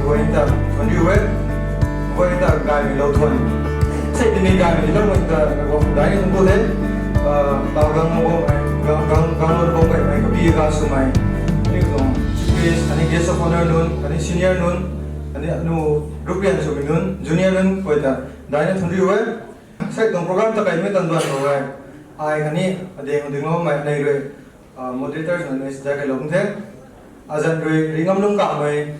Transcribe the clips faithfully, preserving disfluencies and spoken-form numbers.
Wai ta, on you wai. Wai ta gaymei lou tuan. Sei tini gaymei lou wai ta, wai dai ni tungku the. Ah, tau gang mo, gang, gang, gang lou bam gaymei, kapi ga swmei. Ni tuang chief guest, khatni guest of honor nunc, khatni senior nunc, khatni anu group rian swmei nunc, junior nunc, wai ta, dai ni tungku wai. Sei tuang program ta kaimei tan duan khou wai. Ai khatni, adeng ding lou mei, nei rui, ah, moderators na nei sida kai lou the. Azan rui, Ringam Lungkamei,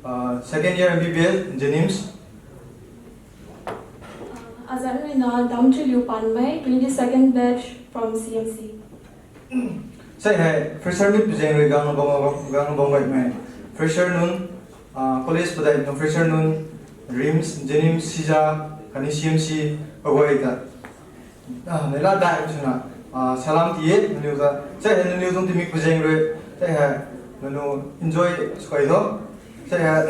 ah, second year M B B S, JNIMS. Azan rui na Damchiliu Panmei, twenty-second batch from C M C. Sei hei, fresher meet pazeng rui gang bam, gang bam gaymei. Fresher nunc, ah, college padai nunc fresher nunc, RIMS, JNIMS, SIJA, khatni C M C, pagay ta. Ah, neihla dai swna, ah, salam tiye, nangniw ta. Sei hei, nangniw tuang timik pazeng rui. Sei hei, nangniw enjoy sw kai tho. Sei hei,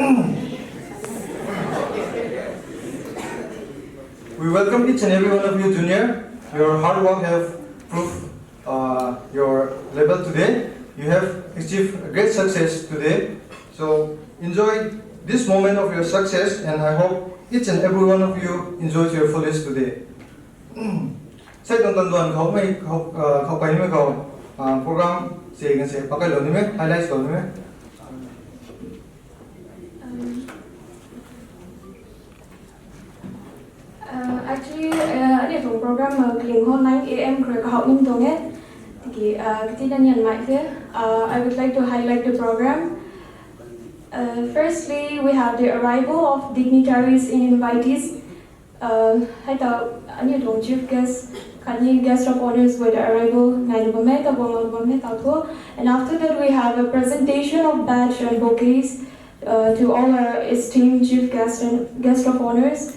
we welcome each and every one of you, junior. Your hard work have proved, uh, your level today. You have achieved a great success today. So enjoy this moment of your success, and I hope each and every one of you enjoys your fullest today. Sei tuang tan duan khou mei, khou, uh, khou kai ni mei khou, uh, program se kan se pakai lou ni mei, highlights lou ni mei. Um, uh, actually, uh, aniu tuang program, uh, kaling ho nine A M khou kahouh ning tuang e. Tiki, uh, kati na nian mai the. Uh, I would like to highlight the program. Uh, firstly, we have the arrival of dignitaries and invitees. Uh, hei ta, aniu tuang chief guest, khatni guest of honors were the arrival nai na bam e, ta bam na bam e, ta thu. And after that, we have a presentation of badge and bouquets, uh, to all our esteemed chief guests and guest of honors.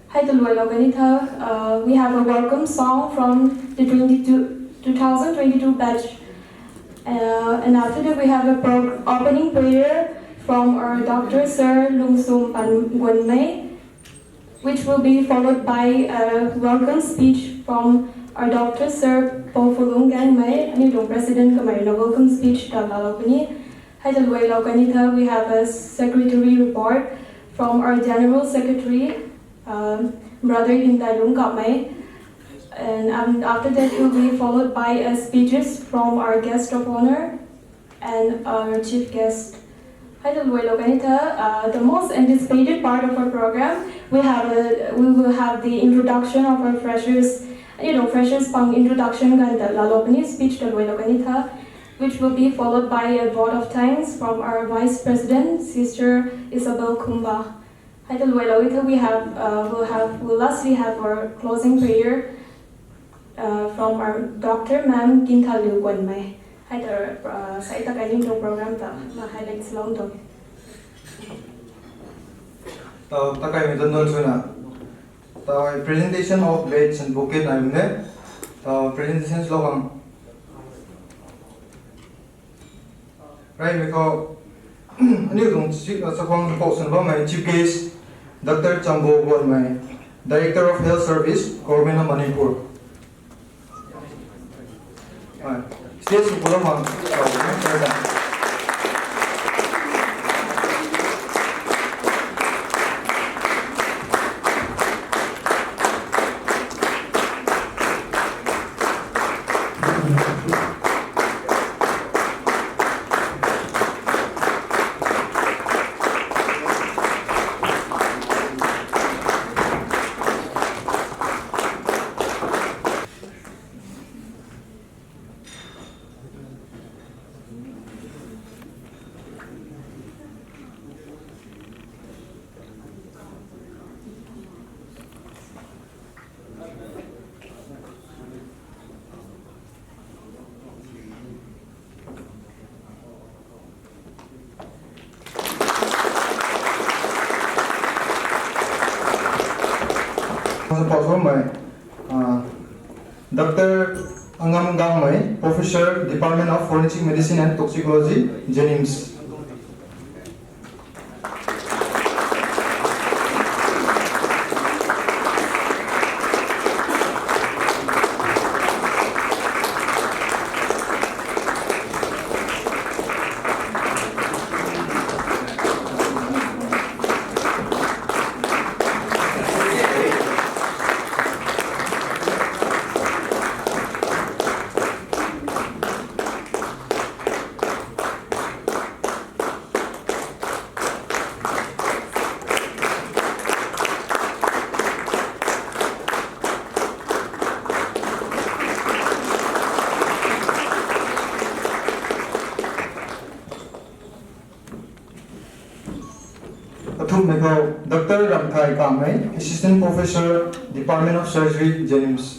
Hei ta luai lou kani tha, uh, we have a welcome song from the twenty-two, two thousand twenty-two batch. Uh, and after that, we have a pro-, opening prayer from our Doctor Sir Lungsum Panguanmei, which will be followed by a welcome speech from our Doctor Sir Paufulung Gangmei, aniu tuang president kamei na welcome speech ta laalou puni. Hei ta luai lou kani tha, we have a secretary report from our general secretary, um, Brother Himdailung Kamei. And, um, after that, it will be followed by a speeches from our guest of honor and our chief guest. Hei ta luai lou kani tha, uh, the most anticipated part of our program, we have a, we will have the introduction of our freshers. Aniu tuang freshers pang introduction kan ta laalou puni, speech ta luai lou kani tha, which will be followed by a vote of thanks from our Vice President, Sister Isabel Khumba. Hei ta luai lou kani tha, we have, uh, we'll have, we'll lastly have our closing prayer, uh, from our Doctor Ma'am Kinthanliu Guanmei. Hei ta, uh, sei ta kai ning tuang program ta, ma highlights lou tuang. Tau ta kaimei tan duan swna. Tau presentation of badge and bouquet nai bam e. Tau presentation lou bam. Reymei khou, aniu tuang chi-, uh, chakhwang khou swna bammei chief guest, Doctor Chambo Guanmei, Director of Health Service, Government of Manipur. Stage khou puloumei. Pau sw bammei, uh, Doctor Angam Gangmei, Professor, Department of Forensic Medicine and Toxicology, JNIMS. Kathumhmei khou Doctor Ramthai Kamei, Assistant Professor, Department of Surgery, JNIMS.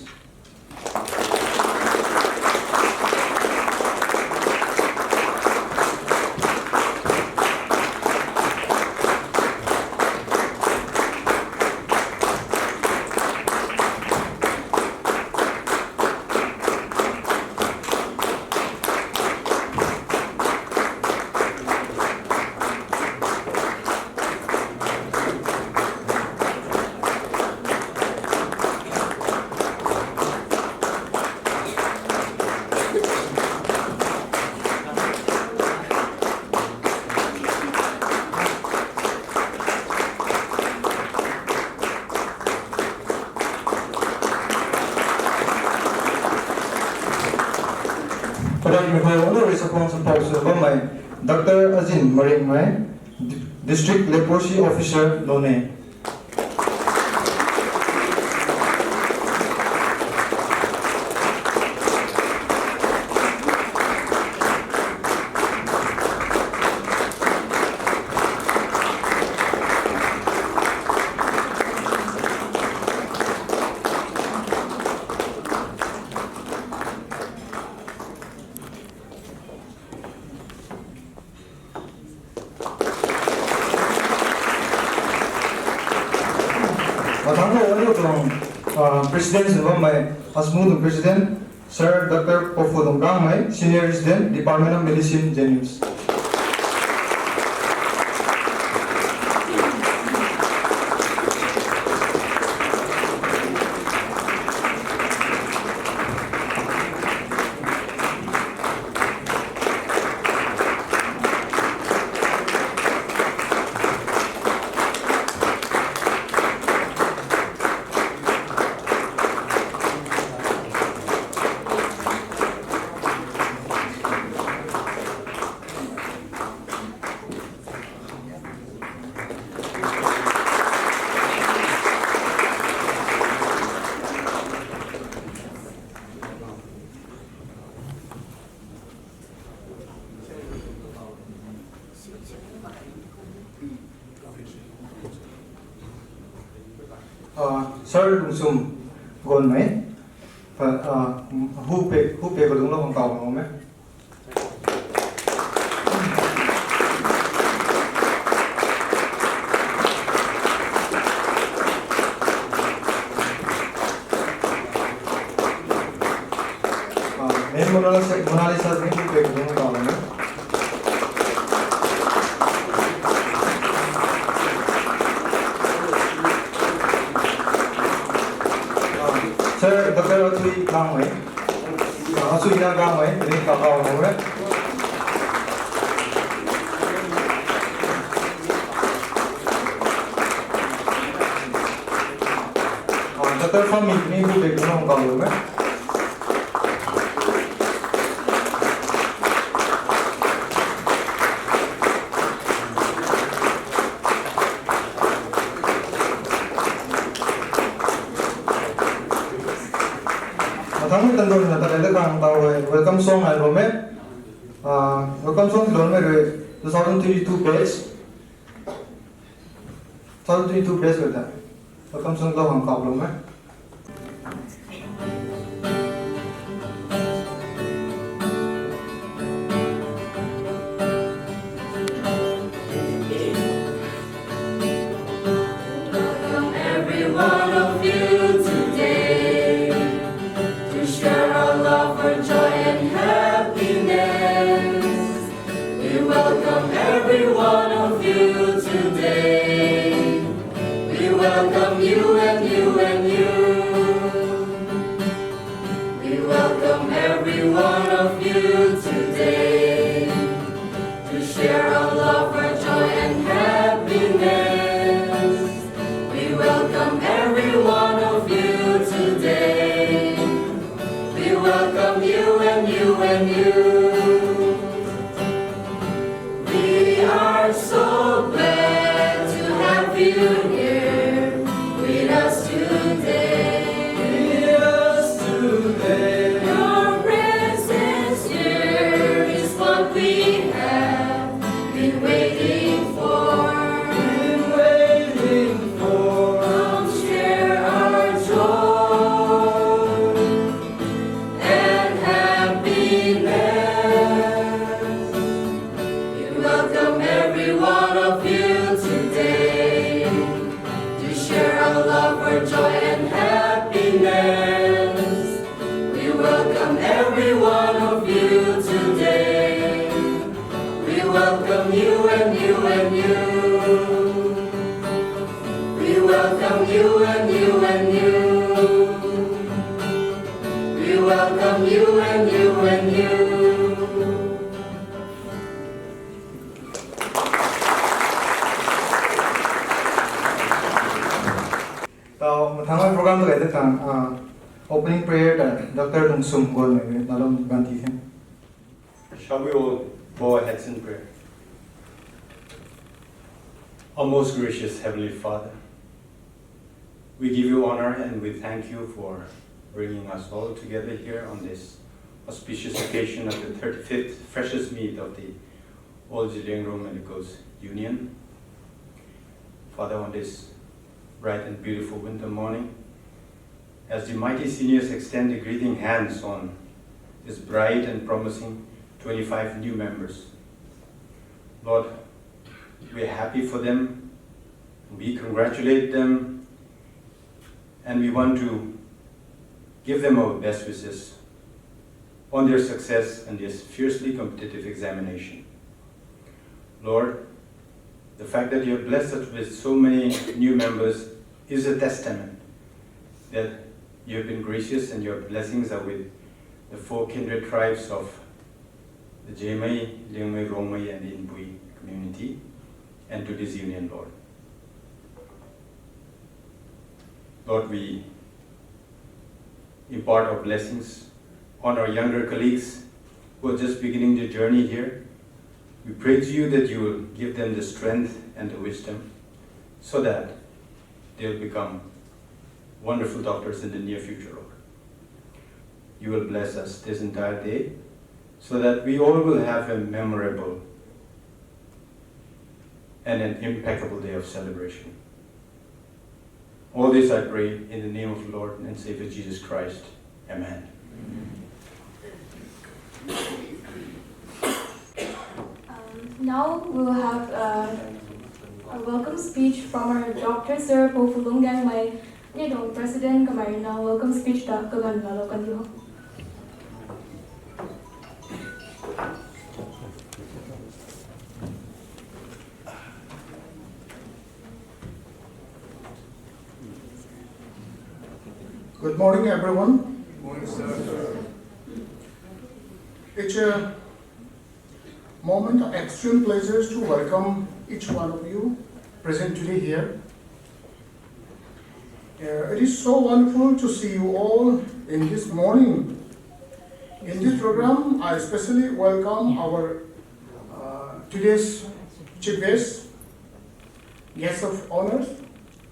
Padeihmei khou honourary chakhwang champou sw bammei Doctor Azin Maringmei, District Leprosy Officer, Noney. Mathangc khou aniu tuang, ah, President sw bammei, Asmu tuang President, Sir Doctor Pofu Dongkangmei, Senior Resident, Department of Medicine, JNIMS. Ah, Sir Lungsum Gonmei, ah, hu pe, hu pe kadungclou khang kaw lou e. Ah, Ma'am Mona Lisa, Mona Lisa, thank you, thank you, thank you. Ah, Sir Doctor Atui Kangmei. Ah, Atui na Kangmei, thank you, thank you, thank you. Ah, Doctor Fami, thank you, thank you, thank you. Mathangc mi tangdun na ta lei da khang tau e, welcome song ai bam e. Ah, welcome song ti lon mei rui two thousand twenty-two batch. Two thousand twenty-two batch rui ta. Welcome song lou khang kaw lou e. Welcome every one of you today to share our love for joy and happiness. We welcome every one of you today. We welcome you and you and you. We welcome every one of you today to share our love for joy and happiness. We welcome every one of you today. We welcome you and you and you. We are so glad to have you here with us. Joy and happiness. We welcome every one of you today. We welcome you and you and you. We welcome you and you and you. We welcome you and you and you. Tau, mathang program ta gay ta khang, ah, opening prayer ta Doctor Lungsum Golmei na lou ganti the. Shall we all bow our heads in prayer? Our most gracious Heavenly Father, we give you honor and we thank you for bringing us all together here on this auspicious occasion of the thirty-fifth Freshers' Meet of the All Zeliangrong Medicals Union. Father, on this bright and beautiful winter morning, as the mighty seniors extend the greeting hands on this bright and promising twenty-five new members, Lord, we are happy for them. We congratulate them, and we want to give them our best wishes on their success in this fiercely competitive examination. Lord, the fact that you have blessed us with so many new members is a testament that you have been gracious and your blessings are with the four kindred tribes of the Zemei, Liangmei, Rongmei, and the Inpui community, and to this union, Lord. Lord, we impart our blessings on our younger colleagues who are just beginning their journey here. We pray to you that you will give them the strength and the wisdom so that they'll become wonderful doctors in the near future, Lord. You will bless us this entire day so that we all will have a memorable and an impeccable day of celebration. All this I pray in the name of the Lord and Savior Jesus Christ. Amen. Um, now we will have, uh, a welcome speech from our Doctor Sir Poufulung Gangmei, ni tuang President kamei rui na welcome speech ta kaganv laalou kan diu. Good morning, everyone. Morning, sir. It's a moment of extreme pleasure to welcome each one of you present today here. Uh, it is so wonderful to see you all in this morning. In this program, I especially welcome our, uh, today's chief guest, guests of honors,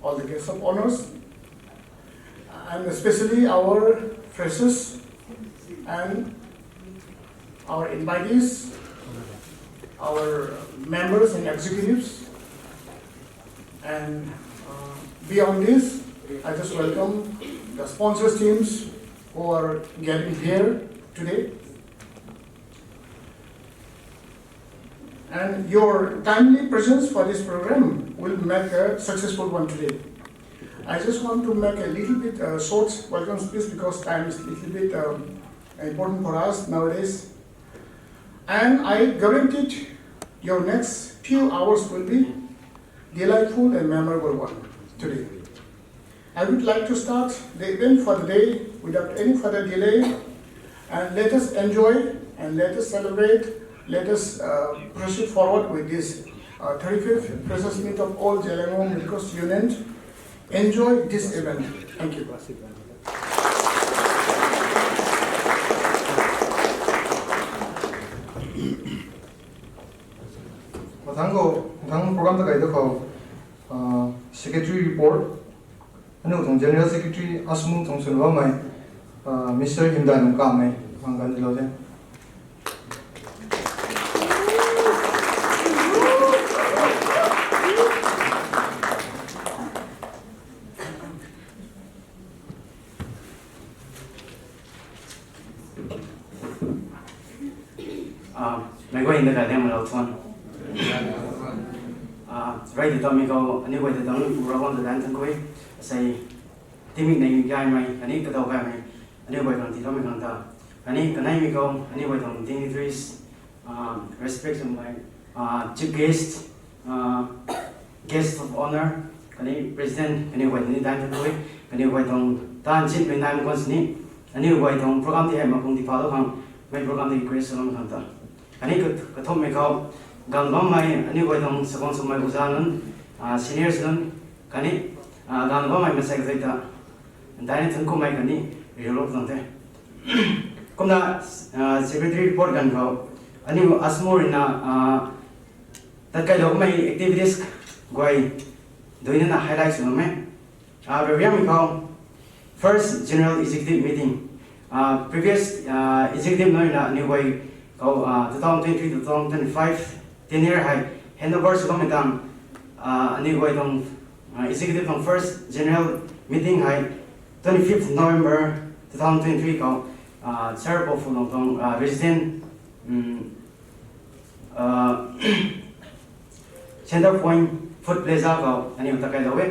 all the guests of honors, and especially our freshers and our invitees, our members and executives, and, uh, beyond this, I just welcome the sponsors teams who are getting here today. And your timely presence for this program will make a successful one today. I just want to make a little bit, uh, short welcome speech because time is a little bit, um, important for us nowadays. And I guarantee your next few hours will be delightful and memorable one today. I would like to start the event for the day without any further delay, and let us enjoy and let us celebrate. Let us, uh, proceed forward with this, uh, thirty-fifth Freshers' Meet of All Zeliangrong Medicals Union. Enjoy this event. Thank you. Mathang khou, mathang program ta kai ta khou, uh, secretary report, aniu tuang general secretary Asmung tuang swn bammei, uh, Mister Himdai Nungkamei, mang kan dilou de. Ah, meic guay na kaliangmei lou thuan. Ah, rey tei tammei khou, aniu guay ta dang pura guang ta dan tang khui. Asei, Tingmik nei gaymei khatni kadaw gaymei aniu guay khang tiiloumei khang ta, khatni kaneimei khou aniu guay tuang dignitaries, respect swmei chief guest, guest of honour, khatni president kaniw guay ni daeng tho tui, kaniw guay tuang taanv chinmei nai mak khwan sini, aniu guay tuang program tei hei makung tiiphalou khang mei program tei request swloumei khang ta, khatni kathumhmei khou ganv bammei aniu guay tuang sakuang swmei uza nunc, seniors nunc, khatni ganv bammei maansei kathuic ta daihna thunc kummei khatni riulou tuang the. Kumna secretary report ganv khou aniu ASMU ruina tatkailou kummei activities guay duinana highlight sw bam e. Rariammei khou first general executive meeting, previous executive nunc ruina aniu guay khou two thousand twenty-three to two thousand twenty-five tenure hei handover sw bammei tang, aniu guay tuang executive tuang first general meeting hei twenty-fifth November two thousand twenty-three khou Sir Poufulong tuang resident Centre Point Food Plaza khou aniu tatkailou e.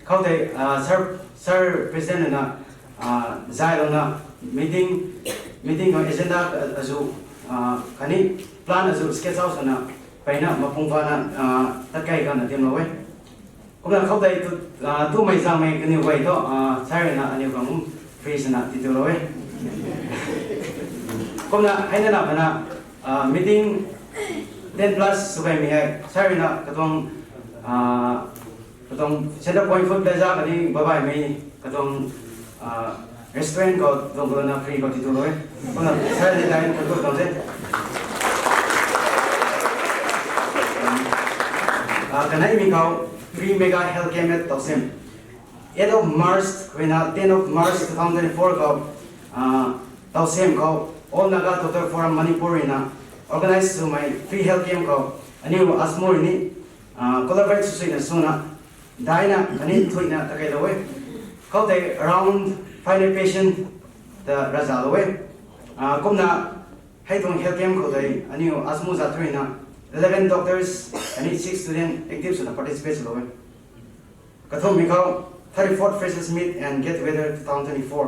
Khoutei Sir President ruina zaylouna meeting, meeting khou agenda azu khatni plan azu sketch out swna peyna mapung pana tatkai kana timlou e. Kumna khoutei tumei zaengmei kaniw guay thu Sir ruina aniu khang free swna titilou e. Kumna hei nana pana meeting ten plus sw gaymei hei Sir ruina katuang, katuang Centre Point Food Plaza khatni babaimei katuang restaurant khou tuang kalana free khou titilou e. Kumna Sir ni daeng tho tui tuang the. Kaneimei khou free mega health camp at Tousem, eight of March ruina ten of March two thousand twenty-four khou Tousem khou All Naga Doctor Forum Manipur ruina organize swmei free health camp khou aniu ASMU rui ni collaborate swsuina swna daihna khatni thuina tatkailou e. Khoutei around five hundred patient ta ravzalou e. Kumna hei tuang health camp khou tei aniu ASMU zat ruina eleven doctors khatni six student active swna participate swlou e. Kathumhmei khou thirty-fourth Freshers' Meet and Get Together two thousand twenty-four,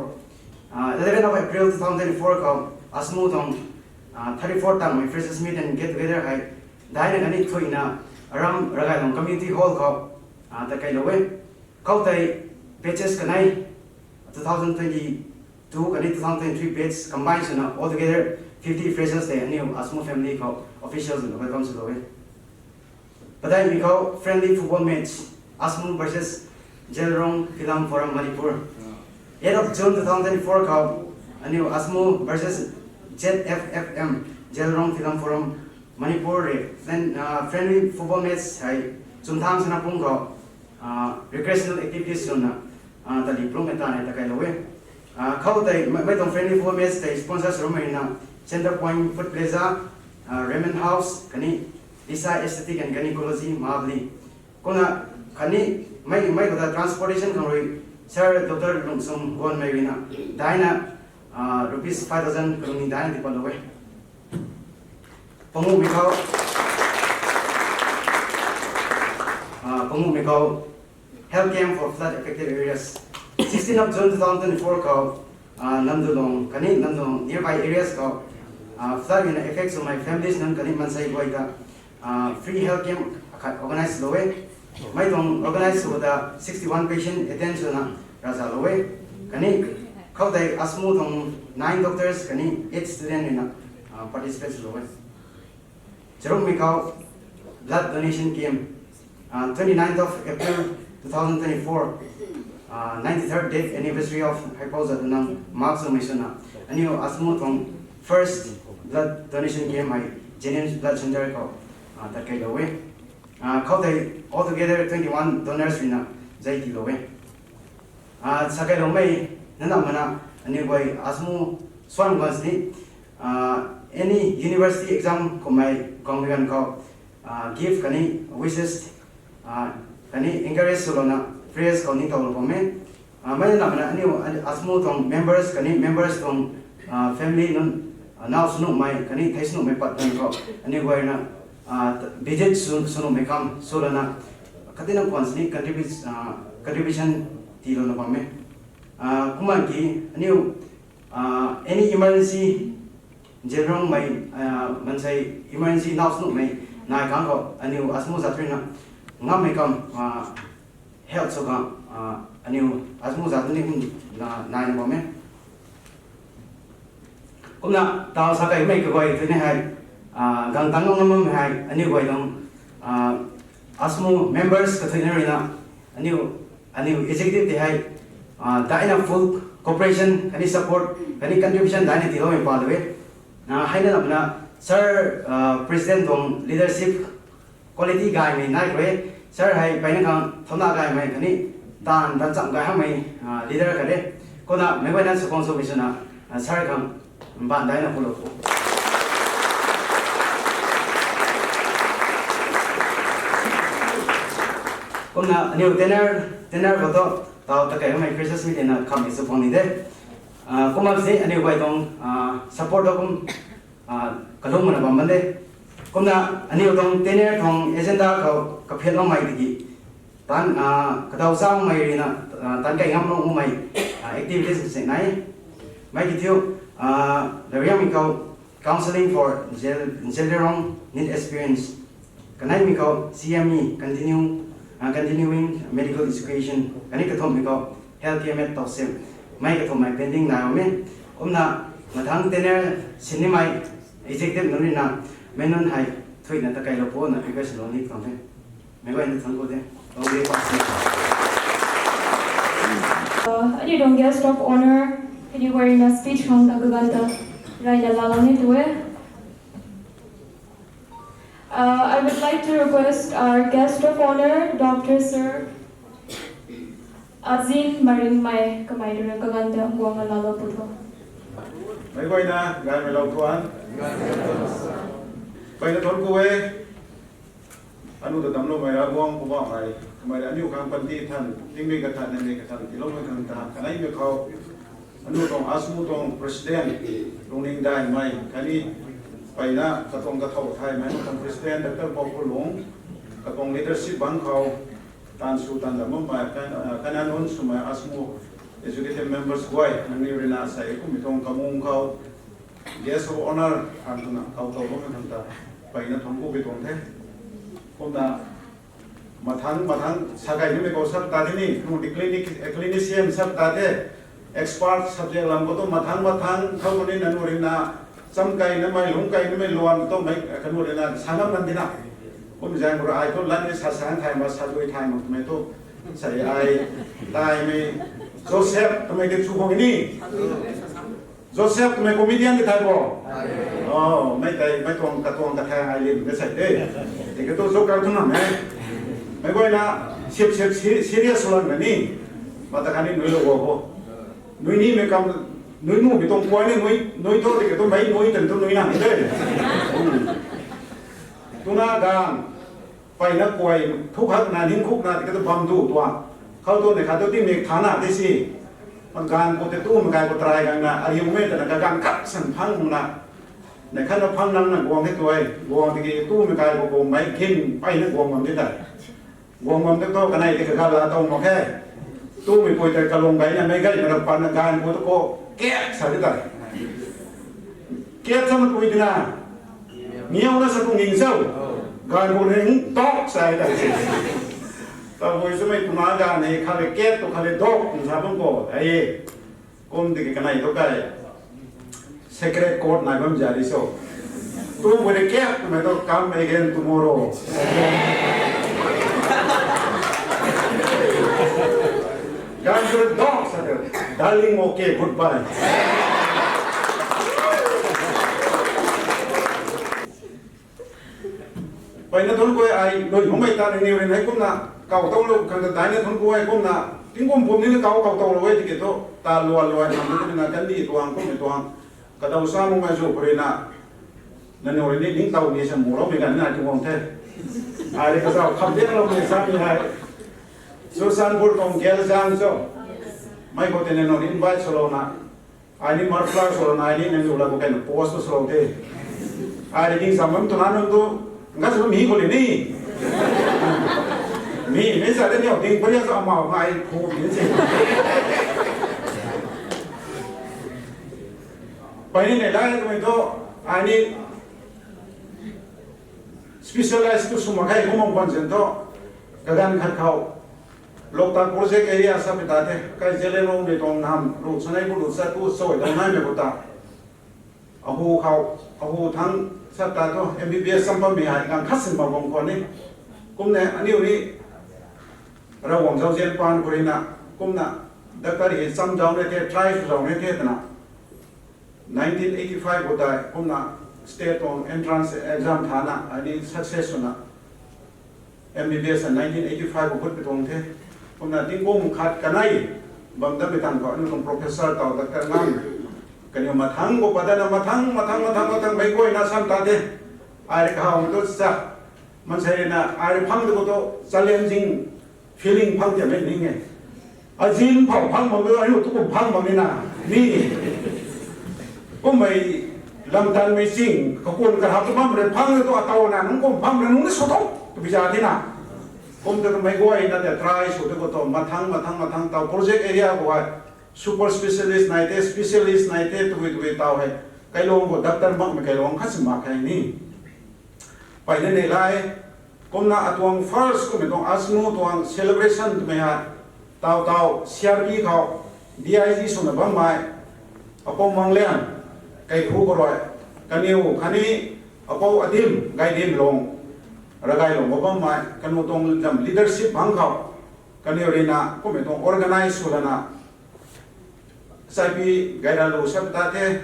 eleven of April two thousand twenty-four khou ASMU tuang thirty-fourth tangmei Freshers' Meet and Get Together hei daihna khatni thuina aram Ragailong Community Hall khou tatkailou e. Khoutei batches kanei two thousand twenty-two khatni two thousand twenty-three batch combine swna altogether fifty freshers tei aniu ASMU family khou official swna welcome swlou e. Padaihmei khou friendly football match, ASMU versus Zeliangrong Film Forum Manipur, eight of June two thousand twenty-four khou aniu ASMU versus Z F F M, Zeliangrong Film Forum Manipur rui friendly football match hei chumthang sana pung khou recreational activities swna tali plummei ta hei tatkailou e. Khoutei mei tuang friendly football match tei sponsor sw bammei ruina Centre Point Food Plaza, Ramen House khatni Lisa Aesthetic and Gynecology Mahabali. Kumna khatni mei khou ta transportation khang rui Sir Doctor Lungsung Gonmei ruina daihna rupees five thousand kalung ni daihna tipatlou e. Panguhmei khou, panguhmei khou health camp for flood affected areas, sixteen of June two thousand twenty-four khou Namdulong khatni Namdulong nearby areas khou flood ruina affect swmei families nunc khatni maansei guay ta free health camp akhat organize swlou e. Mei tuang organize sw ta sixty-one patient attend swna ravzalou e. Khatni khoutei ASMU tuang nine doctors khatni eight student ruina participate swlou e. Charukmei khou blood donation camp, twenty-ninth of April two thousand twenty-four, ninety-third death anniversary of Haipou Jadonang mark swmei swna aniu ASMU tuang first blood donation camp hei Jennings Blood Centre khou tatkeilou e. Khoutei altogether twenty-one donors ruina zei tiilou e. Sakeiloumei nana mana aniu guay ASMU swan guans ni any university exam kummei guangmei ganv khou gift khatni wishes khatni encourage swlouna prayers khou ni towlou bam e. Mei nana mana aniu ASMU tuang members khatni members tuang family nunc naw swnuhmei khatni thei swnuhmei pat ganv khou aniu guayna visit sw swnuhmei kam swlouna khatni nang khwan sini contribution tiilouna bam e. Kumna ki aniu any emergency, Zeliangrong mei, mansei emergency nau sw nuhmei nai kang khou aniu ASMO zat ruina ngammei kam help sw khang aniu ASMO zat ni kum naina bam e. Kumna taw sa kaimei kaguay thui ni hei, gang tang ngam ngam hei aniu guay tuang ASMO members kathuina ruina aniu aniu executive tei hei daina full cooperation khatni support khatni contribution daina tiiloumei palou e. Heina namna sir, president tuang leadership quality gaymei nai khe. Sir hei peyna khang thauna gaymei khatni taanv taancham gay hamei leader khat e. Kumna meic guayna sukhwang sw pi swna sir khang mbaanv daina kulou kho. Kumna aniu tenure tenure khou tu taw takei hamei freshers meet na khamhmei sukhwang ni de. Kumna si aniu guay tuang support tu kum kalung mana bam bam de. Kumna aniu tuang tenure tuang agenda khou kaphiatloumei tiki tan kadaw chamei ruina tan kei ngamloumei activities se nai. Mei ki thiu, Zeliangrongmei khou counselling for Zeliangrong need experience, kaneimei khou CME continue, continuing medical education khatni kathumhmei khou health care met towsem, mei kathumhmei pending nai bam e. Kumna mathang tenure sinimei executive nunc ruina meic nunc hei thuina takeilou puna request lou ni tuang the. Meic guayna thangc ku the. Aniu tuang guest of honour, aniu guay ruina speech khang ta kaganv ta reyna laalou ni tu e. I would like to request our guest of honour, Doctor Sir Azin Maringmei, kamei ruina kaganv ta guangna laalou pu tho. Meic guayna gaymei lou tuan. Peyna thangc ku e. Aniu ta damcloumei Ravguangc Poubauhmei, kamei aniu khang panty than, tingmei kathan, namei kathan tiiloumei khang ta kaneimei khou aniu tuang ASMO tuang president Lungningdaimei khatni peyna katuang kathow thaymei tuang president Doctor Bokpulung, katuang leadership bangc khou taanv sw taanv dam bammei, kainan nunc swmei ASMO executive members guay nangniw ruina sei kummei tuang kamung khou guest of honour khang twna kawtow bammei khang ta peyna thangc ku pi tuang the. Kumna mathangc mathangc sa kei nimei khou sap ta the ni, nunc ti clinic clinician sap ta the, expert subject lam khou tu mathangc mathangc thow ni nangniw ruina cham kei namei lungc kei namei luan tu mei kaniw ruina sa ngam kan tina. Kum zaeng khou ai tu lat ni sa sang thay ma sa dui thay mak twmei tu sei ai taimei Joseph twmei ti chu khang ni. Joseph twmei comedian ti thay bo. Mei tei mei tuang katuang kathaeng ai lim de sei de. Tiki tu joke kar tu nam e. Meic guayna sip sip serious lan na ni. Mata khatni nuilou guang kho. Nui nimei kam nui nuhmei tuang puan ni nui thu tiki tu mei nui tan tu nui na ni de. Tuna ganv peyna kuay thu khatna ning khukna tiki tu bam du tuang khou tu nei khat tu tingmik thana ti si. Ganv khou tei tumei kai khou tarai gangna ariumei twna kaganv khat san phang muna nei khatna phang nangna guang the tu e. Guang tiki tumei kai khou kummei gin peyna guang bam ti tei. Guang bam tei tu kanei tei kaganv laa tow mak khe. Tumei pui tei kalung gayna mei gaymei rap patna ganv khou tu khou kat sa ti tei. Kat sa ma tui tina. Niauna sa tu ning cho. Ganv khou ning tok sa tei. Tabui swmei twna ganv ni khat le kat tu khat le dok twna sa bam khou e. Kum tiki kanei tu kai secret code nai bam zari so. Tumei de kat twmei tu come again tomorrow. Ganv khou dok sa tei, darling, okay, goodbye. Peyna thangc ku e, ai lui makmei ta nangniw ruina hei kumna kawtowlou khang ta daina thangc ku e. Kumna tingkum pum nina kaw kawtowlou e tiki tu ta luan luan nam nina kandih tuang kummei tuang kadaw sa makmei zu khou ruina nangniw rui ni ningtow ni sa muloumei ganv nai tu guang the. Ai rui kazauh kham diangloumei samei hei Churachandpur tuang Gelzang cho. Mei khou tei nangniw rui invite swlouna ai ni marpla swlouna ai ni nangniw la khou kaina post swlou the. Ai rui king sam bam twna nunc tu nga sw mi khou le ni. Mi mei sa de niw ding pariak sw amau ngai khu ni si. Peyni nei lai twmei thu, ai ni specialize tu sw mak khe, kum bam khwan sin thu, kaganv khat khou, Loktak project area sa pi ta the, kai Zeliangrong mei tuang nam, ru sanei bu ru sa tu soi dau nai mei bu ta. Ahu khou, ahu thang sa ta thu, M B B S sam bammei hei, ngang khat sin mak bam khwan ni. Kumna, aniu ni, Ravguangc zauzian paan khou rui na, kumna, doctor hei cham zau ni the, try sw zau ni the twna. Nineteen eighty five khou tei, kumna state tuang entrance exam thana, ai ni success swna, M B B S nineteen eighty five khou gut pi tuang the. Kumna tingkum khat kanei, bam dat pi tang khou, aniu tuang professor tau doctor Ngamv. Kaniw mathang khou pat dana mathang, mathang, mathang, mathang, meic guayna sam ta the. Ai rui kahawmei tu sa. Maansei rui na, ai rui phang tu khou tu, challenging feeling phang tiamei ning e. Azin phou phang bam e, aniu tu kum phang bam e na. Mi. Kummei lamtanmei ching, kakun kahap tu bam rui phang tu ataw na, nunc kum phang rui nunc ni sw tho, twbi za the na. Kum tu meic guayna tei try sw tu khou tu, mathang, mathang, mathang taw project area khou hei. Super specialist nai the, specialist nai the, twbi, twbi taw hei. Kailung khou doctor makmei kailung khat si mak khe ni. Peyni nei lai, kumna atuang first kummei tuang ASNU tuang celebration twmei hei, taw taw C R P khou, D I G swna bammei, Apou Manglian, Kaikhu khou rui, kaniw khatni, Apou Adim, Gaidim Lung, Ragailung khou bammei, kaniw tuang zam leadership bang khou, kaniw rui na, kummei tuang organize sw lana, Chaipi Gairalu sa ta the,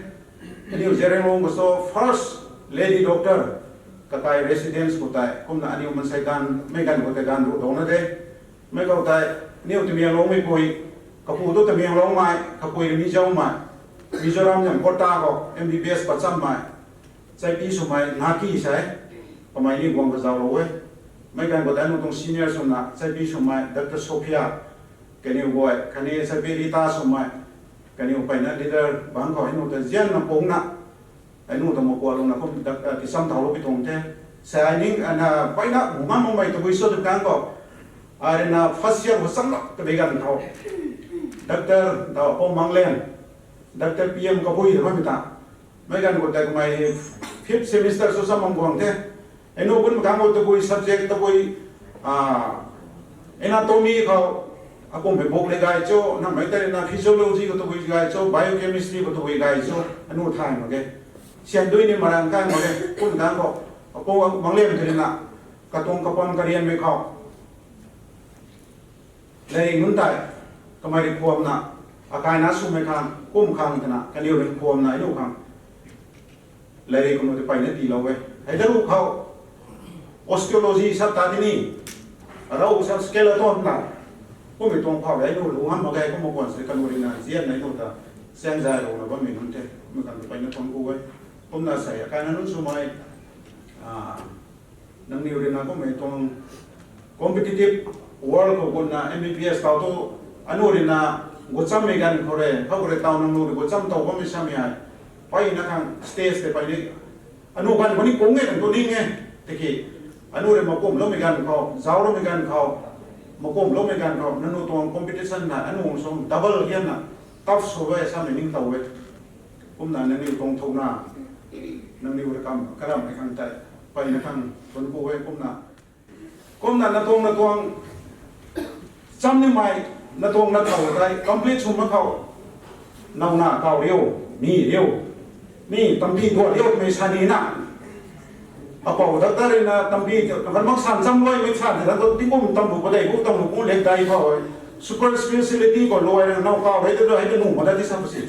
aniu Zeliangrong khou so first lady doctor, kakai residence khou tei, kumna aniu maansei ganv, meic ganv khou tei ganv ru dau na de. Meic khou tei, aniu Tamenglongmei pui, kapu tu Tamenglongmei, kapui rui Mizorammei, Mizoram zam kota khou, M B B S pat chammei, Chaipi swmei, Naki sei, kamei ni guang kazau lou e. Meic ganv khou tei aniu tuang senior swna, Chaipi swmei, Doctor Sophia, kaniw guay, khatni Chaipi Rita swmei, kaniw peyna leader bang khou, aniu ta zianna pungna, aniu ta makuat lungna kum dak, ah, tisam thau lou pi tuang the. Sei ai ning, ana, peyna, mumam makmei tabui sw tu kang khou. Ai rui na first year khou cham lak tabui ganv khou. Doctor, Dau Apou Manglian, Doctor P M Kabui ta bammei ta. Meic ganv khou tei kamei fifth semester sw cham bam guang the. Aniu kum kang khou tabui subject tabui, ah, anatomy khou, akumhmei book le gay cho, namei tei na physiology khou tabui gay cho, biochemistry khou tabui gay cho, aniu thay mak ge. Sian dui ni marang kai mak ge, kum kang khou, Apou Manglian tei na, katuang kapam karianmei khou. Lev nunc tei, kamei rui khuamna, akaina swmei khang, kum khang twna, kaniw rui khuamna, aniu khang. Lev kumna tei peyna tiilou e. Hei daru khou, osteology sa ta tini, arau sa skeleton na, kummei tuang phau le, aniu lu ngam mak ge, kum mak guan se, kaniw rui na, zianna aniu ta, chaeng zay louna bammei nunc the, kummei khang tei peyna tuang ku e. Kumna sei, akaina nunc swmei, ah, nangniw rui na kummei tuang competitive world khou gunna M B B S tau tu, aniu rui na guchammei ganv khou rui, khou rui tau nangniw rui gucham tau bammei samei hei. Peyna khang stage tei peyni. Aniu ganv khou ni kung e, kan tu ning e. Tiki, aniu rui makumloumei ganv khou, zaucloumei ganv khou, makumloumei ganv khou, nangniw tuang competition na, aniu sung double hianna, tough sw e, samei ning tau e. Kumna nangniw tuang thouna, nangniw rui kam, karamhmei khang tei, peyna khang, tun ku e kumna. Kumna natuang, natuang, cham nimei, natuang na thau tei, complete sw mak khou. Nauna kau riu, mi riu, mi tampi duat riu, mei sa ni na. Apou doctor rui na tampi, kan mak san cham luaimei sa ni, tingkum tamlu padei, bu tamlu bu lek dai khou. Super speciality khou luai rui nau kau rui, hei tu nuh mak da di sa pasi.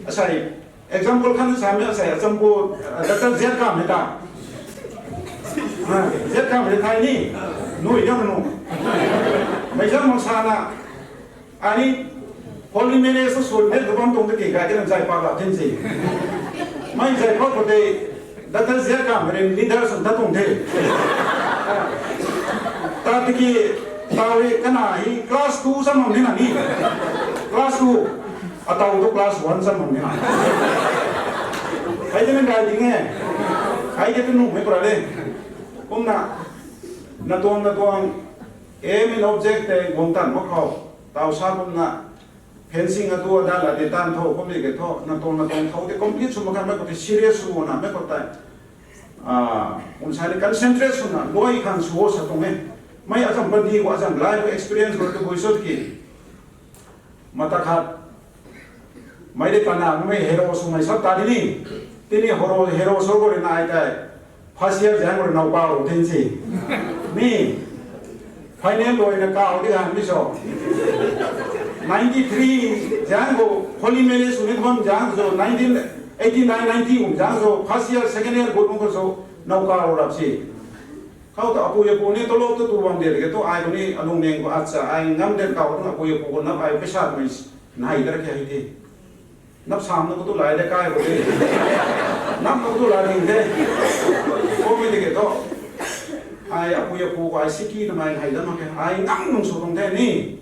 Asei, example khan samei asei, example, ah, Doctor Ziat Kamhmei ta. Ah, Ziat Kamhmei thai ni, nui diang nu. Mei zam mak sana, ani, holy marriage sw sw, mei tu bam tuang tiki, gay tei na zay pak la tin si. Mei zay pak khou tei, Doctor Ziat Kamhmei rui leader sw ta tuang the. Ta tiki, tau hei kana hei class two cham bam ni na ni. Class two. Atau tu class one cham bam ni na. Hei tei na gay ding e. Hei tei tu nuhmei pura de. Kumna, natuang, natuang, aim and object tei guang tan mak khou. Tau sa kumna, Fencing atu ada la de tan tho, kum de ke tho, na tong na tong tho de complete sw mak kan, mei khou tei serious sw na, mei khou tei, ah, un sa ni concentrate sw na, loi khang sw o sa tuang e. Mei azam pandi khou, azam lai khou experience khou tu bui sut ki. Mata khat, mei de pana mei hero sw mei sap ta di ni. Tini hero, hero sw khou rui na ai tei. First year zang rui nau pau rou tin si. Ni, final loi na kau di han mi so. Ninety three zang khou, Holy Mary sw ni bam zang so, nineteen eighty nine ninety um zang so, first year, second year gut um khou so, nau kau rou rap si. Khou ta apui apu ni tolop tu tu bam de ke tu ai khou ni alung ning khou acha ai ngam den kau tu apui apu khou nap ai paisa mei nai dar ke hai ti. Nap sam na khou tu lai de kai khou ti. Nap na khou tu lai ning de. Kum mi de ke tu. Ai apui apu khou ai siki na mai nai dam mak ke. Ai ngam nung sw tuang the ni.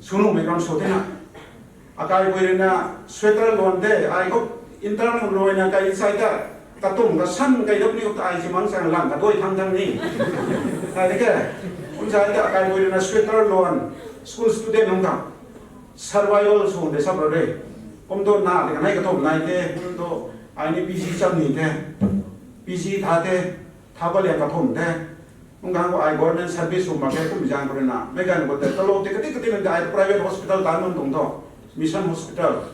Sw nu mei kam sw the na. Akai pui rui na sweater luan the, ai khou intern loi na kai sai ta, katum kasan kai dap ni khou ta ai zimang sang lang kadui thang thang ni. Ai de ke, kum sai ta akai pui rui na sweater luan, school student hung ta, survival sw de sap ra de. Kum tu na de kanei katum nai the, kum tu ai ni P G cham ni the, P G tha the, tha ba liang katum the. Kum ganv khou ai government service sw mak khe kum zang khou rui na, mei ganv khou tei talou tei kati kati nang tei ai private hospital tan man tuang tho, Mission Hospital.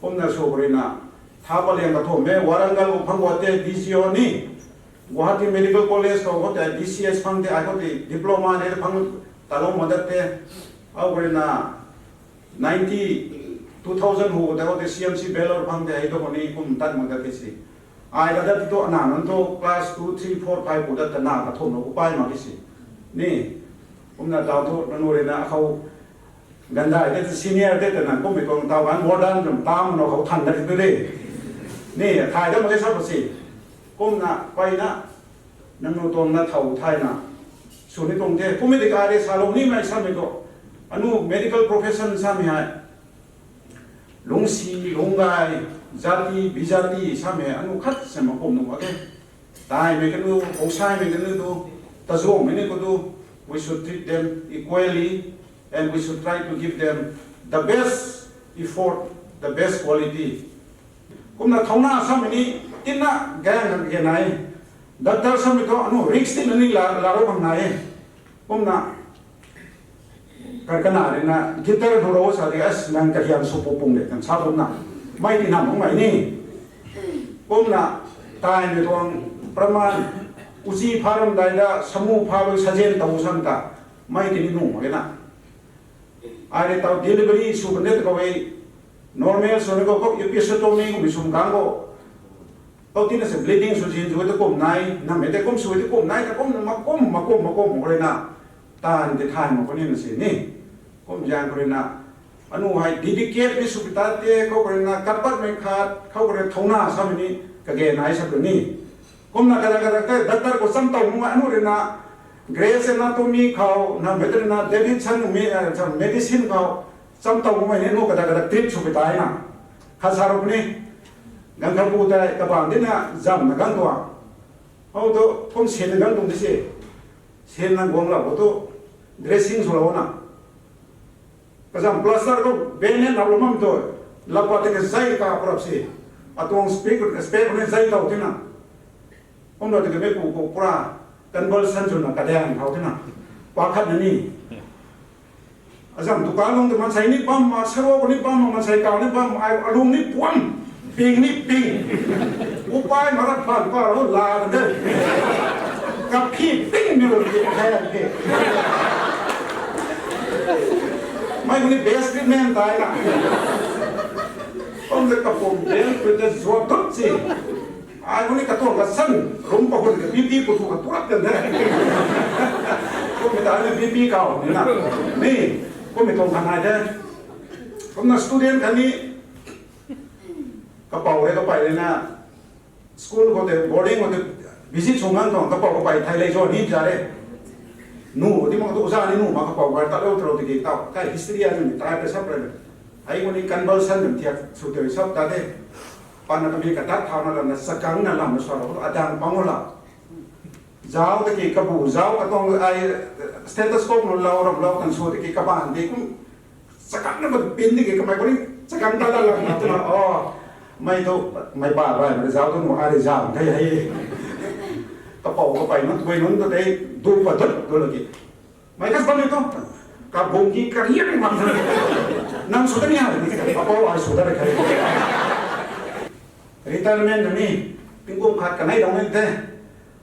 Kumna sw khou rui na, tha pa liang kathum e, Warangal khou phang khou tei D C O ni, Guwahati Medical College khou khou tei D C S phang tei ai khou tei diploma ni phang talou ma dat tei, au khou rui na, ninety, two thousand hu tei khou tei C M C Bangalore phang tei ai tu khou ni kum tat mak dat tei si. Ai ta dat tu ana nunc tu class two, three, four, five pu dat ta na kathum na ku pai mak ki si. Ni, kumna tau thu nanu rui na khou gandai tei senior tei ta na kummei tuang tau kan modern ram tam na khou than dat tu de. Ni, thai dat mak ke sa pa si. Kumna pai na, nangniw tuang na thau thayna sw ni tuang the. Kummei di kai de salou nimei samei tu, anu medical profession samei hei lungcsi, lungcgay, jati, bijati samei anu khat se makum nuh mak khe. Taimei kanu, pousaimei kanu tu, tazuangmei ni khou tu, we should treat them equally and we should try to give them the best effort, the best quality. Kumna thauna samei ni tina gang kan kage nai. Doctor samei thu anu risk tina ni la, larou bam nai. Kumna kar kana rui na guitar du rou sa di as nang kahian sw pu pung de kan sa kumna. Mei ti nam mei ni. Kumna taimei tuang praman uchi pha ram dai da samu pha rui sazen tau sam ta. Mei ti ni nung mak na. Ai rui tau delivery sw kan de ta khou e normal sw ni khou khou episiotomy kummei sw kang khou. Khou tina se bleeding sw zin zui ta kum nai, namei tei kum sw tei kum nai, ta kum makum, makum, makum khou rui na. Tan tei thay mak khou ni na si ni. Kum zang khou rui na. Anu hei dedicate ni sw pi ta tei khou khou rui na, kat patmei khat, khou khou rui thauna samei ni, kage nai sa tu ni. Kumna kadak kadak tei doctor khou cham tau mung anu rui na, Grey's Anatomy khou, namei tei rui na, Davidson mi, eh, medicine khou, cham tau mung ni nu kadak kadak treat sw pi tai na. Khat sa rou ni, ganv khat pu tei kabang di na, zam na ganv tuang. Hou tu, kum sin na ganv tuang di si. Sin na guang lou tu, dressing sw lou na. Kazam plaster khou bandage nap lou mam tu, lapa tei kazei ka prap si. Atuang spec, spec ni zai tau tina. Kum rui tei kamei pu khou pura convulsion swna kadaeng thau tina. Pa khat na ni. Azam dukan lung tei mansei ni bam ma, sarou khou ni bam ma, mansei kau ni bam ma, ai alung ni puam. Ping ni ping. Upai marat ban pa rou la de. Kaphi ping ni rou di khe di. Mei khou ni best treatment tai na. Kum de kapum bel khou de zuat dut si. Ai khou ni katuang kasan, rum pa khou ni ka B P khou tu ka tuat kan de. Kummei ta ni B P kau ni na. Ni, kummei tuang khan ai de. Kumna student khan ni, kapou rui kapai rui na, school khou tei, boarding khou tei, visit sw ngang tuang, kapou kapai thai lei zo ni za re. Nu, ti mak tu za ni nu, ma kapou bai ta lou tro tiki tau, kai history a ni, tai pe sap re. Ai khou ni convulsion ni thiak sw tei sap ta de. Pana kami katat thau na lam na, sakang na lam na sw rou, adang pang la. Zau tiki kabu, zau katuang ai stethoscope nu lou, ram lou, kan sw tiki kaban di kum. Chakang na bam pin di ke kamei kori, chakang ta la la na tu na, oh, mei tu, mei pa rai, mei zau tu nu, ari zau, kai hai. Kapou kapai nunc, gui nunc tu tei, du pa dut, du lagi. Mei kas bam ni tu, kabung ki kariak ni bam tu. Nang sw ta ni ha, kapou ai sw ta ri kai. Retirement na ni, tingkum khat kanei dong ni te.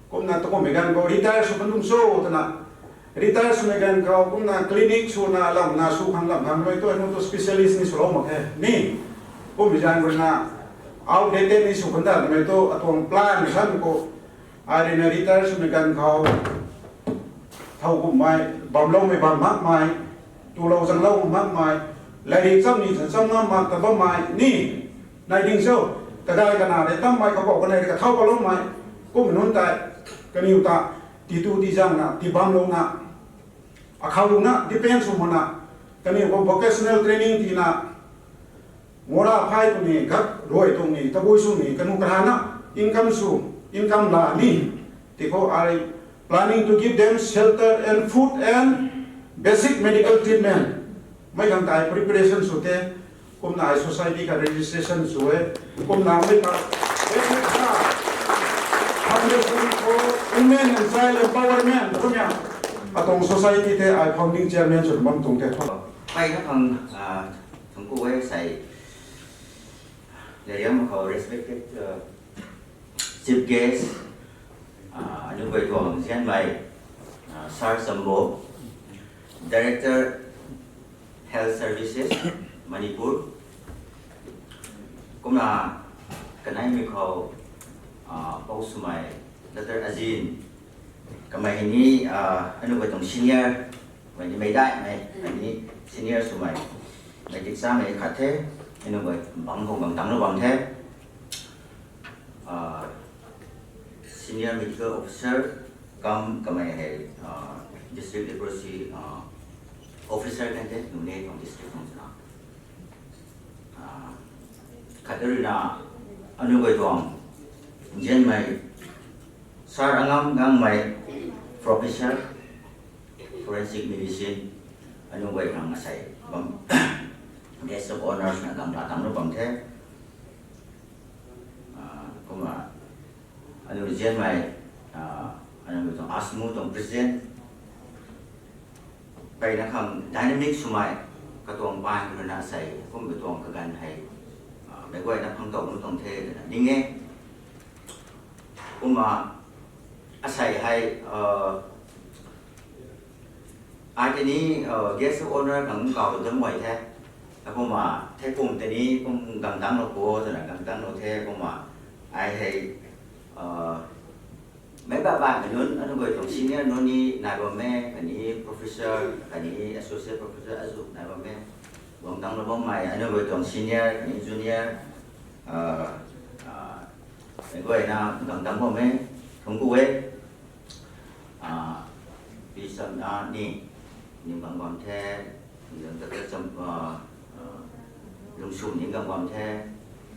Kumna takummei ganv khou retire sw kan dum sw twna. Retire swmei ganv khou kumna clinic swna lam na sw khang lam khang mei tu, mei tu specialist ni swlou mak khe. Ni, kummei ganv khou na outdated ni sw kan da mei tu, atuang plan san khou. Ai rui na retire swmei ganv khou. Thau kummei, bamloumei bam makmei, tulou zanglou makmei, lairik cham ni chan cham ngam mak ta bammei, ni, nai ding sw, kagay kana de tammei kapou kanei de kathau kaloumei, kummei nunc tei, kaniw ta, titu tizang na, tibamlou na, akhou na, depend sw mana, kaniw khou vocational training tina, ngora phai tuni, gat ruai tuni, tabui sw ni, kanu karana, income sw, income la ni, tei khou ai planning to give them shelter and food and basic medical treatment. Mei khang tei preparation sw the, kumna ai society kha registration sw e, kumna mei kha, foundation for women and child empowerment, kumna, atuang society tei ai founding chairman sw bam tuang the. Mei na khang, ah, thangc ku e sei, lariam khou respected, uh, chief guest, uh, aniu guay tuang zianmei, uh, Sir Sambo, Director, Health Services, Manipur. Kumna kaneimei khou, uh, pou swmei, Doctor Azin, kamei hei ni, uh, aniu guay tuang senior, mei ni mei daihmei, hei ni senior swmei, mei dik chamei khat the, aniu guay bang khou gang tangclou bam the. Uh, senior medical officer, kam kamei hei, uh, district leprosy, uh, officer kan the, Noney tuang district khang swna. Ah, khat rui na, aniu guay tuang, zianmei, Sir Angam Gangmei, Professor, Forensic Medicine, aniu guay khang asei bam, Guest of Honours na gang la tangclou bam the. Ah, kumna, aniu zianmei, ah, aniu tuang ASMU tuang president, peyna khang dynamic swmei, katuang pan khou rui na asei, kum katuang kaganv hei, ah, meic guayna phang tow nu tuang the, twna ning e. Kumna, asei hei, ah, ai tei ni, uh, guest of honour khang kaw dam guay the. Kumna, thei kum tei ni kum gang tangclou kho, twna gang tangclou the, kumna, ai hei, uh, meic baih baihmei nunc, aniu guay tuang senior nunc ni nai bam e, khatni professor, khatni associate professor azuh nai bam e. Gang tangclou bammei, aniu guay tuang senior, khatni junior, uh, uh, meic guayna gang tangc bam e, thangc ku e. Ah, pi samna ni, ni gang bam the, ni gang ta sam, ah, ah, lungsum ni gang bam the,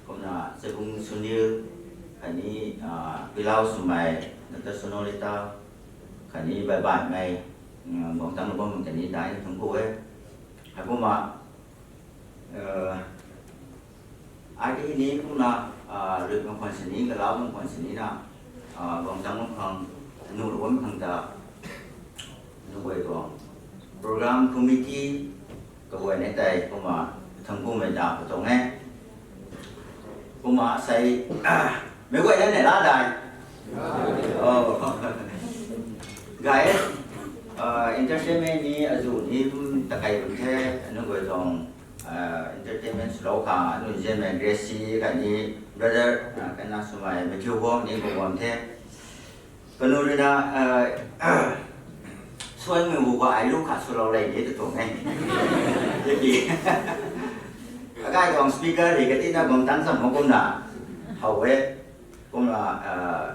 kumna Chabung Sunil, khatni, ah, pilau swmei, Doctor Sonolita, khatni baih baihmei, mm, gang tangclou bam khatni dai ni thangc ku e. Hei kumna, ah, ai tei ni kumna, ah, lut mak khwan sini, kalau mak khwan sini na, ah, gang tangc mak khang, nuhlou bam khang ta, aniu guay tuang program committee, kaguay ni tei kumna thangc kumei ta katuang e. Kumna sei, meic guay na nei la dai. Oh. Guys, uh, entertainment ni azuh ni kum takei bam the, aniu guay tuang, uh, entertainment swlou khang, aniu zianmei Gracie, khatni brother, uh, kana swmei Matthew Huang ni bam bam the. Kanu rui na, uh, suanmei bu ba ai lu khat swlou lei ni ta tuang e. Tiki, akai tuang speaker hei katina gang tangc cham mak kumna, how e, kumna, uh,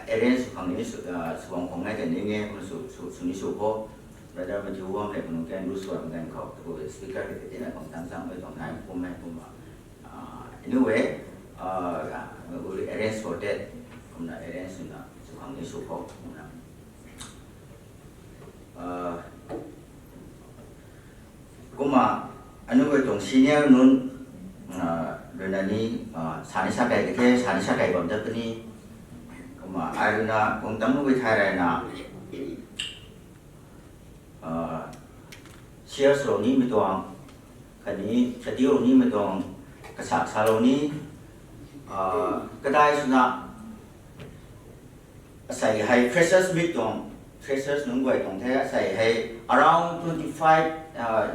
arrange sw khang ni sw, uh, sw bam khang nai ta ning e, kumna sw, sw, sw ni sw kho. Brother Matthew Huang le kanu kan lu sw bam ganv khou, taku speaker hei katina gang tangc cham e tuang nai kum e kumna. Ah, anyway, ah, we will arrange for that. Kumna arrange swna, sw khang ni sw kho, kumna. Ah, kumna, Anu guay tuang senior nunc ruina ni sani sa kei ka the, sani sa kei bam dat puni. Kumna ai ruina kung tam gu gay thay rayna, senior swlou nimei tuang khatni kadiulou nimei tuang kasak salou ni, kadai swna asei hei freshers meet tuang, freshers nunc guay tuang the, asei hei around twenty five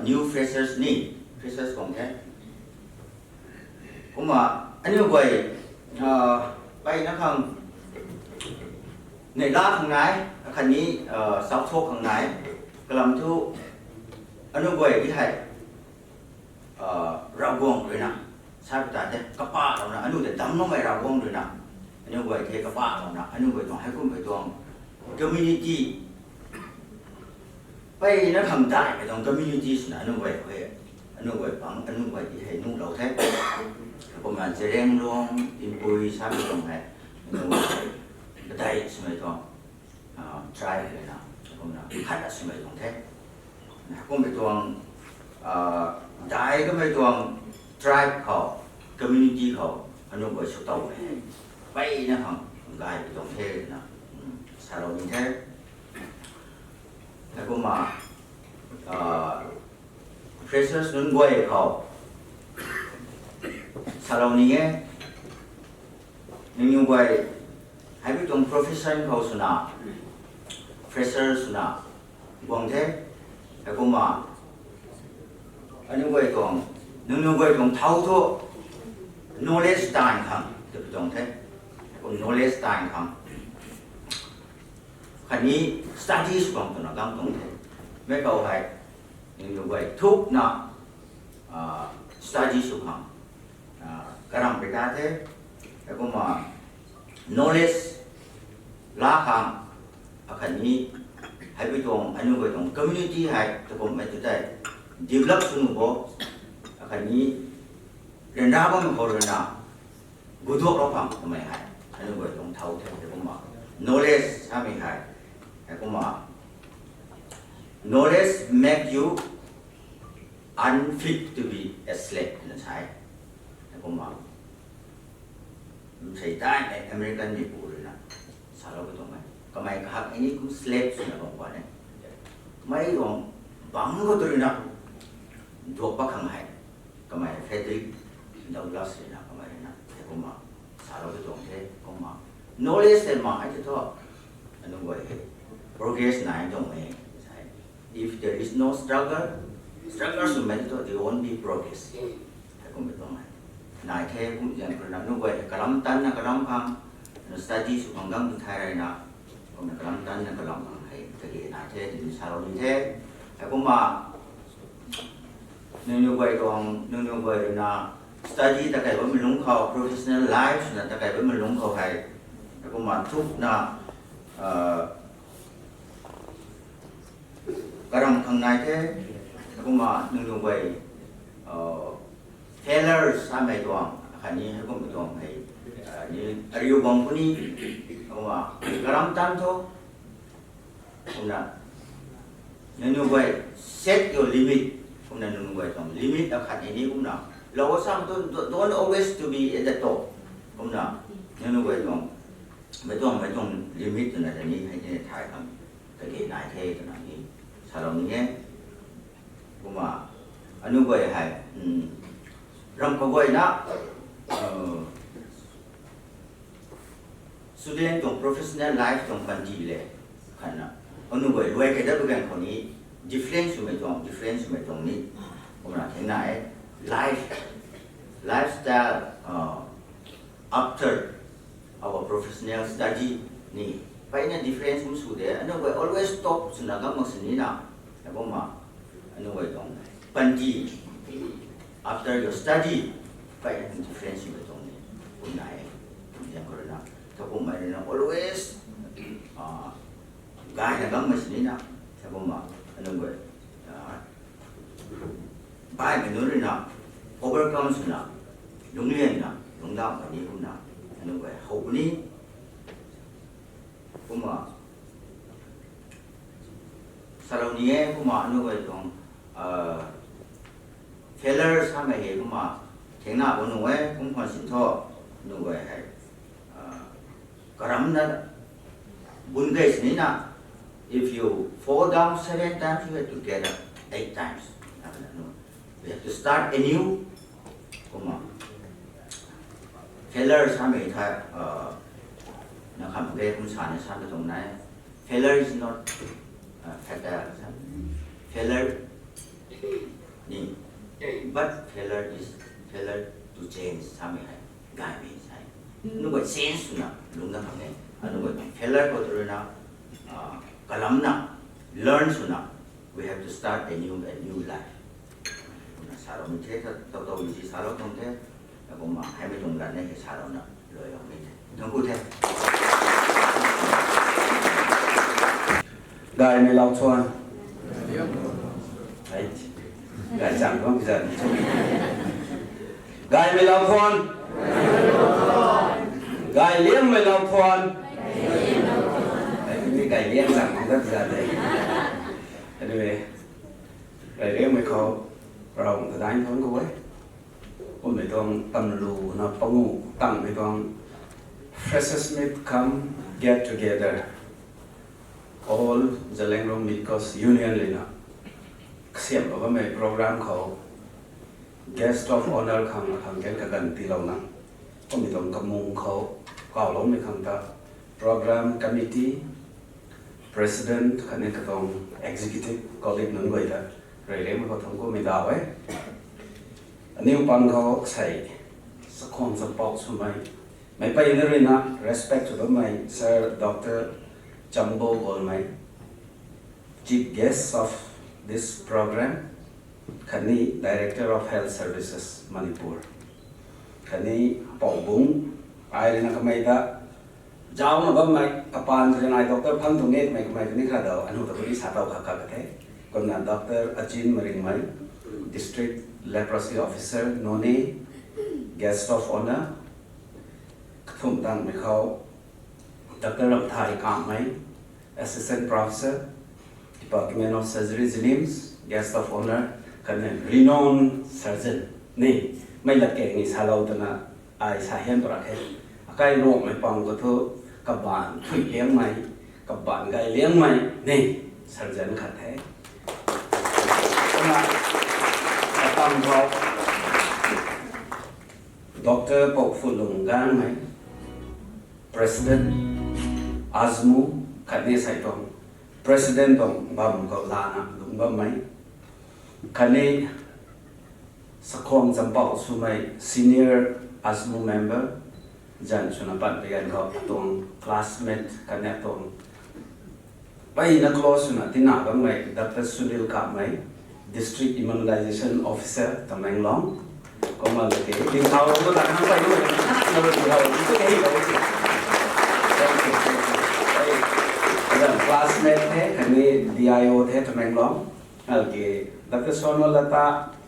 new freshers ni, freshers tuang the. Kumna aniu guay mpeyna khang neihla khang nai, akhatni sauc thuak khang nai, kalam thu aniu guay di hei Ravguangc ruina sa pu ta the, kapahlouna aniu tei damcloumei Ravguangc ruina aniu guay the kapahlouna aniu guay tuang heikumhmei tuang community, mpeyna khang daihmei tuang community swna aniu guay khe, aniu guay pang aniu guay di hei nuhlou the. Kumna Zeliangrong, Inpui samei tuang hei aniu guay kadai swmei tuang tribe ruina kumna khat swmei tuang the. Kummei tuang dai kamei tuang tribe khou, community khou aniu guay sw towmei mpeyna khang gay pi tuang the twna salou ni the. Heikumna freshers nunc guay khou salou ni e. Nangniw guay hei mi tuang profession khou swna, fresher swna guang the. Heikumna aniu guay tuang, nangniw guay tuang thau thu knowledge taanv khang twpui tuang the. Heikum knowledge taanv khang khatni study sw bam twna gam tuang the. Mei khou hei nangniw guay thukna study sw khang karam pi ta the. Heikumna knowledge laa khang, akhatni hei pi tuang aniu guay tuang community hei takumhmei tu tei develop sw nuh bo, akhatni ryanra bammei khou ruina guduaklou khang twmei hei aniu guay tuang thau the. Heikumna knowledge samei hei, heikumna knowledge make you unfit to be a slave twna sa e. Heikumna sei taimei American mipu ruina salou ka tuang e. Kamei kahak ni kum slave swna bam khwan e. Mei tuang bangc khou tu ruina duak pat khang hei kamei Frederick Douglass ruina kamei ruina heikumna salou ka tuang the. Kumna knowledge tei mak e tei thu aniu guay hei progress nai tuang e. If there is no struggle, struggle swmei tei thu there won't be progress. Heikummei tuang e. Nai the kum zian khou ruina aniu guay hei kalam tanna kalam khang, study sw khang gam tu thay rayna, kumna kalam tanna kalam khang hei kage nai the twna salou ni the. Heikumna nangniw guay tuang, nangniw guay ruina study ta kei bammei lungc khou, professional life swna ta kei bammei lungc khou hei, heikumna thukna karam khang nai the. Heikumna nangniw guay failures samei tuang khatni heikummei tuang hei ni ariu bam puni. Kumna karam tan thu kumna nangniw guay set your limit. Kumna nangniw guay tuang limit akhat ni ni kumna lou sam tu, don't always to be at the top. Kumna nangniw guay tuang mei tuang mei tuang limit twna ta ni hei ni thay khang kage nai the twna ni salou ni e. Kumna aniu guay hei ram kaguayna student tuang professional life tuang panty le khatna aniu guay luai kei dat bu ganv khou ni difference swmei tuang, difference swmei tuang ni kumna thengna e. Life, lifestyle after our professional study ni mpeyna difference kum sw de. Aniu guay always top swna gam mak sini na, heikumna aniu guay tuang panty after your study mpeyna difference swmei tuang ni kum nai e. Kum zian khou ruina, takumhmei ruina always gayna gam mak sini na, heikumna aniu guay baihmei nunc ruina overcome swna, lungclianna lungcdauh kani kumna aniu guay how puni. Kumna salou ni e. Kumna aniu guay tuang Failure samei hei kumna thengna bo nuh e, kum khwan sin tho, nuh e hei. Karamna bun gay sinina, if you fall down seven times, you have to get up eight times. We have to start anew. Kumna failure samei tha, na kham ge kum sa ni samei tuang nai. Failure is not fatal. Failure ni, but failure is failure to change samei hei gaymei sa e. Nunc guay change swna lungcna khang e. Nunc guay failure khou tu ruina kalamna, learn swna, we have to start a new, a new life. Kumna saloumei the, tau tau si salou tuang the. Kumna heimei tuang lat ni hei salouna luai lou ni the. Thangc ku the. Gaymei lou thuan. Gay chang bam pizat. Gaymei lou thuan. Gayliangmei lou thuan. Ni gayliang chang bam pizat de. Anyway, gayliangmei khou Ravguangc ta daeng thuanc khou e. Kummei tuang tamluna panguh tangmei tuang Freshers' Meet cum Get Together, All Zeliangrong Midcoast Union ruina kasiamhlou bammei program khou guest of honour khang akhang kan kaganv tiilouna, kummei tuang kamung khou kawloumei khang ta program committee president khatni katuang executive colleague nunc guay ta reyliangmei khou thangc kumei daw e. Aniw pang khou sei chakhwang champouh swmei, meic peyna ruina respect sw bammei Sir Doctor Chambo Golmei, Chief Guest of this program, khatni Director of Health Services Manipur, khatni Poubung, ai ruina kamei ta zaucna bammei, kapaan khou nai doctor phang tuang e twmei kamei ta ni kha daw, aniu ta kuni sa tow kha kha ka the. Kumna Doctor Achin Maringmei, District Leprosy Officer, Noney, Guest of Honour, kathumh tangmei khou Doctor Ramthai Kamei, Assistant Professor, Department of Surgery, JNIMS, Guest of Honour, khatni renowned surgeon ni, mei lat keng ni salou twna ai sa hian tw ra khe. Akai Ruangmei pang khou thu, kabaanc thuiliangmei, kabaanc gayliangmei ni, surgeon khat the. Kumna, kapang khou Doctor Pouphutlung Gangmei, President, ASMU, khatni sei tuang President tuang bam khou lana lungc bammei, khatni chakhwang champouh swmei senior ASMU member, zan swna pat pui ganv khou atuang classmate khatni atuang peyna close swna tina bammei Doctor Sunil Kamei, District Immunization Officer, Tamenglong. Kumna laki ding thau lou ta khang peyna lou ding thau lou. Classmate the khatni DIO the Tamenglong. Laki Doctor Sonwalata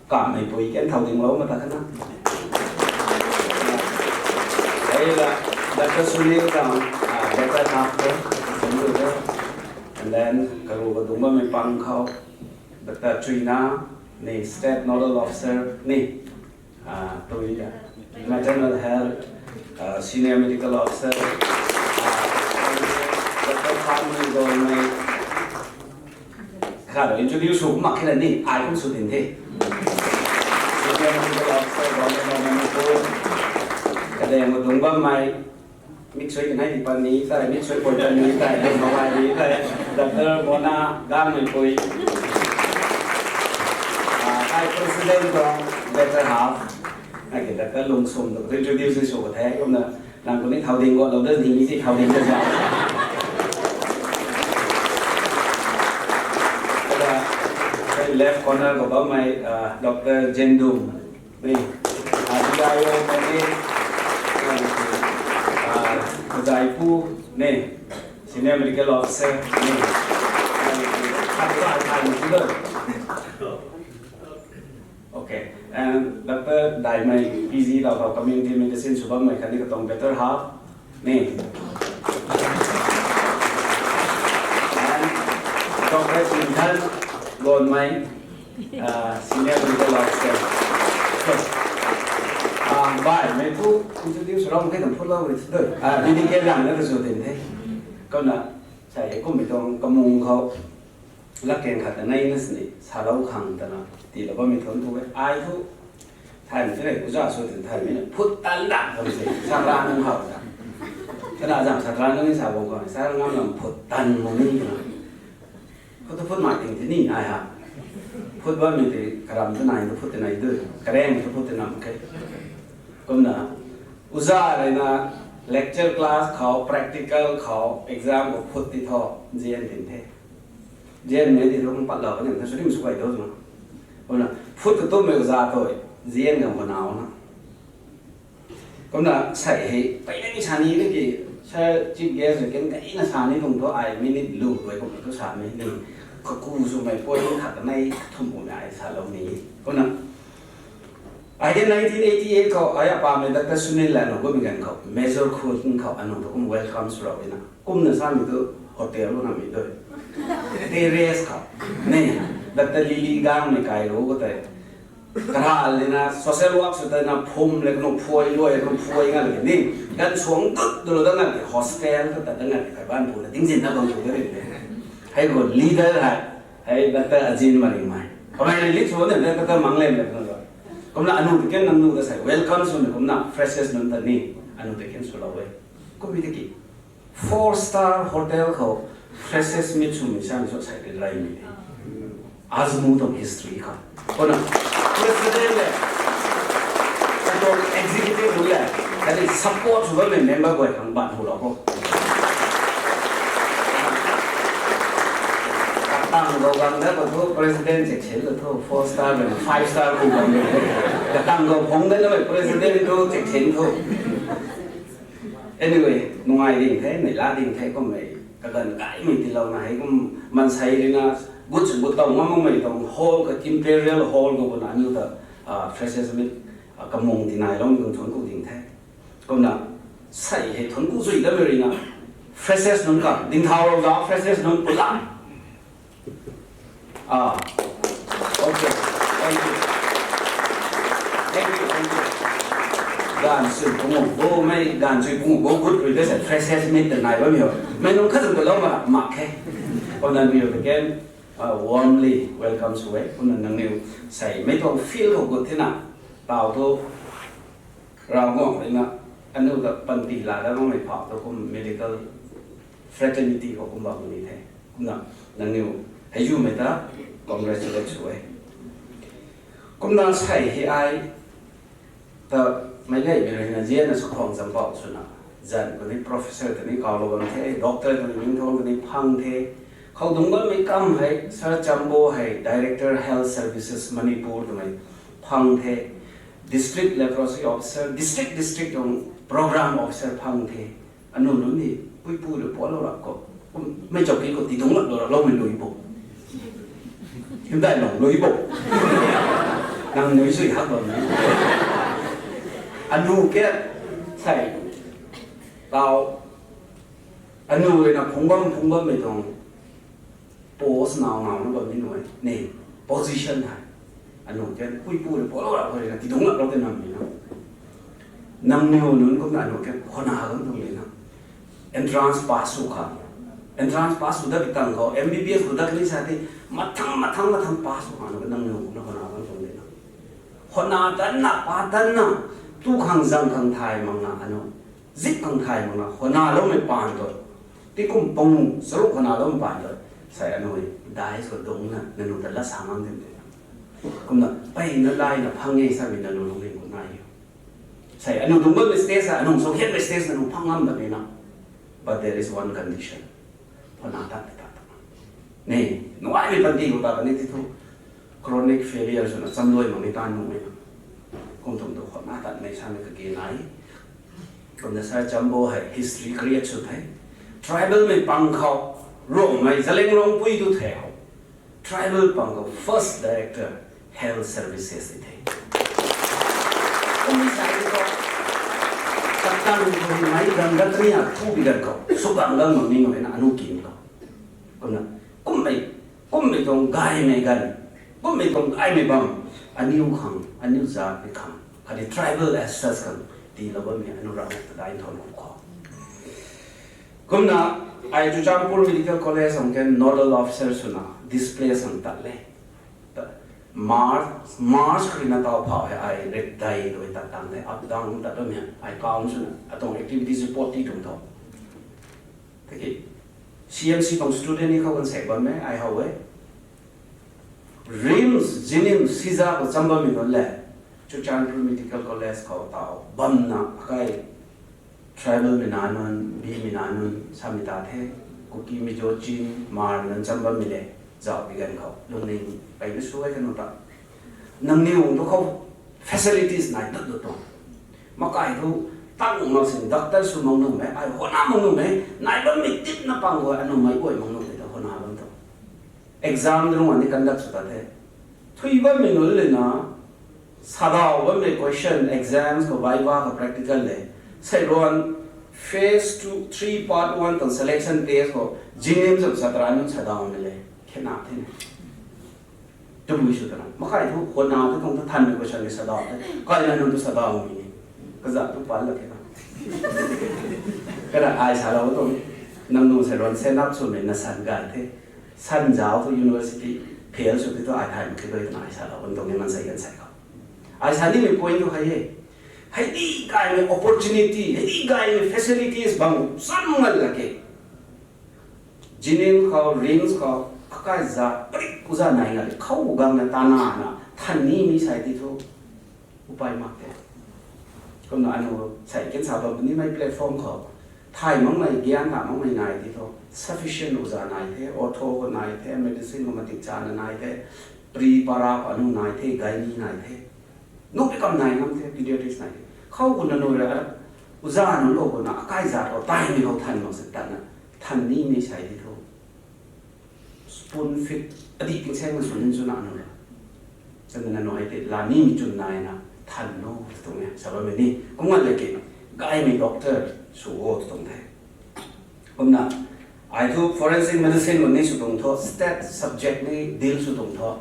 Kammeipui kan thau dinglou ma ta khana. Hei la, Doctor Sunil Kam, Doctor Hap the, and then karu kadungc bammei pang khou Doctor Chuina ni, State Nodal Officer ni, tui Maternal Health, Senior Medical Officer, Doctor Phanmei Dolmei, kha introduce sw mak khe la ni, ai kum sw din the. Senior Medical Officer, Government of Manipur, kadeng kadungc bammei, mik sui kanei di pan ni tei, mik sui poi pan ni tei, mobile ni tei, Doctor Mona Gangmeipui, ai President tuang better half, ai ki Doctor Lungsum tu introduce sw ka the, kumna nang kuni thau ding gualou da ni, mi si thau ding da sa. Left corner khou bammei, Doctor Jendum ni, DIO ni, Kazaipu ni, Senior Medical Officer ni, Okay, and Doctor Daimei, PG lou khou Community Medicine sw bammei khatni katuang better half ni, and Doctor Chintham Gonmei, Senior leader lou se. Bai, mei thu introduce rau khe tam phut lou ri thu doi. Mini ke lang na ta zu tin the. Kau na, sai e kummei tuang kamung khou, lak keng khat ta nei na sini, salou khang ta na, tii lou bammei thuanc ku e. Ai thu, thaymei ti rei, uza sw tin thaymei na, phut tan da, tam se, satra nung hau ta. Kana zam satra nung ni sa bang khou, sa ngam lam phut tan mo ni na. Khou tu phut mai ting ti ni ai ha. Phut bammei ti karam tu nai tu phut ti nai tu. Kareng tu phut ti nam khe. Kumna, uza rui na lecture class khou, practical khou, exam khou phut ti tho, zian tin the. Zian mei ti thu kum pat lou, kaniw ta sw rim sw kai do zung. Kumna, phut tu tumei uza tu, zian ngam khou nau na. Kumna, sai hei, pei na ni sa ni na ki, sir, chief guest rui ken kai na sa ni tuang thu, ai minute lu rui kumna thu sa ni ni. Kaku swmei point khat kanei kathumh kumna ai salou ni. Kumna, ai ken nineteen eighty eight khou, ai apamei Doctor Sunil Lano kummei ganv khou, Major Khulton khou, anu thu kum welcome sw rau na. Kumna samei tu hotel lu namei tu. Terrace khou. Ni, Doctor Lily Gangmei kai ru khou tei. Karal lina social work sw tei na phum le kanu phuai luai kanu phuai nga le ni. Ganv suang dut dut da nga le hostel ta ta da nga le kai ban pu na tingzin na bang pu de le. Hei khou leader hei. Hei Doctor Ajin Maringmei. Kamei release sw de Doctor Manglem le kanu lo. Kumna anu tei ken nangniw ta sai welcome swmei kumna freshers nunc ta ni anu tei ken swlou e. Kummei tiki four star hotel khou freshers meet swmei samei sw sai de reymei de. Azmu tuang history khou. Kumna president le, katuang executive le, khatni support sw bammei member guay khang ban hu lou khou. Katang khou gang da khou thu president section le thu four star le five star khou gang de. Katang khou phung de na mei president thu section thu. Anyway, nungai ding the, neihla ding the kummei, kaganv kaimei tiilouna hei kum mansei rui na, gut sw gut tow ngam makmei tuang hall ka Imperial Hall khou kumna aniu ta, freshers meet, kamung tinailoumei tuang thuanc ku ding the. Kumna, sai hei thuanc ku zui damei rui na, freshers nunc ka, dingthaulou zauc freshers nunc pula. Ah. Okay. Thank you. Thank you, thank you. Gaanv sui pungu bo, mei gaanv sui pungu bo, gut rui de se freshers meet ta nai bammei o. Mei nunc khat zang ta lou ma mak khe. Kumna nangniw ta ken, warmly welcome sw e. Kumna nangniw sei mei tuang field khou gut thina, tau thu Ravguangc rui na, aniu ta panty laa dat makmei phau tu kum medical fraternity khou kum bam ni the. Kumna, nangniw, hei zumei ta, congratulate sw e. Kumna sei hei ai, ta, meic gaymei rui na zianna sakhwang zampouh swna, zanc khou ni professor ta ni kawlou bam the, doctor ta ni ningthang ta ni phang the. Khou dungc bammei kam hei, Sir Chambo hei, Director Health Services Manipur twmei phang the. District Leprosy Officer, district district tuang Program Officer phang the. Aniu nunc ni puipu rui puanclou rap khou, mei chowki khou tidungc lak lou rap loumei lui bo. Hymdaih lung lui bo. Nang nui sui hak bam ni. Aniu ke, sei, tau, aniu rui na phungc bam phungc bammei tuang post nau nau na bam ni nui ni, position hei. Aniu ken puipu rui puanclou rap khou rui na tidungc lak lou tei nam ni na. Nangniw nunc kumna aniu ken khwana gam tuang ni na. Entrance pass sw kha. Entrance pass sw dat tang khou, M B B S khou dat ni sa ti, mathang, mathang, mathang pass sw kha na nangniw kumna khwana gam tuang ni na. Khwana tanna, pa tanna, tu khang zang khang thay makna aniu. Zip khang thay makna, khwanloumei paan tu. Tingkum pangu, charuk khwanloumei paan tu. Sei aniu, dais khou dungcna, nangniw ta lat sa ngam dim de. Kumna, mpeyna layna phang e samei nangniw lungning khou nai e. Sei aniu dungc bammei stage, aniu sw khiatmei stage nangniw phang ngam dat ni na. But there is one condition. Khwana tat tat tat. Ni, nuaimei panty khou ta kani ti thu. Chronic failure swna chamluai mak ni tan nuh e na. Kum tuang tu khwana tatmei samei kage nai. Kumna Sir Chambo hei history create sw the. Tribal mei pang khou, Rongmei Zeliangrong pui tu the khou. Tribal pang khou first director health services ti the. Kummei sa ti khou, katang khou mei gang dat ni a thu bi gan khou, sw gang gang mak ni nuh e na aniu kin khou. Kumna, kummei, kummei tuang gaymei ganv. Kummei tuang gaymei bam, aniu khang, aniu zaatmei khang, khatni tribal assets khang tiilou bammei aniu Ravguangc ta daih nthan khou khou. Kumna, ai Churachandpur Medical College khang kan nodal officer swna displace ang tat le. March, March kharina taw phau hei ai ret dai doi tat tang the, up down tat bammei ai count swna atuang activities report ti tuang tho. Tiki, C M C tuang student ni khou kan sei bam e, ai how e. RIMS, JNIMS, CISA khou cham bammei nunc le, Churachandpur Medical College khou taw bamna akai tribal mei nac nunc, bimei nac nunc, samei ta the, Kuki, Mizo, Chin, Hmar nunc cham bammei le, zauh bi ganv khou lungning peyna sw e kanu ta. Nangniw tu khou facilities nai tat lu tuang. Makai thu tang mak sin doctor sw mak nuh e, ai hona mak nuh e, nai bammei tipna pang khou anu mei guay mak nuh e ta hona bam tuang. Exam rung ani conduct sw ta the. Thui bammei nunc le na, sadaw bammei question, exams khou, viva khou, practical le. Sei ruan phase two, three, part one tuang selection test khou JNIMS satra nunc sadaw mei le. Khe na the ne. Tabui sw tana. Makai thu hona tu tuang ta thanmei question le sadaw the. Kaina nunc tu sadaw mei ni. Kaza tu pal la khe na. Kana ai salou tuang. Nangniw sei ruan stand up swmei na san gay the. San zauc thu university fail sw the thu ai thay mak khe doi twna ai salou kan tuang ni maansei kan sei khou. Ai sa nimei point tu hei e. Hei di gaymei opportunity, hei di gaymei facilities bam sam ngal la ke. JNIMS khou, RIMS khou, akai zaat padik uza nai ngal khou gangna tana na than nimei sai ti thu. Upai mak the. Kumna anu sei kan sa bam nimei platform khou. Thay makmei, gyan ta makmei nai ti thu. Sufficient uza nai the, ortho khou nai the, medicine khou matik chana nai the, pre para khou anu nai the, gynae nai the. Nuhmei kam nai ngam the, pediatrics nai the. Khou kumna nu ra, uza nunc khou kumna, akai zaat khou, taimei khou than mak se tatna, than nimei sai ti thu. Spoon feed, adih tingsaengna sw nin swna nu ra. Channa nanu hei tei, la nimei chwn naina, than no, tw tuang e, sa bammei ni. Kum ngal le ke, gaymei doctor sw o tw tuang the. Kumna, ai thu forensic medicine khou ni sw tuang tho, state subject ni deal sw tuang tho.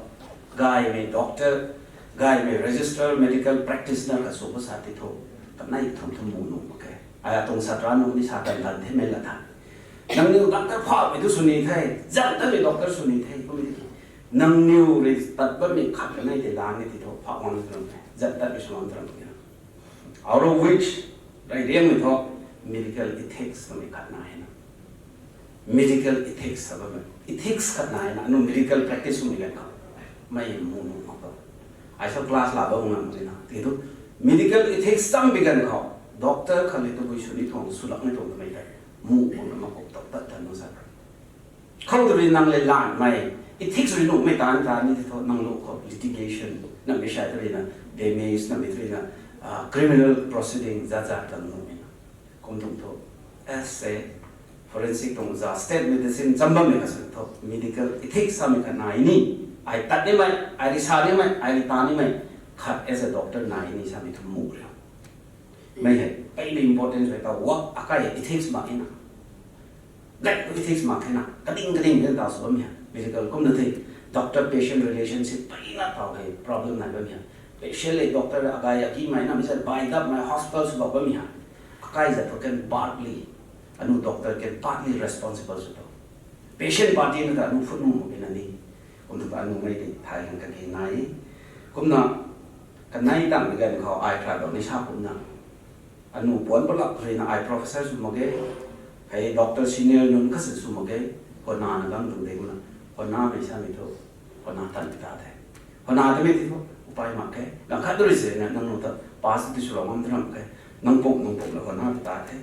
Gaymei doctor, gaymei registered medical practitioner khat sw khou sa ti thu. Kanei thum thum mu nuh mak khe. Ai atuang satra nunc ni sa tan tan themei la tha. Nangniw doctor phakmei tu sw ni the, zan tatmei doctor sw ni the, kum ni. Nangniw rui tat bammei khat kanei tei la ni ti thu, phak wan tuang the, zan tatmei sw wan tuang the. Out of which, rey riangmei thu, medical ethics twmei khat nai na. Medical ethics sa bammei. Ethics khat nai na, anu medical practice swmei ganv khou. Mei mu nuh mak khou. Ai sa class la bam ngam mak na. Ti thu, medical ethics cham bi ganv khou. Doctor khat le tabui sw ni tuang, sw lak ni tuang twmei tei. Mu mak na mak khou tat tat tan mak sa. Khou tu rui nang le lanmei, ethics rui nuhmei tan ta ni ti thu nang lu khou litigation, nang mi sai tu rui na damage, nang mi tu rui na, ah, criminal proceeding zat zat tan nuhmei na. Kum tuang thu, as a forensic tuang za, state medicine cham bammei khat sw thu, medical ethics samei khat nai ni, ai tat nimei, ai ri sa nimei, ai ri ta nimei, khat as a doctor nai ni samei thu mu riu. Mei hei, peyna importance hei ta work akai hei ethics mak e na. Gay tu ethics mak khe na, kading kading den taw sw bammei hei, medical kumna the, doctor patient relationship peyna taw hei problem nai bammei hei. Patient le doctor akai akimei na, mi sa bai dapmei hospital sw bak bammei hei. Akai zat thu kan partly, anu doctor kan partly responsible sw tho. Patient party na ta anu phut nu mak na ni. Kum tu ta anu mei tei thay khang kage nai. Kumna, kanei tang bi ganv khou ai khat dou ni sa kumna. Anu puan palak rui na ai professor sw mak ge. Hei doctor senior nunc khat sw sw mak ge. Hona na gang tu de kumna. Hona mei samei thu. Hona tan pi ta the. Hona tamei ti thu. Upai mak khe. Lang khat rui se na nang nu ta pass ti sw lou ngam tram khe. Nang pum, nang pum la hona pi ta the.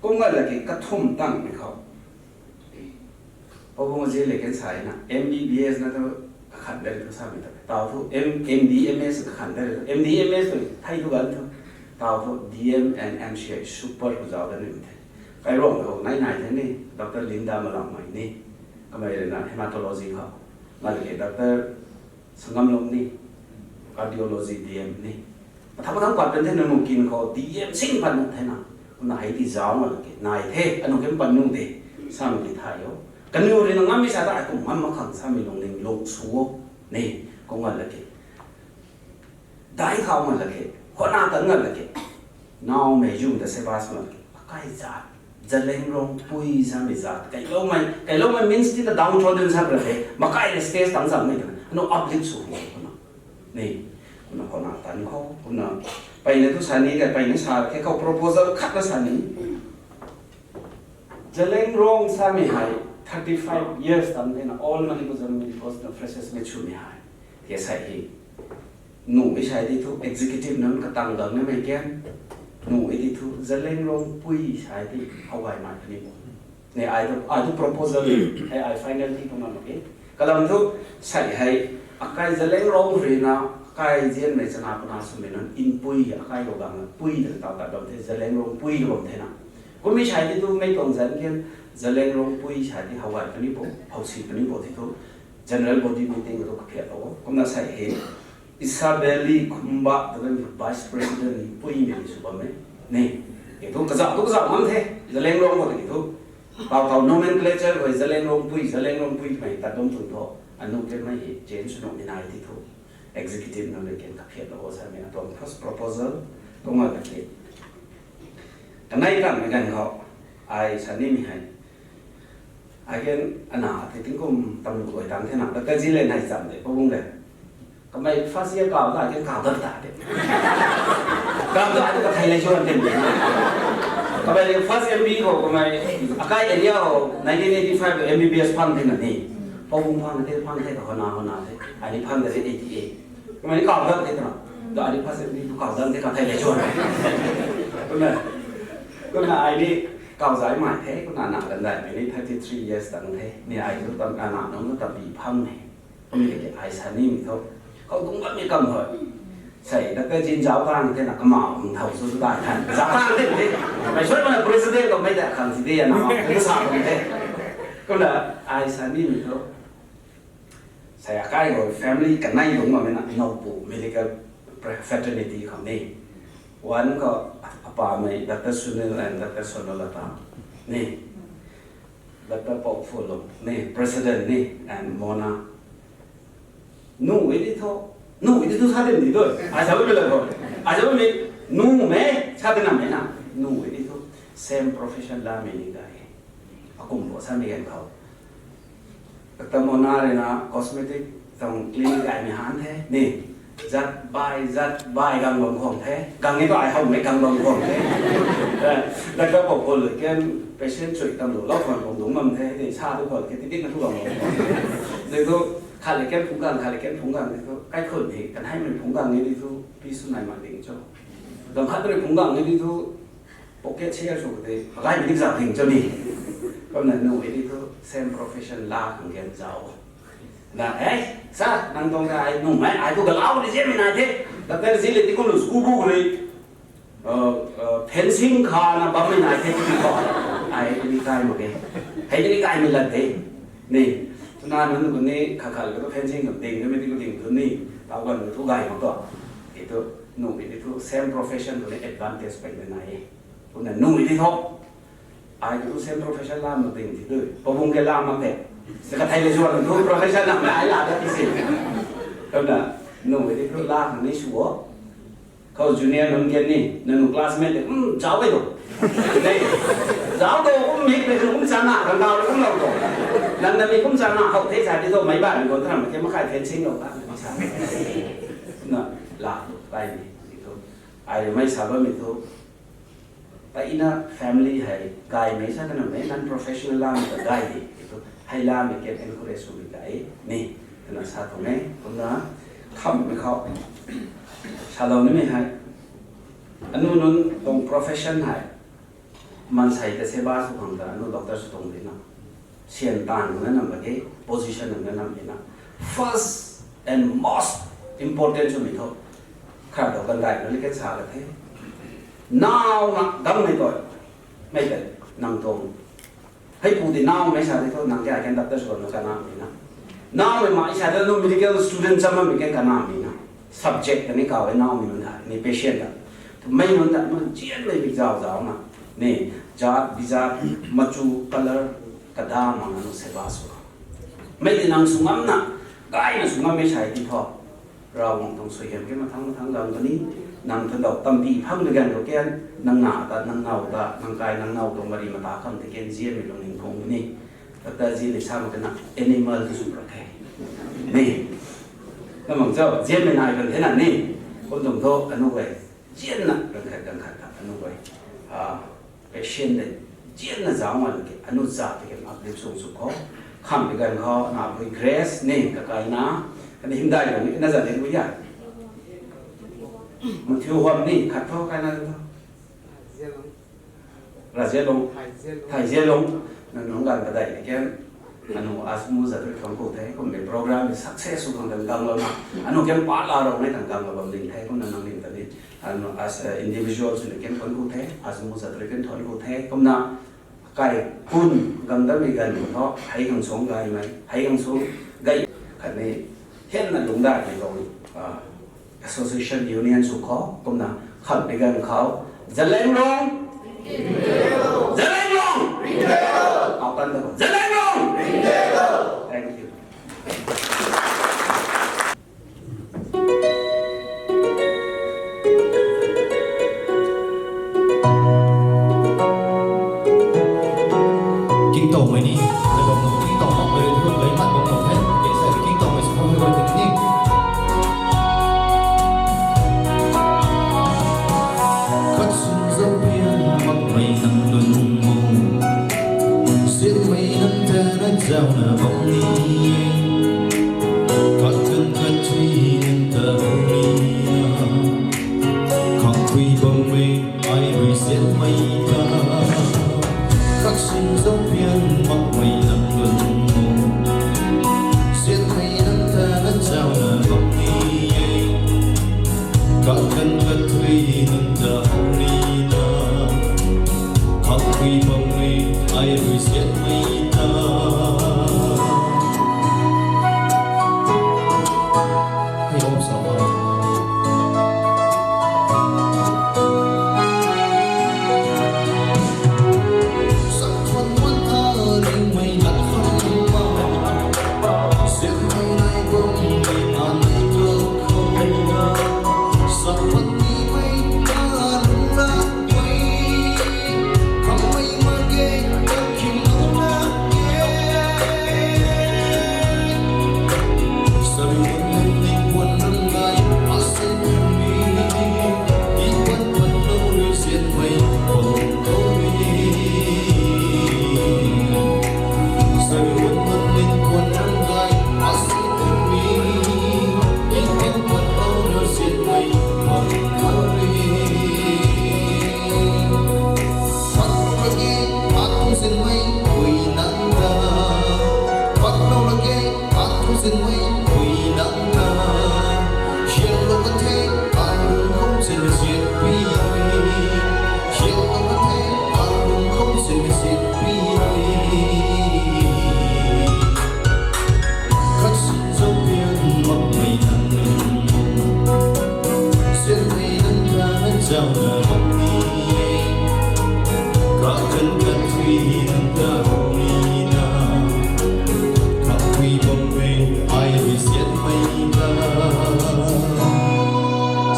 Kum ngal la ki kathum tang mei khou. Poubung zi le kan sa na, M B B S na tu kakhan de tu samei ta. Taw thu M-, M D M S kakhan de, M D M S tu thei tu gan thu. Taw thu D M and M C I super khou zauc da ni the. Kairuang khou nai nai the ni, Doctor Linda Malamai ni. Kamei rui na hematology khou. Ngal ke Doctor Sangam Lung ni, cardiology D M ni. Mathang mathang pat kan the na nu kin khou D M sing pat nu the na. Kumna hei ti zauc ngal ke, nai the, anu ken pat nu de, samei ti thay o. Kaniw rui na ngam mi sa ta, ai kum ngam mak khang samei lungning lung sw o. Ni, kum ngalak khe. Dai khou ngalak khe. Khona ta ngalak khe. Nowmei zun ta se ba sw ngalak khe. Akai zat. Zeliangrong pui samei zat. Kailoumei, kailoumei means ti ta downtrodden sa ra khe. Makai le stage tang zat mei ta. Ano uplift sw khou na. Ni, kumna khona tan khou, kumna peyna tu sa ni, kai peyna sa khe khou proposal khat na sa ni. Zeliangrong samei hei thirty five years tang thena all Manipur Zeliangrong Manipur na freshers meet swmei hei. Ke sai hi. Nuh e sai di thu executive nunc katang gang na mei kian. Nuh e di thu Zeliangrong pui sai di how gay mai puni bo. Ni ai tu, ai tu proposal hei ai final ti kumna mak e. Kalam thu sai hei akai Zeliangrong rui na akai zianmei chana puna swmei nunc npui akai khou gang na pui ta tau tat bam the Zeliangrong pui ta bam the na. Kummei sai di tu mei tuang zan kian Zeliangrong pui sai di how gay puni bo, how si puni bo ti thu general body meeting tu kaphiat o. Kumna sai hei Isabelli Khumba ta vice president ni pui ni sw bam e. Ni, e thu kazauh tu kazauh ngam the, Zeliangrong khou tiki thu. Tau tau nomenclature khou Zeliangrong pui, Zeliangrong pui mei tat bam tuang tho. Anu ke mei hi change nuhmei nai ti thu. Executive nunc rui kan kaphiat lo samei atuang first proposal. Kum ngalak khe. Kanei tanmei ganv khou. Ai sa nimei hei. Again, ana, ti tingkum tam luai tang the na, ta ka zin le nai cham de, pabung le. Kamei first year kau ta, again kau dat ta de. Kau ta, again kathei le chuan de. Kamei first M B khou, kamei, akai area khou, nineteen eighty five khou M B B S phang the na ni. Pabung phang the, phang the, ka hona, hona the. Ani phang the eighty eight. Kamei kau dat the na. Da ani first M B tu kau dat the, kathei le chuan. Kumna, kumna ai ni, kau zai mai the, kumna na kan dai, mei ni thirty three years tang the. Ni ai tu tam, ana, nung tu tam bi phang ni. Kumna ke ai sa nimei thu. Khou tung bammei kam hoi. Sai, da ka zin zauc tang the na kama hung thau su su dai than. Zauc tang the the. Mei sui mana president khou mei da khang si de na ma. Ka sa khang the. Kumna ai sa nimei thu. Sai akai hoi family kanei lung ma mei na Nowpu medical fraternity khou ni. One khou apa mei Doctor Sunil and Doctor Sonalata ni. Doctor Pokfulo ni, president ni, and Mona. Nuh e di thu, nuh e di thu sa din di tu. Ai sa bam mei la ko. Ai sa bam mei, nuh mei, sa din na mei na. Nuh e di thu, same profession lamei ni gay. Akum bo sa ni gan khou. Doctor Mona rui na cosmetic tuang clinic ai mei han the. Ni, zat bai, zat bai gang bam khwang the. Gang ni tu ai how mei gang bam khwang the. Eh, Doctor Pokfulo kan patient chui tam lu lou khwang bam dung bam the. Ni, sa tu khwang ke ti ti na tu gang bam khwang. Ni tu, khat le kan phung gang, khat le kan phung gang ni tu. Kai khun ni, kan hai mei phung gang ni tu, pi su nai ma ding cho. Gang khat rui phung gang ni tu, pocket share sw khou tei, akai mei dik zauh ding cho ni. Kumna nuh e di thu, same profession la khang gan zauc. Na, eh, sa, nang tuang ta ai nuh mei, ai tu galau ni zianmei nai the. Doctor zin le ti kum lu school bu khou ni, uh, uh, fencing kha na bammei nai the ti khou. Ai ni kai mak e. Hei ni kai mei lat de. Ni, tuna nunc khou ni khat khat khou tu fencing khou ding, mei ti khou ding tu ni, tau gan tu gay mak tu. Ki tu, nuh e di thu, same profession khou ni advantage pei mei nai e. Kumna nuh e di thu. Ai tu same profession la mak ding ti tu. Pabung ke la mak the. Sa kathei le zuan tu profession na mei ai la ta ti si. Kumna nuh e di thu la khang ni sw o. Khou junior nunc kan ni, nanu classmate de, um, zauc e tu. Ni, zauc tu, um, mik pe kum chana, randau kum lou tu. Nang na mi kum chana, how the sa di tu, mei ban ni kum tram ke makai fencing lou ka, sa. Na, la tu, kai ni, di tu. Ai mei sa bammei thu. Pai na family hei, gaymei sa kana mei, non-professional lam ta gay di, tu, hei lam mei ke encourage sw mei gay, ni, kana sa tuang e, kumna, khammei khou, salou nimei hei, anu nunc tuang profession hei, maansei ta se ba sw khang ta, anu doctor sw tuang di na. Sian taanv na nam ba ke, position na nam di na. First and most important swmei thu. Khat dou kan dai na li kan sa ka the. Nau na gangmei tu. Mei tei, nang tuang. Hei pu di naumei sa di thu, nang kya kan doctor sw na kanamei na. Naumei ma, isa ta nu medical student cham mei kan kanamei na. Subject ta ni kaw e naumei nunc ta, ni patient ta. Mei nunc ta, nunc zianmei bi zau zau na. Ni, jat, bizat, machu, color, kada ma na nu se ba sw. Mei di nang sw ngam na. Kaina sw ngammei sa e ti thu, Ravguangc tuang suaihiam ke mathang mathang gang puni, nang thandau tampi phang de ganv khou kan, nang na ta, nang now ta, nang kai nang now tuang mari mata khang tei kan zianmei lungning phung puni. Tata zianmei sa mak kana animal tu sw ra the. Ni. Namang cho, zianmei nai kan the na ni. Kum tuang thu, anu guay. Zianna, ganv khat, ganv khat ta, anu guay. Ah, patient de, zianna zauc mak ke, anu za tei ke, mak dip sung sw khou. Kham pi ganv khou, na pui Grace ni, kakai na, kani hymdaih lung ni, na za de lu ya. Matthew huam ni, khat tho, kai na tho. Razialung, Thaizialung, nang nunc ganv padeih ni kan, anu Asmu Zatri thuanc ku the, kumna program ni success sw khang tang ganglou na, anu kan pa la rou ni tang ganglou bam ding the, kumna nang ning ta ni, anu as, eh, individual sw ni kan thuanc ku the, Asmu Zatri kan thuanc ku the, kumna kai kun gang datmei ganv khou thu, hei khang suang gaymei, hei khang suang gay, khatni hianna lungc daihmei tuang, ah, association union sw khou, kumna khat pi ganv khou, Zeliangrong! Zeliangrong! Au tan ta khou, Zeliangrong! Thank you. Kingtowmei ni, ai bam nung kingtow makmei rui thu, lei mat bam nung the, kei sa kingtowmei sw khou hei rui tei ni. Khat sin zauc pian makmei nang lun mo. Sianmei nang ta na zauc na bam ni e. Khat kan khat thui nang ta bam ni na. Khang pui bam e. Ai rui sianmei ta, khat sin zauc pian makmei nang lun mo. Sianmei nang ta na zauc na bam ni e. Khat kan khat thui nang ta how ni na. Khang pui bam e, ai rui sianmei ta. Hei om sa ba.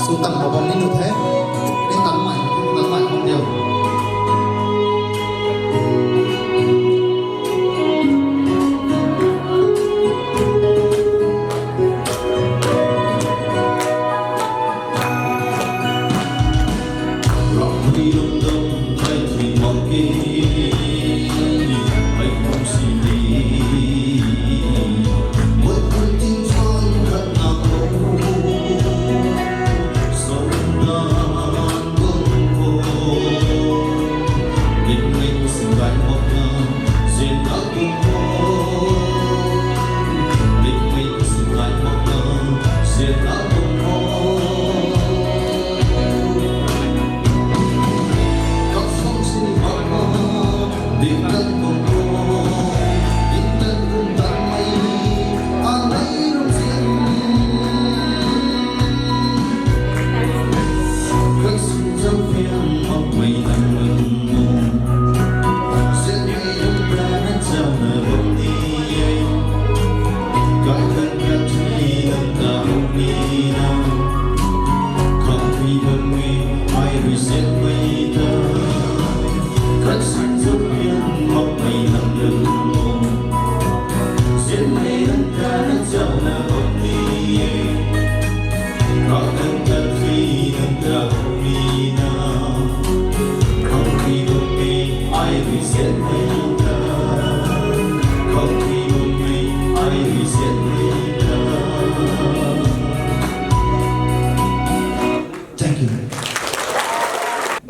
Sw tang khou bam ni nu the. Ni tang mai, tang mai bam diu.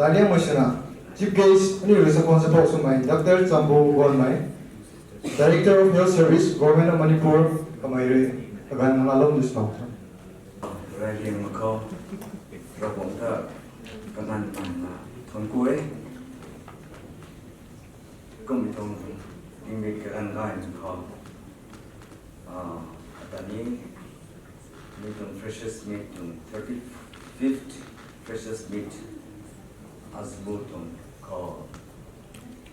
Aliang mai swna, Chief Guest, aniu rui chakhwang sa thau swmei, Doctor Chambu Gonmei, Director of Health Service, Government of Manipur, kamei rui, kaganv nang alum discount. Rai liang mak khou, Ravguangc ta kaganv nang na thuanc ku e. Kum mi tuang tingmik kaganv gay nang khou, ah, atani, mi tuang freshers meet tuang thirty-fifth freshers meet azmu tuang khou,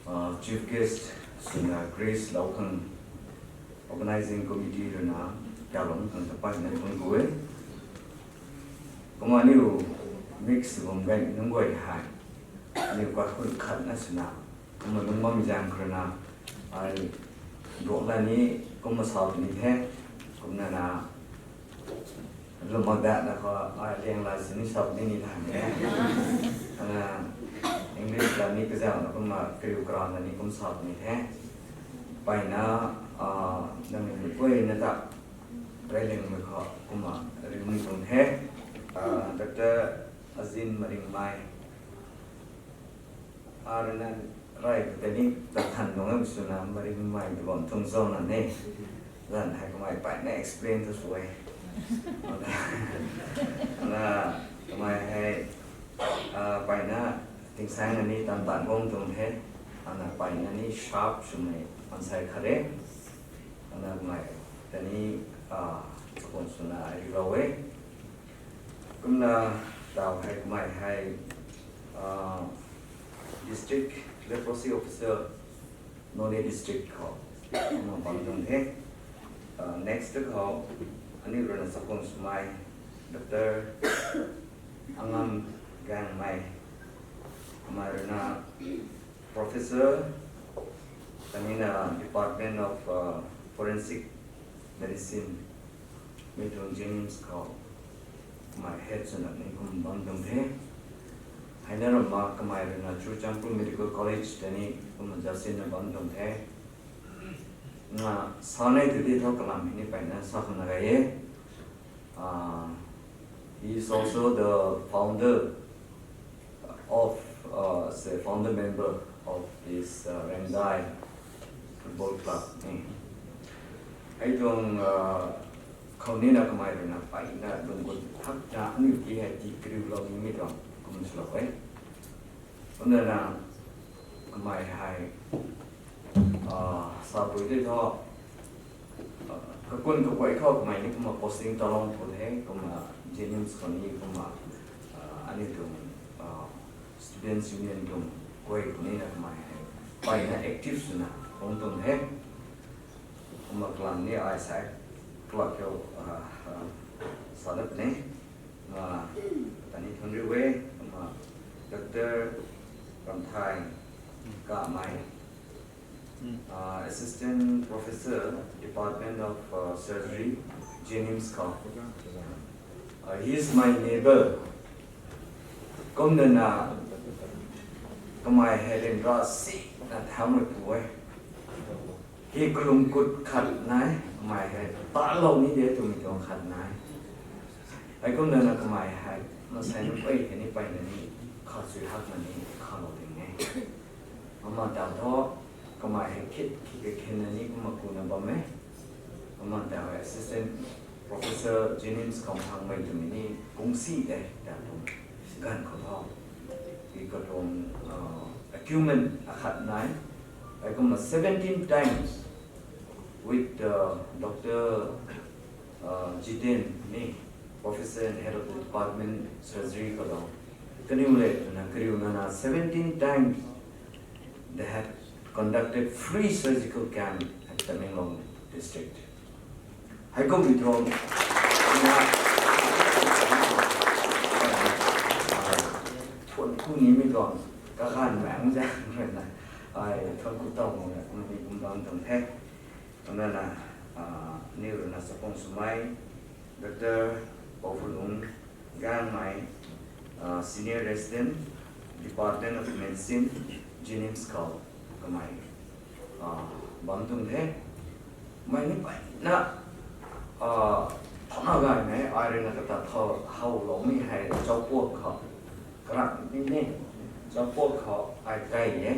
ah, chief guest swna Grace Loukhang, organizing committee rui na, kalung khang tapai na thuanc ku e. Kumna aniu mix bam gay nunc guay hei, aniu kaikhun khat na swna, kumna lungc bam zaeng khou rui na, ai, duak la ni, kumna sa puni the, kumna na, lwm mak dat na khou, ai, liang la sini sa puni ni than e. Ana, English la ni kazauh na kumna kariu karana ni kum sa puni the. Pai na, ah, nang ni guay na ta, rai liang mei khou kumna riu ni tuang the. Ah, Doctor Azin Maringmei. Arui na rai tei ni ta than nung am swna Maringmei ta bam tuang zauc na ne. Zan hei kamei pai na explain tu sw e. Na, kamei hei, ah, pai na tingsaeng na ni tan tan bam tuang the. Ana pai na ni sharp swmei mansei khat e. Ana kamei ta ni, ah, chakhwang swna riu lou e. Kumna tau hei kamei hei, ah, District Leprosy Officer, Noney District khou kumna bam tuang the. Ah, next khou, aniu rui na chakhwang swmei, Doctor Angam Gangmei, kamei rui na Professor, kanina Department of, uh, Forensic Medicine, mi tuang JNIMS khou, kamei head swna ni kum bam tuang the. Hei na ramna kamei rui na Churachandpur Medical College ta ni kumna zausinna bam tuang the. Na, sa nei tu di thu kalam hei ni pai na sa khang na gay e. Uh, he is also the founder of, uh, say, founder member of this, uh, Rengdai Football Club. Hei tuang, uh, khou ni na kamei rui na pai na tuang gut thak na aniu ti hei ti kariu lou ni mi tuang kum swlou e. Kumna na kamei hei, ah, sa pui tei thu, ah, kakun kaguay khou kamei ni kumna posting talong pun the, kumna JNIMS khou ni kumna, ah, aniu tuang, ah, Students Union tuang guay khou ni na kamei hei pai na active swna bam tuang the. Kumna kalam ni ai sai club khou, ah, ah, sa dat ne. Ah, ta ni thuanc riu e, kumna Doctor Ramthai Kamei, ah, Assistant Professor, Department of, uh, Surgery, JNIMS khou. Uh, he is my neighbor. Kumna na kamei hei ryanra si na thaumei pu e. Hei kalung kut khat nai, kamei hei talou ni de twmei tuang khat nai. Hei kumna na kamei hei, masei nunc pei hei ni pei na ni, khat sui hak na ni, khalou ding e. Kumna tau thu, kamei hei khit, khit kakhin na ni kumna kuna bam e. Kumna tau hei Assistant Professor JNIMS khou hangmei twmei ni kungsi de, ta tuang ganv khou thu. Hei katuang, uh, acumen akhat nai. Hei kumna seventeen times with, uh, Doctor, uh, Jiten ni, Professor and Head of the Department Surgery khou lou. Kaniw le na kariu na na seventeen times they had conducted free surgical camp at Tamenglong district. Hei kum mi tuang, thuan ku ni mi tuang, kaganv maeng zaeng rui na, ai thuan ku tau mak na, kum ni kum bam tuang the. Kumna na, ah, aniu rui na chakhwang swmei, Doctor Poufulung Gangmei, ah, Senior Resident, Department of Medicine, JNIMS khou kamei, ah, bam tuang the. Mei ni pei na, ah, thana gaymei, ai rui na kata thau, howloumei hei, chaupuak khou, karak ni ni. Lampok khou ai kai e,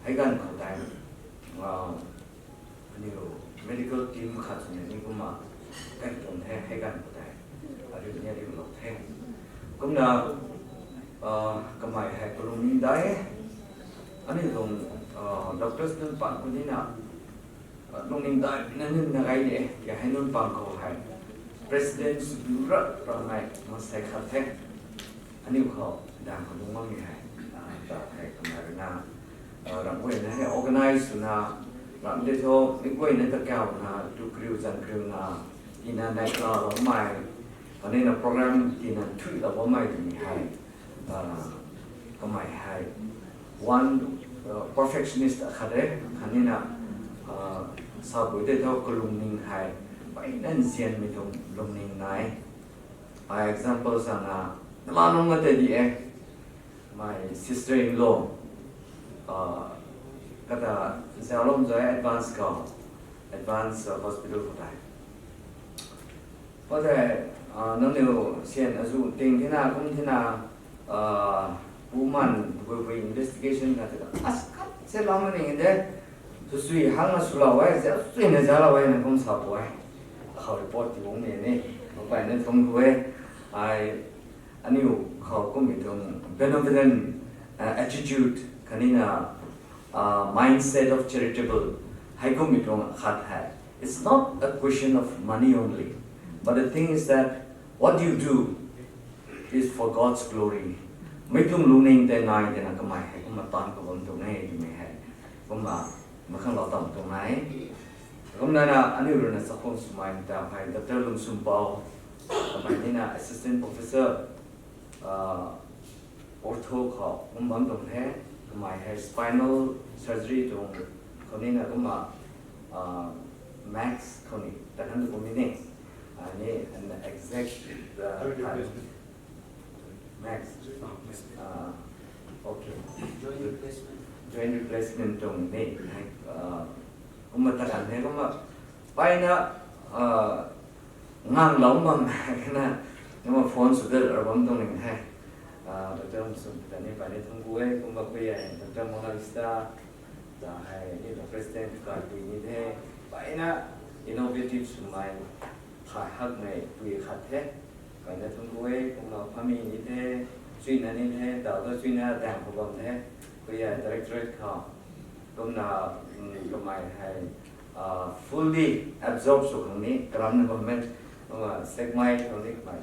hei ganv khou tei, aniu medical team khat swna ni kumna kai tuang the, hei ganv khou tei ariu ni ariulou the. Kumna kamei hei kalungning dai e. Aniu tuang doctors nunc pang khou nina lungning dai na nunc na gay de, ya hei nunc pang khou hei president sw rat ramei mansei khat the. Aniu khou dang khou lung makmei hei, ta hei kamei rui na ramh guayna hei organize swna, ramh de thu mei guayna ta kauna tu kariu zan kariuna tina neihla bammei, kanina program tina thuilou bammei twmei hei, kamei hei one perfectionist akhat e, khatnina sabui de thu kalungning hei mpeyna nzianmei tuang lungning nai. Ai example sana, nama nunc na tei di e, my sister-in-law kata zaulam zai advance khou, advance hospital khou tei, khou tei nangniu syan azu ting thina kum thina, puman guipui investigation kha tei as khat se lam ning de, sw sui hang na swlou e, zau suina zalou e na kum sa pu e. Khou report ti bungmei ni, mpeyna thum pu e. Ai aniu khou kummei tuang benevolent attitude khatnina mindset of charitable, hei kummei tuang khat hei, it's not a question of money only, but the thing is that what you do is for God's glory. Mei tuang lungning tei nai tina kamei hei kumna taanv khou bam tuang e twmei hei kumna makhang lou tam tuang e. Kumna na aniu rui na chakhwang swmei ta hei Doctor Lungsumpou, kamei nina assistant professor ortho khou kum bam tuang the. Kamei hei spinal surgery tuang khou nina kumna Max khou ni ta kan tu kum ni, ni an exact Max, okay, joint replacement tuang ni hei kumna ta kan the. Kumna mpeyna nganglou bam kena, kumna phone sw dat ra bam tuang ning the. Doctor Lungsum ta ni mpeyna thangc ku e. Kumna pui hei Doctor Mona Lisa ta hei ni tuang president kaipui ni the, mpeyna innovative swmei kha hakmei pui khat the. Mpeyna thangc ku e. Kumna phamei ni the, chuina ni the, daw ta chuina dang khou bam the, pui hei directorate khou. Kumna kamei hei fully absorb sw khang ni karamna bammei, kumna sekmei khou ni kamei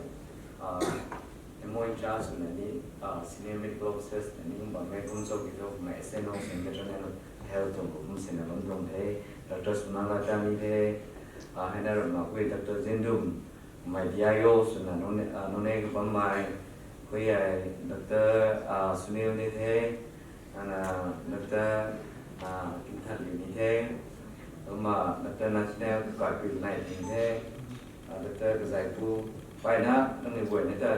M O in charge swna ni senior medical officers na ni bammei kum cho ki thu kamei S N O, Central Health tuang khou kum sina bam tuang the. Doctor Sunala ta ni the, heina ramna pui Doctor Zindum, kamei D I O swna nunc e khou bammei, pui hei Doctor Sunil ni the, ana Doctor Kimthanliu ni the, kumna Doctor Nathaniel kaipui nai ni the, Doctor Kazaipu, mpeyna nangniw guay ni ta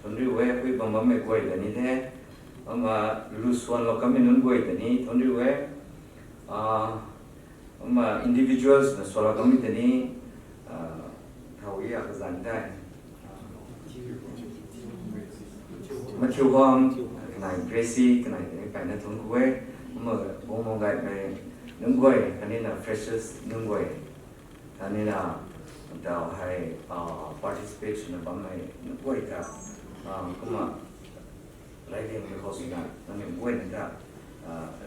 thunc riu e, pui bam bammei guay ta ni the, kumna lu swanlou kamei nunc guay ta ni thunc riu e, kumna individuals na swlou kamei ta ni, thau i a kazanc tei Matthew Hong, kanei Gracie, kanei ta ni mpeyna thunc ku e. Kumna bungc bungc gaymei nunc guay khatnina freshers nunc guay, khatnina taw hei participate swna bammei nunc guay ta, kumna raidiangmei khou swna nangniw guayna ta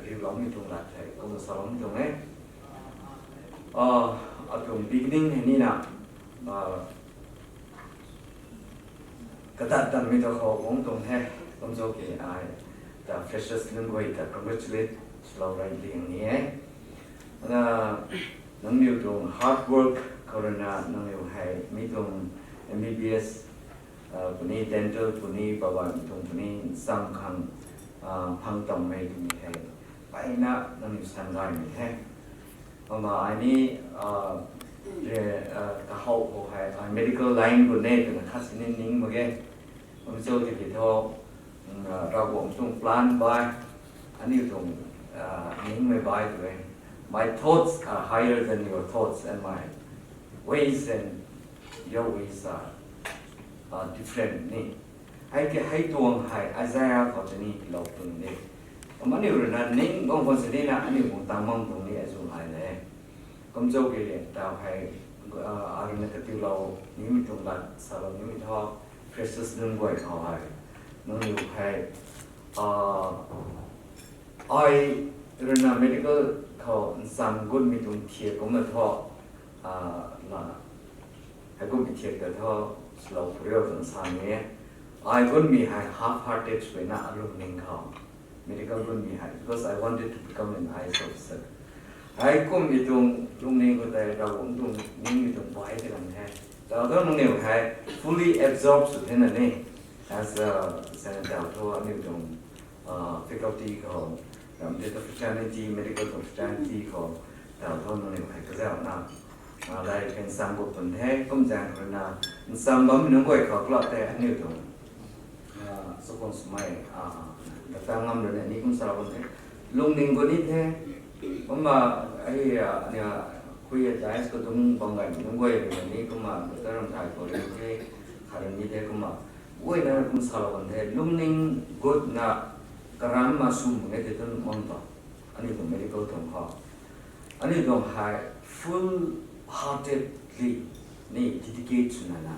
riuloumei tuang lat hei kumna saloumei tuang e. Atuang beginning hei nina kadat tanmei ta khou guang tuang the. Kum cho ki ai ta freshers nunc guay ta congratulate swlou raidiang ni e. Na, nangniw tuang hard work khou rui na nangniw hei mi tuang M B B S puni, dental puni, baban tuang puni nsam khang phang tammei twmei hei mpeyna nangniw san gaymei the. Kumna ai ni kahou khou hei ai medical line gu ne twna khat sini ning mak ge. Kum cho tiki thu Ravguangc tuang plan bai, aniu tuang ningmei bai tu e. My thoughts are higher than your thoughts, and my ways and your ways are different ni. Hei ke hei tuang hei Isaiah khou tini lou tuang de. Kum aniu rui na ning bam khwan sini na aniu bung tang bam tuang ni azu ai le. Kum cho ke le tau hei, ah, aruna katiulou nimei tuang lat salou nimei thu, Precious nunc guay khou hei, nangniw hei, ah, ai rui na medical khou nsam gutmei tuang thiak kumna thu, ah, na, hei gutmei thiak ta thu, slow puriu tuang sa ni e. Ai gutmei hei half-hearted swna alungning khou medical gutmei hei, because I wanted to become an I A S officer. Ai kummei tuang lungning khou tei Ravguangc tuang ningmei tuang bai ti kan the. Tau thu nangniw hei fully absorb sw thena ni, as a senator thu aniu tuang, uh, faculty khou, ram de fraternity, medical tuang fraternity khou, tau thu nangniw hei kazauhna, ah, lai kan sam gu pun the, kum zaeng rui na, nsam bam nunc guay khou club tei aniu tuang, ah, sukun swmei, ah, doctor ngam rui na ni kum salou bam the. Lungning gu ni the. Kumna, ai, ah, nia, khui a dais khou tung bam gay nunc guay rui na ni kumna doctor ram thai khou rui the, khat rui ni the kumna. Guay na kum salou bam the. Lungning gutna karam ma sum nge te tun mam ta. Aniu tuang medical tuang khou. Aniu tuang hei full-heartedly ni dedicate swna na.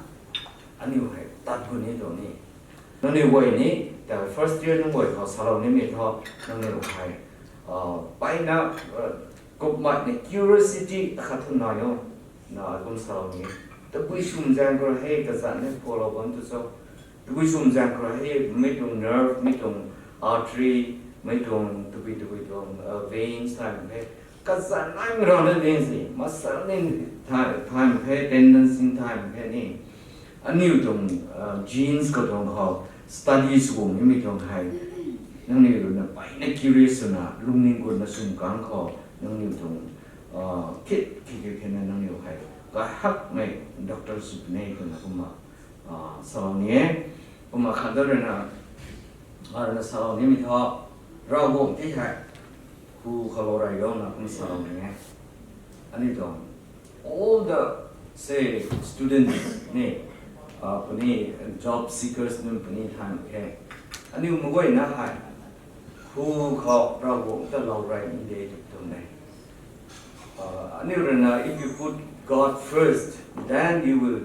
Aniu hei tat gu ni tuang ni. Nangniw guay ni, ta first year nunc guay khou salou nimei thu, nangniw hei, ah, pai na, ah, kummei ni curiosity akhat thu nai o, na kum salou ni. Tabui sum zaeng khou hei kazanc hei phualou bam tu cho. Tabui sum zaeng khou hei mei tuang nerve, mei tuang artery, mei tuang tabui tabui tuang, uh, veins time hei kazanc naimei rau na din si. Muscle ni time, time hei, tendons ni time hei ni. Aniu tuang, uh, genes khou tuang khou study sw gu nimei tuang hei. Nangniw rui na pai na curious swna lungning gutna sum kang khou nangniw tuang, uh, kit kit kit kit na nangniw hei kahakmei doctor sw puni twna kumna, ah, salou ni e. Kumna khat da rui na, ah, rui na salou nimei thu, Ravguangc ti hei hu khou lou rey lou na kum salou ni e. Aniu tuang all the, say, students ni, ah, puni job seekers nunc puni than khe. Aniu mei guayna hei hu khou Ravguangc ta lou rey ni de tuk tuang e. Uh, aniu rui na, if you put God first, then you will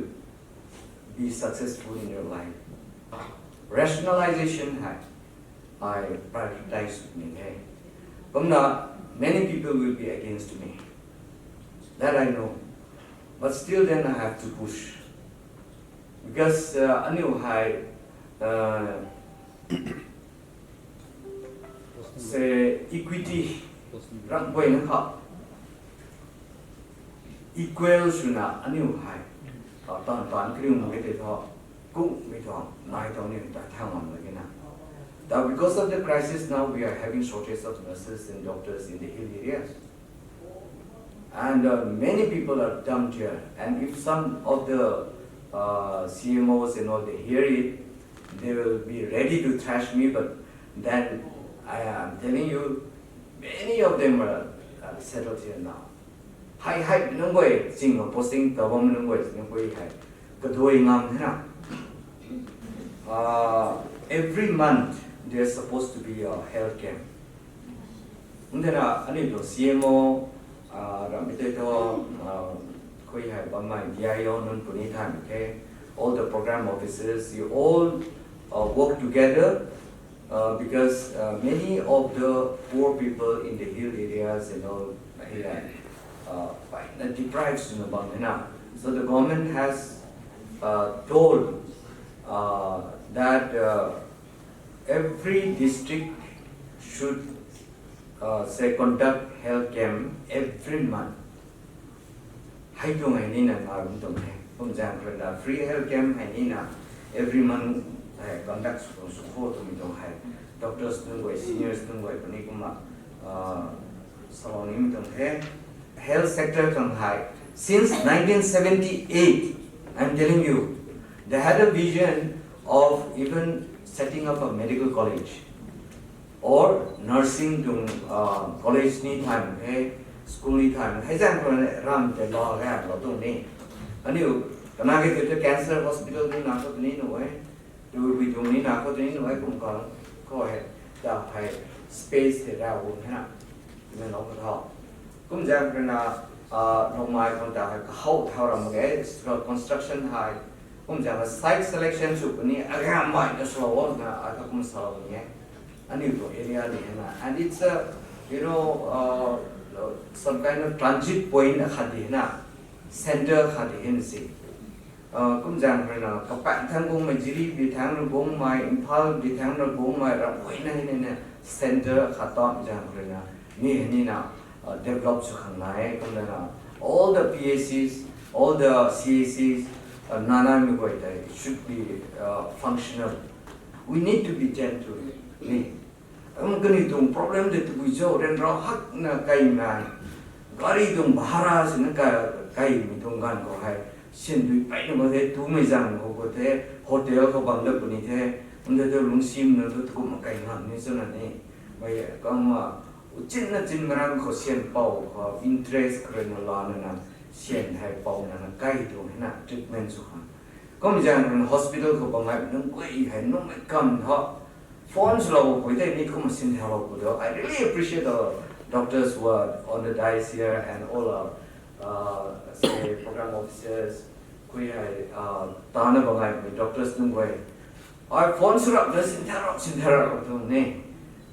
be successful in your life. Rationalization hei ai prioritize ni the. Kumna, many people will be against me. That I know. But still then I have to push. Because, uh, aniu hei, uh, say equity ramh guayna khou equal swna aniu hei, uh, taanv taanv kariu mak ge tei thu, kummei tuang nai tuang ni ta thang ngam lak ge na. Now because of the crisis now we are having shortage of nurses and doctors in the hill areas. And, uh, many people are dumped here. And if some of the, uh, C M Os and all, they hear it, they will be ready to thrash me. But then I am telling you, many of them are, uh, settled here now. Hei hei nunc guay ching khou posting ta bam nunc guay nunc guay hei kadui ngam the na. Uh, every month there is supposed to be a health camp. Kumna aniu tuang C M O, uh, ramh mei tei thu, uh, khui hei bammei D I O nunc puni than khe, all the program officers, you all, uh, work together, uh, because, uh, many of the poor people in the hill areas and all, uh, uh, deprived swna bam the na. So the government has, uh, told, uh, that, uh, every district should, uh, say, conduct health camp every month. Hei tuang hei ni na ngai bam tuang the. Kum zaeng khou rui na free health camp hei ni na every month hei conduct sw tuang sw kho twmei tuang hei. Doctors nunc guay, seniors nunc guay puni kumna, uh, salou nimei tuang the. Health sector tuang hei, since nineteen seventy-eight, I'm telling you, they had a vision of even setting up a medical college or nursing tuang, uh, college ni thay mak khe, school ni thay mak khe, zaeng khou rui na ramh tei lou ganglou tuang ni. Aniu, kana ke tei cancer hospital ni na tu ni nu e. Lu bui tuang ni na khou tei ni nungai kum khang khou hei, ta hei space hei ra bum hei na, tina lou khou tho. Kum zaeng khou rui na, ah, Longmai khang ta hei kahow thau ram mak ge, structural construction hei. Kum zaeng site selection sw puni, agamai na slow na, a ta kum salou ni e. Aniu tuang area ni hei na. And it's a, you know, uh, some kind of transit point akhat di hei na, center akhat di hei na si. Uh, kum zaeng khou rui na, kapaeng thang guangmei, Jiri bi thang rui guangmei, Imphal bi thang rui guangmei, ramh guay na hei ni na, center akhat ta zaeng khou rui na, ni hei ni na, uh, develop sw khang nai e, kum na na. All the P A Cs, all the C A Cs, uh, nana mi guay tei should be, uh, functional. We need to be tend to ni. Kum kaniw tuang problem tei tabui cho, ryanra hak na kaimei. Gari tuang bhara sina ka, kaimei tuang ganv khou hei. Syan dui peyna khou the, tumei zang khou khou the, hotel khou bam dat puni the, kum the tu lungsim na tu tukum kai ngam ni cho na ni. Mei kum, ah, uchin na chin maram khou syan pou khou, interest khou rui na la na na, syan hei pou na na, kai tuang hei na, treatment sw khang. Kum zaeng rui na hospital khou bam ngai, nunc guay hei, nunc mei kam tho. Phone swlou pui tei ni kum sin thalou pui tho. I really appreciate the doctors who are on the dais here and all our, uh, say, program officers, khui hei, uh, tana bam ngai pui doctors nunc guay. Ai phone swrap ta sin tharap, sin tharap tuang ni.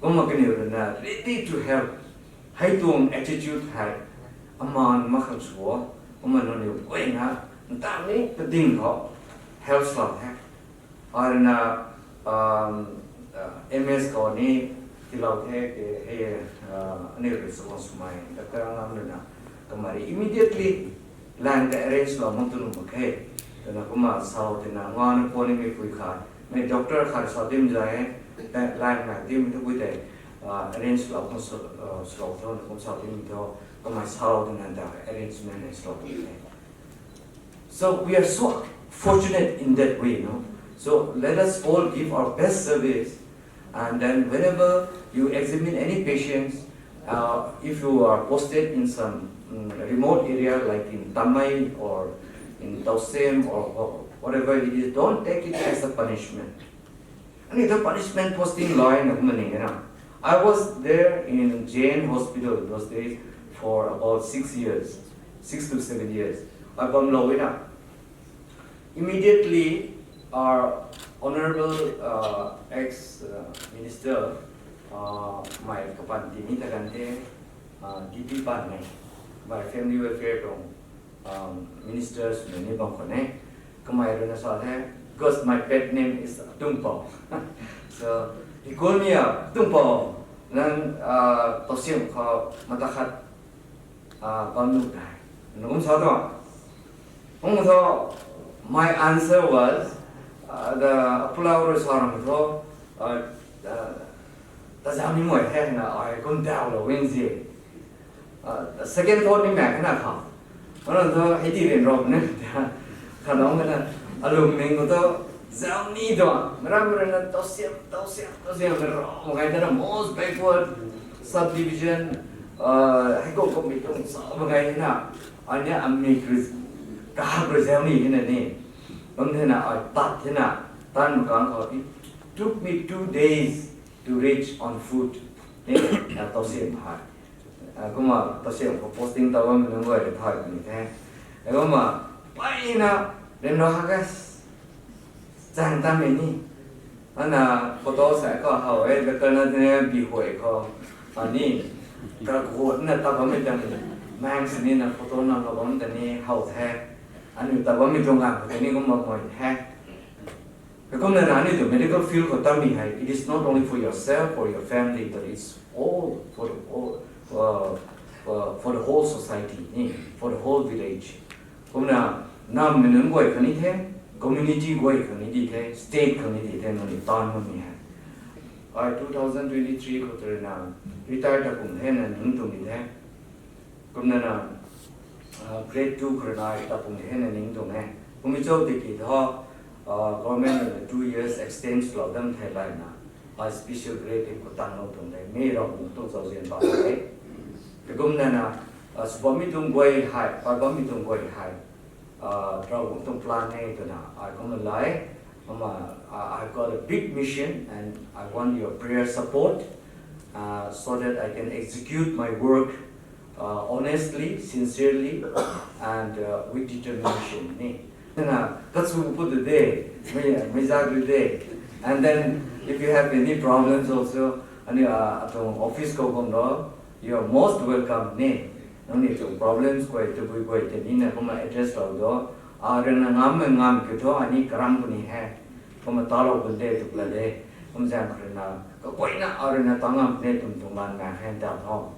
Kumna kaniw rui na ready to help. Hei tuang attitude hei, aman mak khang sw o, kumna nangniw guayna, ntang ni kading khou, help swlou the. Ai rui na, um, uh, M S khou ni, tiilou the, ke, hei, uh, aniu rui sw khang swmei, doctor ngam rui na, kamei immediately, lang tei arrange lou mak tu nuh mak khe. Twna kumna salou tina, nganv na puni mei pui khat, mei doctor khat sa dim zai, tei lang na dim tu pui tei, ah, arrange lou khang sw, ah, swlou tho, na kum sa dim tho, kamei salou tina ta arrangement hei swlou tei. So we are so fortunate in that way, no? So let us all give our best service, and then whenever you examine any patients, uh, if you are posted in some, mm, remote area like in Tamei or in Tousem or wha-, whatever it is, don't take it as a punishment. Ani ta punishment posting lou na kum ni na. I was there in Jain Hospital those days for about six years, six to seven years. I bam lou na. Immediately, our honourable, uh, ex, uh, minister, uh, mei kapan ti ni ta kan the, uh, D P Pan mei, mei family welfare tuang, um, ministers mei ni bam khou ne. Kamei rui na sa the, because my pet name is Atumpou. So, he called me up, "Atumpou, nang, uh, Tousem khou mata khat, uh, bam nuh de?" Na kum sa tu. Kum tu, my answer was, uh, the Apulou rui sa ram tu, uh, uh, ta zam ni moi the na, ai kum daw lou win zi. Uh, second thought ni mak na kha. Mana tu hei ti rin rom ne. Kha nong na, alum ning ko tu, zam ni tu, mara mara na Tousem, Tousem, Tousem na rom, ngai ta na most backward subdivision, uh, hei ko ko mi tung sa, ngai na. Anya ami Chris, kahak Brazil ni hina ni. Bam the na, ai tat the na, tan makang khou, it took me two days to reach on foot. Ni, na Tousem hai. Ah, kumna Tousem khou posting ta bam nunc guay rui thay puni the. Kumna, pai na, rin na ha guys. Chang tam e ni. Ana photo sa khou how e, doctor na tine bi huay khou. Ani, ka got na ta bam e tang ni. Mang sini na photo na ka bam ta ni how the. Ani ta bam e tuang ka khou ta ni kumna moi the. Kumna na ni tu medical field khou ta mi hei, it is not only for yourself or your family, but it's all for the whole, uh, uh, for the whole society, ni, for the whole village. Kumna, nam mei nunc guay khang ni the, community guay khang ni di the, state khang ni di the, nunc ni tan mak mi hei. Ai two thousand twenty-three khou tei na, retire ta kum the na nunc tuang ni the. Kumna na, uh, grade two khou na ta kum the na ning tuang e. Kum mi cho tiki tho, uh, government na two years extend lou dam thei lai na. Ai special grade khou tang lou tuang de. Mi rau kum tuang zau zian ba de. Kumna na, uh, sw bam mi tuang guay hei, pai bam mi tuang guay hei. Ah, Ravguangc tuang plan e twna ai kumna lai, kumna, ah, ai Got a big mission, and I want your prayer support, uh, so that I can execute my work, uh, honestly, sincerely, and, uh, with determination. Ni, na, that's what put the day, may, may that the day. And then, if you have any problems also, and, uh, at office ko bam do, you are most welcome. Ni, nangniw tuang problems guay, tabui guay tei ni na kumna address lou do. Arui na ngam ngam kiu thu, ani karam puni he. Kumna talou bun de, tuk la de. Kumzaeng khou rui na, kaguayna arui na tangam ne tum tuang lan na hen ta tho.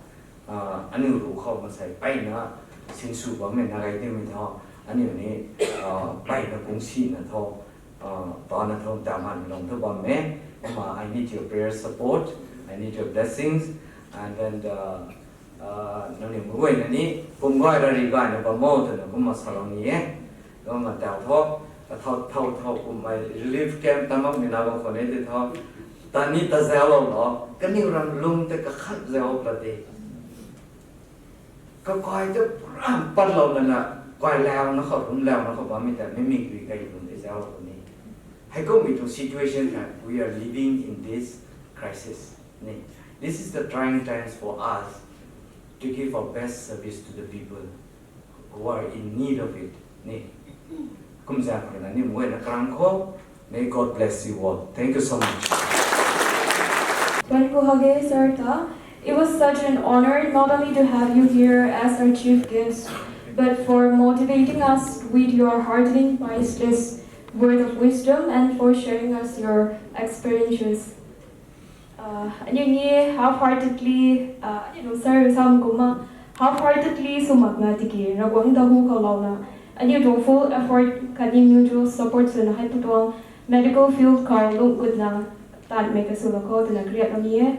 Ah, aniu ru khou masei peyna sinsw bammei na gai timei tho. Aniu ni, ah, peyna kung sina tho. Ah, tana tho, ta man lung thu bam e. Kumna, I need your prayer support. I need your blessings. And then, uh, uh, nangniw mei guayna ni kum gay ra ri gayna bam o twna kumna salou ni e. Kumna tau tho, a thau thau thau kummei relief camp tam makmei na bam khou ni tei tho. Tani ta zauclou lo, kaniw ram lung tei kakhat zau pla de. Kakai tei pura patlou lana, kai launa khou, rum launa khou bammei ta, mimik rui kai lung tei zauclou ni. Hei kummei tuang situation hei, we are living in this crisis. Ni, this is the trying times for us to give our best service to the people who are in need of it. Ni, kumzaeng khou rui na ni mei guayna karam khou. May God bless you all. Thank you so much. Tuanku hage sir ta, it was such an honor not only to have you here as our chief guest, but for motivating us with your heartening, priceless word of wisdom and for sharing us your experiences. Uh, aniu ni half-heartedly, uh, aniu tuang sir sam kumna half-heartedly sw makna tiki Ravguangc ta hu khou louna, aniu tuang full effort khatni mutual support swna hei pu tuang medical field khou lungc gutna tatmei kasw lou khou twna kariak lou ni e.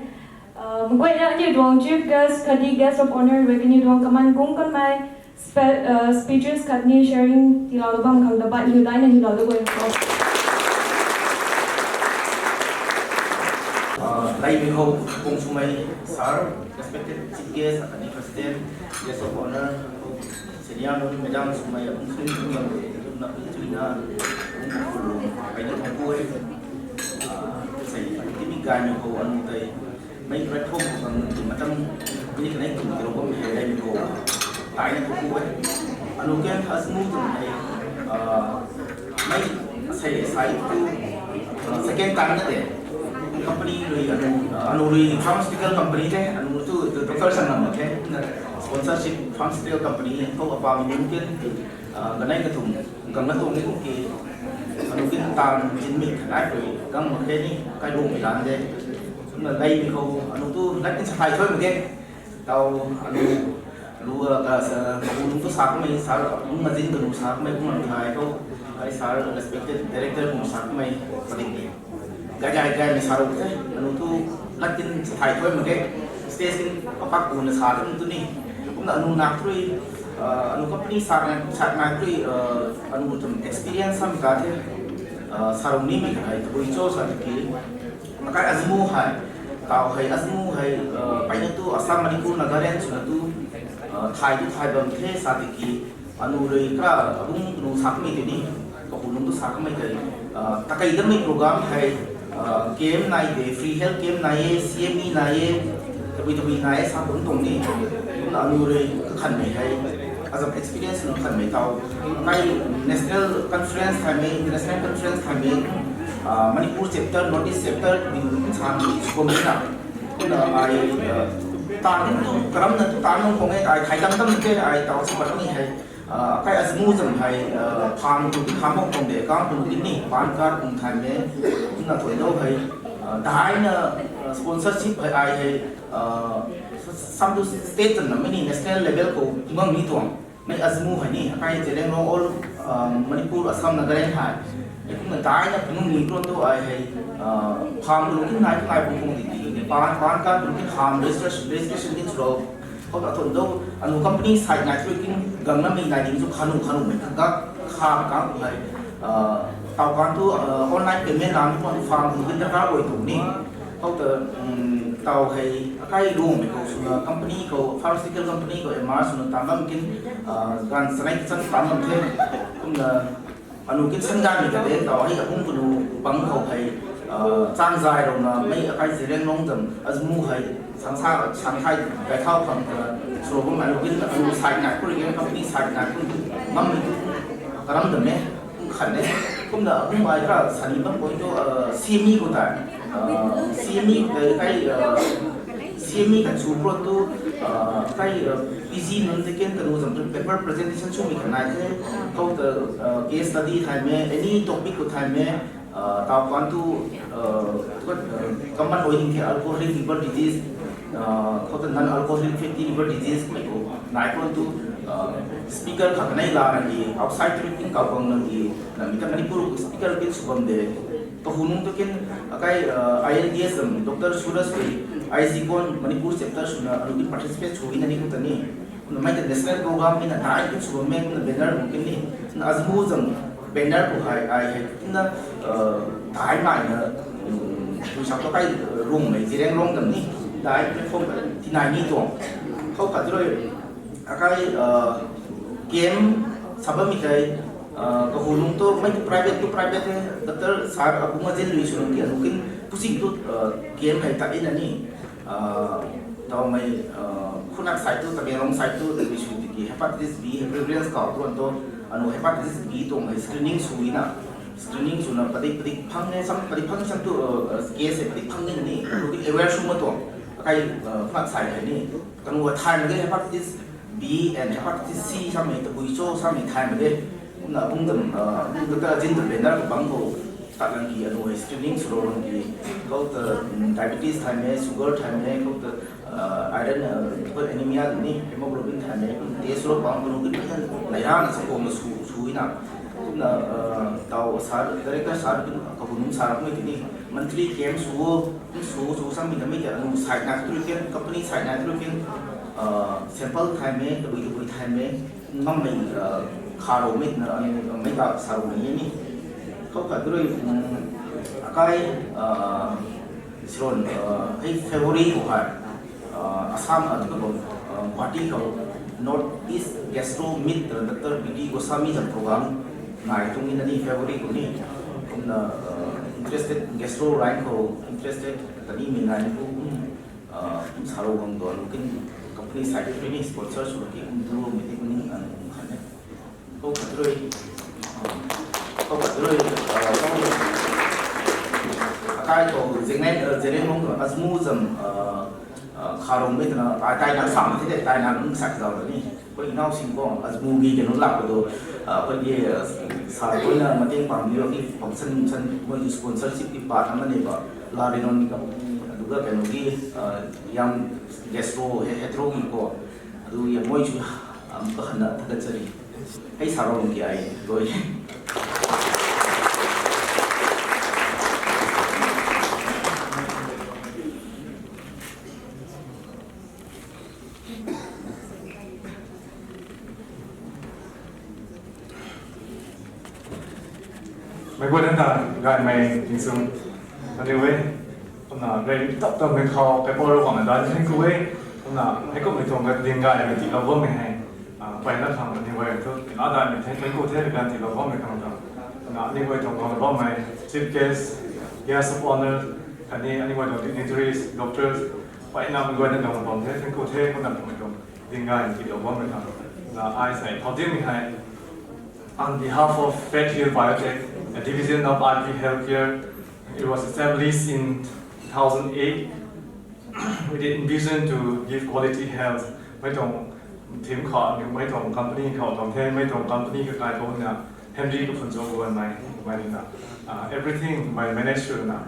Uh, mei guayna aniu tuang chief guest khatni guest of honour rui kaniw tuang kaman kung kanmei spe-, uh, speeches khatni sharing tiilou bam khang ta bat hiu daina hiulou da guay khou. Uh, leimei khou kung swmei sir, respected chief guest khatni president, guest of honour, senior nunc, madam swmei, akung swmei, nunc bam de, nunc na, nunc swmei na, nunc bam de, peyna tuang ku e. Ah, sei, timei gaymei khou anu tei, mei platform khou bam nunc ti matam, mei kanei tum tiro bam hei leimei khou, taina tuang ku e. Anu kan has mu tuang hei, ah, mei sei, sai tu, ah, second time na de, company rui, anu, anu rui pharmaceutical company de, anu tu, tu doctor sang lam mak khe, na sponsorship pharmaceutical company, khou apa mi nunc kan, ah, kanei kathum, gang na tuang ni kum ki, anu kan tan chin mi khanai rui, gang mak khe ni, kai lung mi lan de. Kumna leimei khou, anu tu, lat kan sa thai thoi mak khe. Tau, anu, anu, ah, ka sa, anu tu sa kamei, sir, anu mazin kanu sa kamei, kum anu thai khou, ai sir, respected director kum sa kamei, padik ni. Gay gay gay ni sa ru the, anu tu lat kan sa thai thoi mak khe, stage kan papak kuna sa ru tu ni. Kumna anu nak rui, ah, anu company sa nai, sa nai rui, ah, anu tuang experience sam ka the, ah, sa ru nimei kha hei, tabui cho sa tiki. Akai azmu hei, tau hei azmu hei, ah, peyna tu Assam, Manipur, Nagaland swna tu, ah, thai tu thai bam the sa tiki. Anu rui ka abung nu sa kamei tei ni, kapu nunc tu sa kamei tei, ah, takei damei program hei, ah, camp nai de, free health camp nai e, C M E nai e, tabui tabui nai e sa bam tuang ni. Kumna anu rui kakhanmei hei, azam experience nu khanmei tau, kai national conference thaymei, international conference thaymei, ah, Manipur chapter, North East chapter, tabui nunc sa ni sw bam na. Kumna ai, ah, tan nunc tu karam na tu tan nunc khang e, ai thai dam dam te, ai tau sa bam ni hei. Ah, kai azmu zam hei, ah, phang tu kham bam tuang de, kang tu ni, pan kar kum thaymei, kumna thuy dou hei, ah, daina, ah, sponsorship hei ai hei, ah, sam tu state zam na mei ni national level khou ngang ni tuang, mei azmu hei ni, akai Zeliangrong all, ah, Manipur, Assam, Nagaland hei, e kumna daina phung ni tuang tu ai hei, ah, phang tu kin nai tu nai bung bung di di, pan, pan kar tu kin ham registration, registration din slow, Khou ta thun dou, anu company site nai thrui kin gang na mei nai ding chu khanu khanu mei kha kha kha kha hei, ah, tau kan tu, ah, online payment na mi pon farm tu kin darkar oi tu ni. Khou ta, um, tau hei akai lung mei khou swna company khou, pharmaceutical company khou M R swna tam bam kin, ah, gan sanai chan tam bam the. Kumna anu kin san gan mei ta de, tau hei akum kunu bang khou hei, Chang zai rou na mei akai Zeliangrong zam Azmu hei sangsa sangkhai kai thau khang ta sw bam ai lou bin na lu sai nai ku ri gen company sai nai ku ngam mi tu karam dam ne kum khan ne kum na kum ai ka sani bam koi tu C M E ko ta C M E kai kai C M E kan sw pro tu kai P G nunc te ken kanu zam tu paper presentation sw mi khan nai the khou ta case study thai me any topic ko thai me tau kan tu common oi ding the alcoholic liver disease khou ta non alcoholic fatty liver disease mei ko nai kan tu speaker khat nei la na ki outside trip in kau bang na ki na mi ta Manipur speaker kin sw bam de kahu nung tu kin akai I L D S am Doctor Suraj ki I C kon Manipur chapter sw na anu kin participate sw na ni khou ta ni na mei ta national program ni na dai kin sw bam me na banner ko kin ni na Azmu zam banner ko hai ai hai kin na dai mai na tu sak to kai rung mei Zeliangrong zam ni dai platform tinai ni tuang khou khat rui akai camp saba mi tei kahu nung tu mei tu private tu private he doctor sar abu ma zin lui sw nung ki anu kin pusi tu camp hei ta in na ni tau mei khunak side tu Tamenglong side tu lui sw tiki hepatitis B hei prevalence kau tuan tu anu hepatitis B tuang hei screening sw na screening sw na padik padik phang ne sam padik phang sam tu case hei padik phang ni na ni anu kin aware sw ma tuang akai khunak side hei ni kanu thai ma de hepatitis B and hepatitis C samei tabui cho samei thai ma de kumna bung dam bung ta zin ta banner ko bang ko tat lang ki anu hei screening sw ro lang ki khou ta diabetes thai me sugar thai me khou ta iron anemia ni hemoglobin thai me kum test sw ro bang kanu kin nai ra na sa kong na sw sw na kumna tau sar director sar kin kahu nung sar kum ki ni monthly camp sw sw sw samei na mei ta anu side na tu kin company side na tu kin sample thai me tabui tabui thai me ngammei kharou mei na mei ta sarou mei ni khou khat rui akai siron hei February ko hai Assam atu ka bam Guwahati khou North East Gastro Meet ta doctor B D Goswami zam program nai tung ni na ni February ko ni kumna interested gastro line khou interested ta ni mei nai ni ku kum sarou bang do anu kin company secretary ni sponsor sw ki kum tu mei ti kum ni anu kum khan ne khou khat rui khou khat rui akai khou Zeliangrong Azmu zam kharong mei tana tai tai na sam the tai na nung sak zau ni koi nau sing ko Azmu gi kanu lak ko do koi gi sa koi na mateng pang ni ki function san moi sponsorship ki pa na ni ba la ri non ni ka aduga kanu gi yam gastro he hetro gi ko adu ya moi chu am ka khan na ta chari hei sarou ki ai loi Mei guay na ta gaymei tingsung aniu e kumna rei tap tammei khou kaipouc rui guangna daihmei thank you e kumna heikumhmei tuang ka ding gaymei tiilou bammei hei mpeyna khang aniu e thu na daihmei thank you the kan tiilou bammei khang ta kumna aniu guay tuang guangna bammei chief guest, guest of honour khatni aniu guay tuang dignitaries, doctors mpeyna mei guayna guangna bam the thank you the kumna kamei tuang ding gaymei tiilou bammei khang na ai sei thau dimei hei On behalf of Faith Hill Biotech, a division of I P Healthcare, it was established in two thousand eight with the envision to give quality health. Mei tuang team khou, mei tuang company khou tuang the, mei tuang company kakai khou na Henry kaphun zong guan mei, mei na everything mei manage na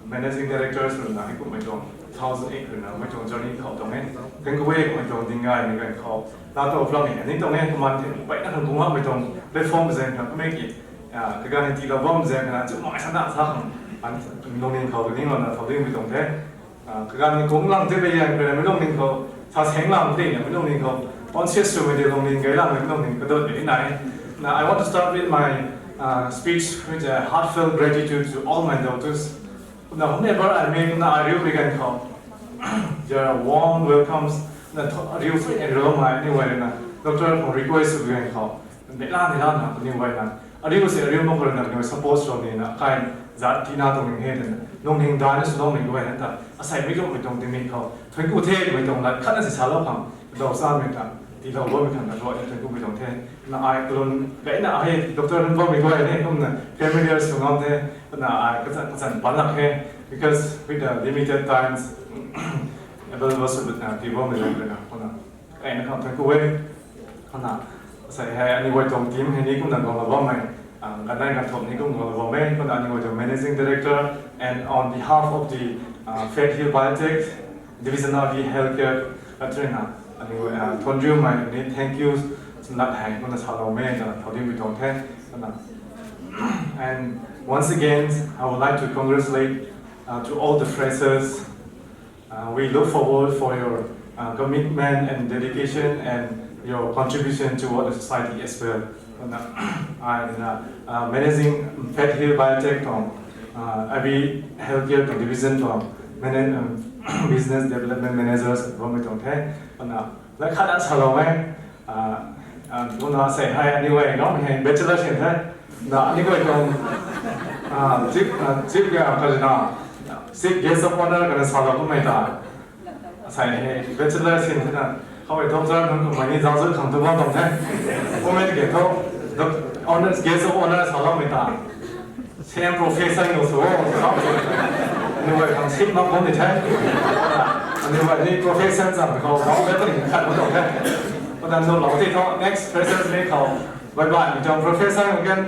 managing directors rui na heikumhmei tuang two thousand eight rui na mei tuang journey khou tuang e. Thank you e kumhmei tuang ding gaymei ganv khou na tu vlog ni ning tuang e kumna the mpeyna khang kung hamhmei tuang platform zaeng khang kamei ki kaganv tiilou bam zaeng khang na chumai sana sa khang lungning khou kaning lana thau dimei tuang the. Kaganv ni kung lang tei pei zaeng khang mei lungning khou sa seng lang tei na mei lungning khou conscious swmei tei lungning gay lang mei lungning kadut mei nai. Now I want to start with my speech with a heartfelt gratitude to all my doctors. Kumna whomever I meet, kumna ariumei ganv khou, they are warm welcomes. Kumna ariu sui ariumei aniu guay rui na doctor khou request sw ganv khou, mei la ni la na aniu guay na ariu se ariu mak khou rui na aniu support sw ni na kai zat tina tuang ning he twna lungning daina swloumei guay na ta, asei mei lummei tuang tingmik khou thuanc ku the twmei tuang lat khatna si salou khang, daw samei ta tiilou bammei khang na ruai thuanc kumei tuang the. Na ai kalun kaina ai doctor nunc bammei guay ni kumna familiar sw ngam the. Na ai kachan kachan panlak he, because with the limited times available sw na tii bammei tuang na kumna kaina khang thuanc ku e. Kumna asei hei aniu guay tuang team hei ni kumna guang bammei, ganai ganthop ni kum guang bammei, kumna aniu guay tuang managing director, and on behalf of the Faith Hill Biotech Division of the Healthcare, katrina aniu thuanriumei ni thank you swlak hei kumna saloumei na thau diumei tuang the. Kumna, and once again, I would like to congratulate to all the freshers. We look forward for your commitment and dedication and your contribution toward the society as well. Kumna ai na managing Faith Hill Biotech tuang, Avi Healthcare tuang division tuang business development managers bammei tuang the. Kumna lai khatna saloumei, kumna asei hei aniu guay ngam hei bachelor sin the. Na aniu guay tuang chief, chief guest of honor kana salou kummei ta, asei hei bachelor sin the na, khou doctor nunc kummei ni zauc zut khang tu bam tuang the. Kummei ke thu honors, guest of honor saloumei ta same profession khou sw o, aniu guay khang sip mak bam ni the. Aniu guay ni profession zam khou zauc zut khang khat bam tuang the. Kumna nulou tei thu next freshers meet khou bye bye ni tuang professor again.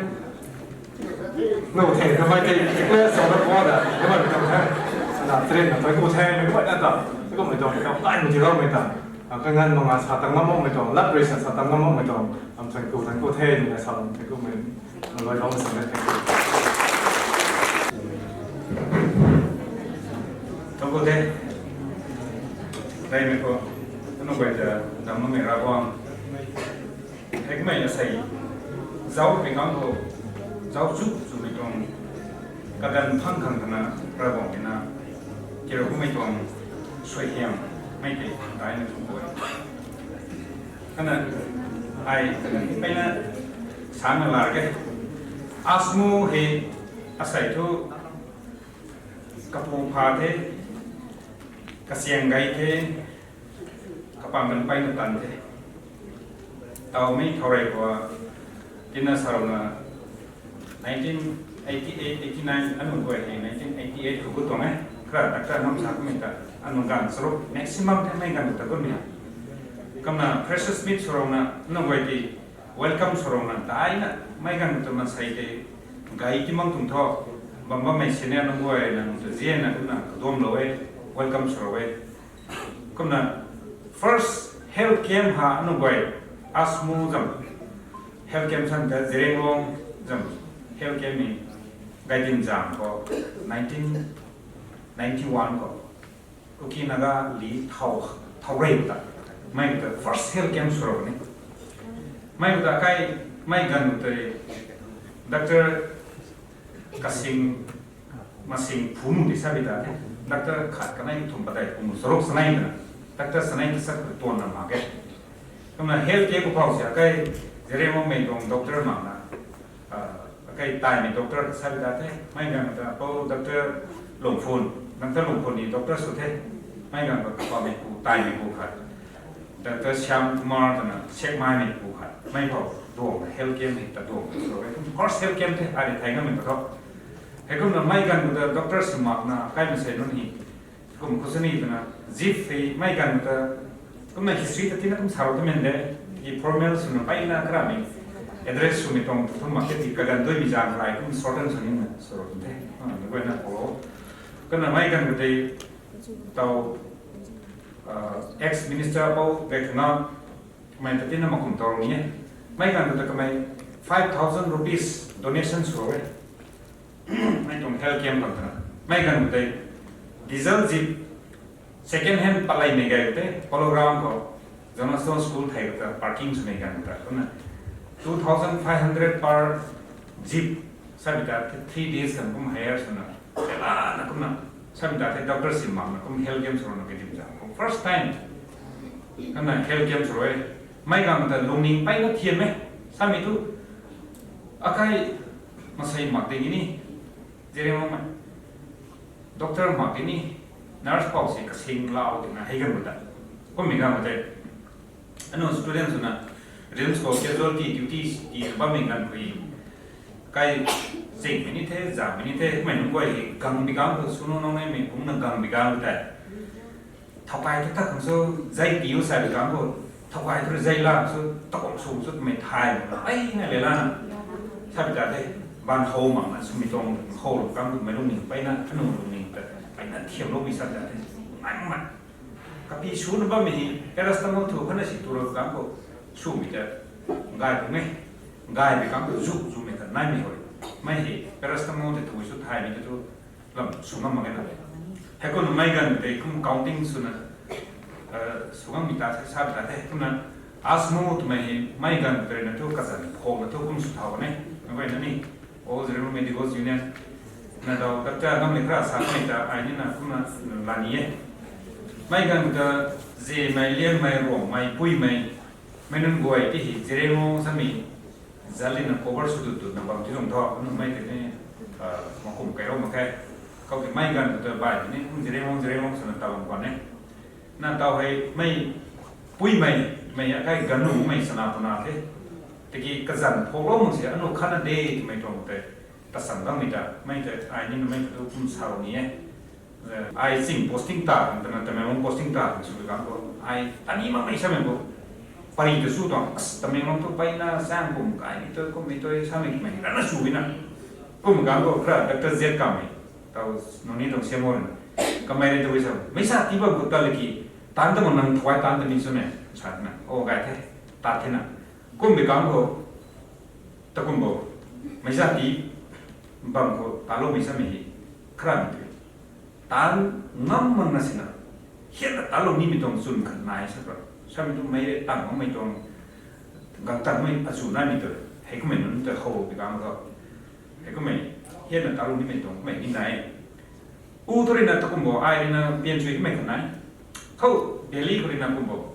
Nu the kamei tei declare sw na pa da, kamei tuang the. Na train na pui ku the, mei guay na ta, kummei tuang ai mei tiiloumei ta, kanganv manga sa tang ngam makmei tuang, lat rui sa sa tang ngam makmei tuang, am thuanc ku thuanc ku the ni sa thuanc kumei, na luai lou sa thank you. Thuanc ku the. Reymei khou, aniu guay ta dam makmei Ravguangc, hei kamei asei zauc pui kang khou zauc chu chumei tuang kaganv phang khang twna Ravguangc tina kirou kummei tuang suaihiam mei tei daina thuanc ku e. Kumna ai mpeyna sana lar ke, Asmu hei asei thu kapu pha the, kasiang gay the, kapang kan peyna tan the. Tawmei thow rey khou tina sa rou na, nineteen eighty eight eighty nine aniu guay hei nineteen eighty eight khou gut tuang e. Kra doctor nam sa kummei ta aniu ganv charuk maximum the mei ganv ta gutmei. Kumna freshers meet sw rou na aniu guay tei welcome sw rou na daina mei ganv ta maansei tei gay ti mang tuang thu, bam bammei senior nunc guay na nunc ta zianna kumna kaduamlou e, welcome sw rou e. Kumna first health camp ha aniu guay Asmu zam health camp san ta Zeliangrong zam health camp ni Gaidim zam khou nineteen ninety one khou Kuki Naga li thow, thow rey ta, mei ta first health camp sw rou ni. Mei ta kai, mei ganv tei doctor kasing masing phu mu di sa bi ta the. Doctor khat kanei thum padeih phu mu charuk sanei na, doctor sanei ta sak tuan na mak e. Kumna health camp khou phau sia kai Zeliangrongmei tuang doctor mak na, kai taimei doctor khat sa bi ta the. Mei ganv ta pou doctor Lungphun, doctor Lungphun ni doctor sw the. Mei ganv ta kapammeipu, taimeipu khat, doctor Shyam Kumar twna Sekmaimeipu khat, mei khou duang health camp hei ta duang sw e. First health camp the, ai thei ngammei ta thu. Heikumna mei ganv ta doctor sw mak na kai maansei nunc hei kum khou sini twna, zip hei mei ganv ta, kumna history ta tina kum sa rou ta men de, informal swna peyna kara ni, address swmei tuang thum mak ke ti kaganv duimei zang rai kum shorten sw nina sw rou the. Ni guayna khou, kumna mei ganv tei, tau, ex minister pou Gaykhanga, kamei ta tina makum tau ni e. Mei ganv ta kamei five thousand rupees donation sw rou e. Mei tuang health camp khang twna. Mei ganv tei, diesel jeep, second hand paleymei gay tei, Polo Ground khou, Johnstone School thei ta parking swmei ganv ta. Kumna two thousand five hundred per jeep, sa bi ta three days kan kum hire swna, na kumna, sa bi ta the doctor sw mak na kum health camp sw rou na Gaidim zam khou first time. Kumna health camp sw rou e, mei ganv ta lungning peyna thiam e, samei thu, akai masei mak ding ni, Zireng mak, doctor mak tini, nurse pou si kasing lau tina hei ganv ta. Kummei ganv tei, anu student swna, RIMS khou casualty duty ti bammei ganv khou, kai zingmei ni the, zamei ni the, kummei nunc guay hei gang bi gang khou sunu nung naimei kumna gang bi gang tei. Thowkai thu tak khang sw, zai tiu sa bi gang khou, thowkai thu zai la sw, takum sw sw mei thay, ai na le la na. Sa bi ta the, ban how mak na swmei tuang how lo gang khou mei lungning peyna, anu lungning ta, peyna thiam loumei sa ta the, ngai mak. Kapi suna bammei hei, paracetamol thu khana si tu lo gang khou, swmei ta, ngai bu nge, ngai bi gang khou zu, zumei ta naimei hoi. Mei hei, paracetamol tei thu sw thaymei ta thu, lam sw ngam mak ge na. Hei kumna mei ganv tei kum counting swna, sw ngam mi ta the, sa bi ta the. Kumna asthma twmei hei mei ganv tei na thu kazan phok na thu kum sw thau ne. Mei guay na ni, All Zireng Medical Union na dau doctor ngam le kra sa mei ta ai ni na kumna la ni e. Mei ganv ta zimei, liangmei, ruangmei, puimei, mei nunc guay ti hei Zireng samei zalina cover sw dut dut na bam ti lung tho, nunc mei tei ni, makum kai rou mak khe. Khou ki mei ganv ta bai ni kum Zireng, Zireng swna ta bam kwan e. Na tau hei mei puimei, mei akai ganumei sana puna the. Tiki kazan phoklou mak si anu khana de twmei tuang tei, tasam gangmei ta, mei tei ai ni na mei ta tu kum sa rou ni e. Ai ching posting ta, twna Tamenglong posting ta, sw gang khou, ai tani makmei samei khou, pari ta su tuang, as Tamenglong tu peyna sang kum kai ni tu, kummei tu, samei mei rana sw na. Kum gang khou kra doctor Z kamei, tau nuni tuang siam o na. Kamei ri tu sa, mei sa ti bam khou ta laki, tan ta mak nang thuai tan ta ni sw ne, sa na, o gai the, ta the na. Kummei gang khou, takum bo, mei sa ti bam khou taloumei samei hei, kharamei tu. Tan ngam mak na sina, hianna talou nimei tuang chwn khat nai sa pra. Samei tu mei re tang makmei tuang, gang tangmei achu naimei tu. Hei kummei nunc ta how bi gang khou. Hei kummei, hianna talou nimei tuang kummei ni nai. U thu rui na takum bo, ai rui na pian chui kummei khat nai. Khou, Delhi khou rui na kum bo.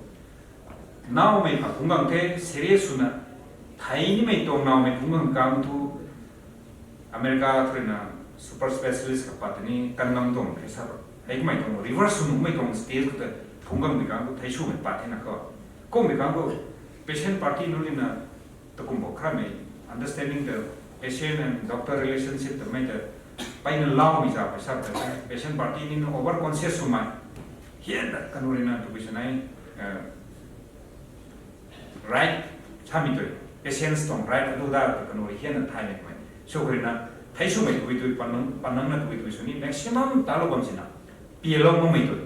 Naumei kha phungc gang the, serious swna. Thei nimei tuang naumei phungc gang kang thu, America thu rui na super specialist kha pat ni kan ngam tuang the sa. Hei kummei tuang reverse sw nuhmei tuang stage khou ta phungc gang bi kang thu thei swmei pat the na khou. Kummei kang khou patient party nunc rui na takum bo kharamei understanding the patient and doctor relationship ta mei ta peyna laumei za pei sa ta patient party ni na over conscious swmei. Hianna kanu rui na tabui sa nai, right, samei tui, patients tuang right adu da ta kanu rui hianna thaymei twmei. Sw khou rui na, thei swmei tabui tui, panang, panang na tabui tui sw ni maximum talou bam sina, pialou makmei tui.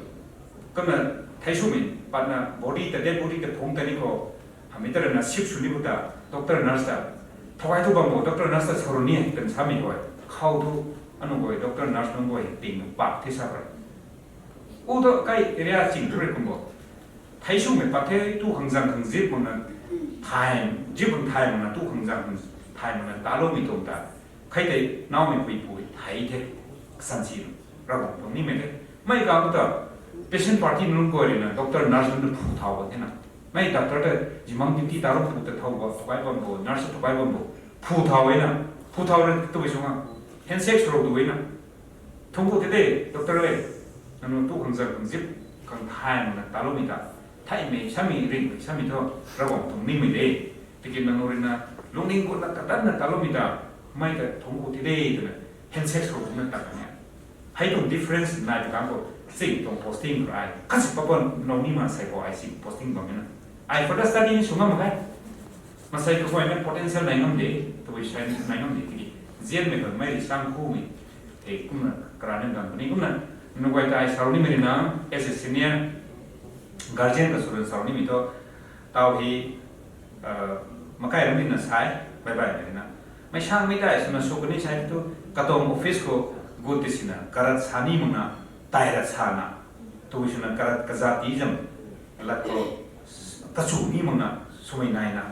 Kumna thei swmei patna body ta, dead body ta phungc ta ni khou, hamei ta rui na sip sw ni khou ta, doctor nurse ta, thowai thu bam bo, doctor nurse ta sa rou ni, kan samei guay. Khou thu, anu guay, doctor nurse nunc guay, ting pak the sa rui. U thu kai area ching thu rui kum bo. Thei swmei pat the tu khang zang khang zip makna, thay, zip khang thay makna tu khang zang khang thay makna taloumei tuang ta. Khai tei naumei pui pui thei the, san si, Ravguangc tuang nimei the. Mei kang ta, patient party nunc guay rui na, doctor nurse nunc phu thau ba the na. Mei doctor ta, zimang duty talou phu ta thau ba, thukai bam bo, nurse thukai bam bo, phu thau e na, phu thau rui tabui sw nga, handshake sw rou du e na. Thungc khou ti de, doctor le, nanu tu khang zang khang zip, khang thay makna taloumei ta. Thaymei samei, ringhmei samei thu, Ravguangc tuang nimei de. Tiki nanu rui na, lungning gutna katanna taloumei ta, mei ta thungc khou ti de, twna, handshake sw rou na ta kan e. Hei tuang difference nai tu kang khou, ching tuang posting khou ai, kasi papan nau ni ma sai khou ai ching posting bam e na. Ai further study ni sw ngam mak khe. Masei kaguayna potential nai ngam de, tabui sai nai ngam de tiki, zianmei khang mei rui sang khumei, hei kumna karana gang puni kumna, nunc guay ta ai sa rou nimei rui na, as a senior guardian ka sw rui sa rou nimei thu, tau hei, makai ram rui na sai, bye bye mei rui na. Mei sangmei tei swna sw kani sai thu, katuang office khou gut ti sina, karat sa ni makna, tai rat sana, tu swna karat kazat ti zam, lat khou, kachu ni makna, swmei naina.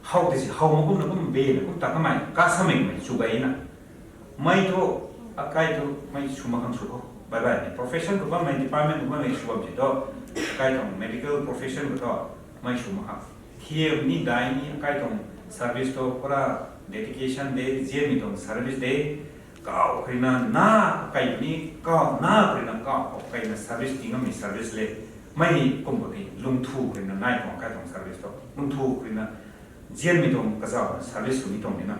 How ti si, how mak kumna kum bena kum ta kamei, kasamei mei chu gayna. Mei thu, akai thu, mei sw mak khang sw khou. Bye bye ni. Profession khou bammei, department khou bammei sw bam si thu, akai tuang medical profession khou thu, mei sw mak khang. Thiam ni dai ni, akai tuang service thu, pura dedication de, zianmei tuang service de. Kaw khou rui na, na kei ni, kaw na khou rui na, kaw khou kei na service ti ngammei service le. Mei ni kum kani lungthu khou rui na nai tuang kai tuang service tu. Lungthu khou rui na, zianmei tuang kazauh na service sw ni tuang ni na.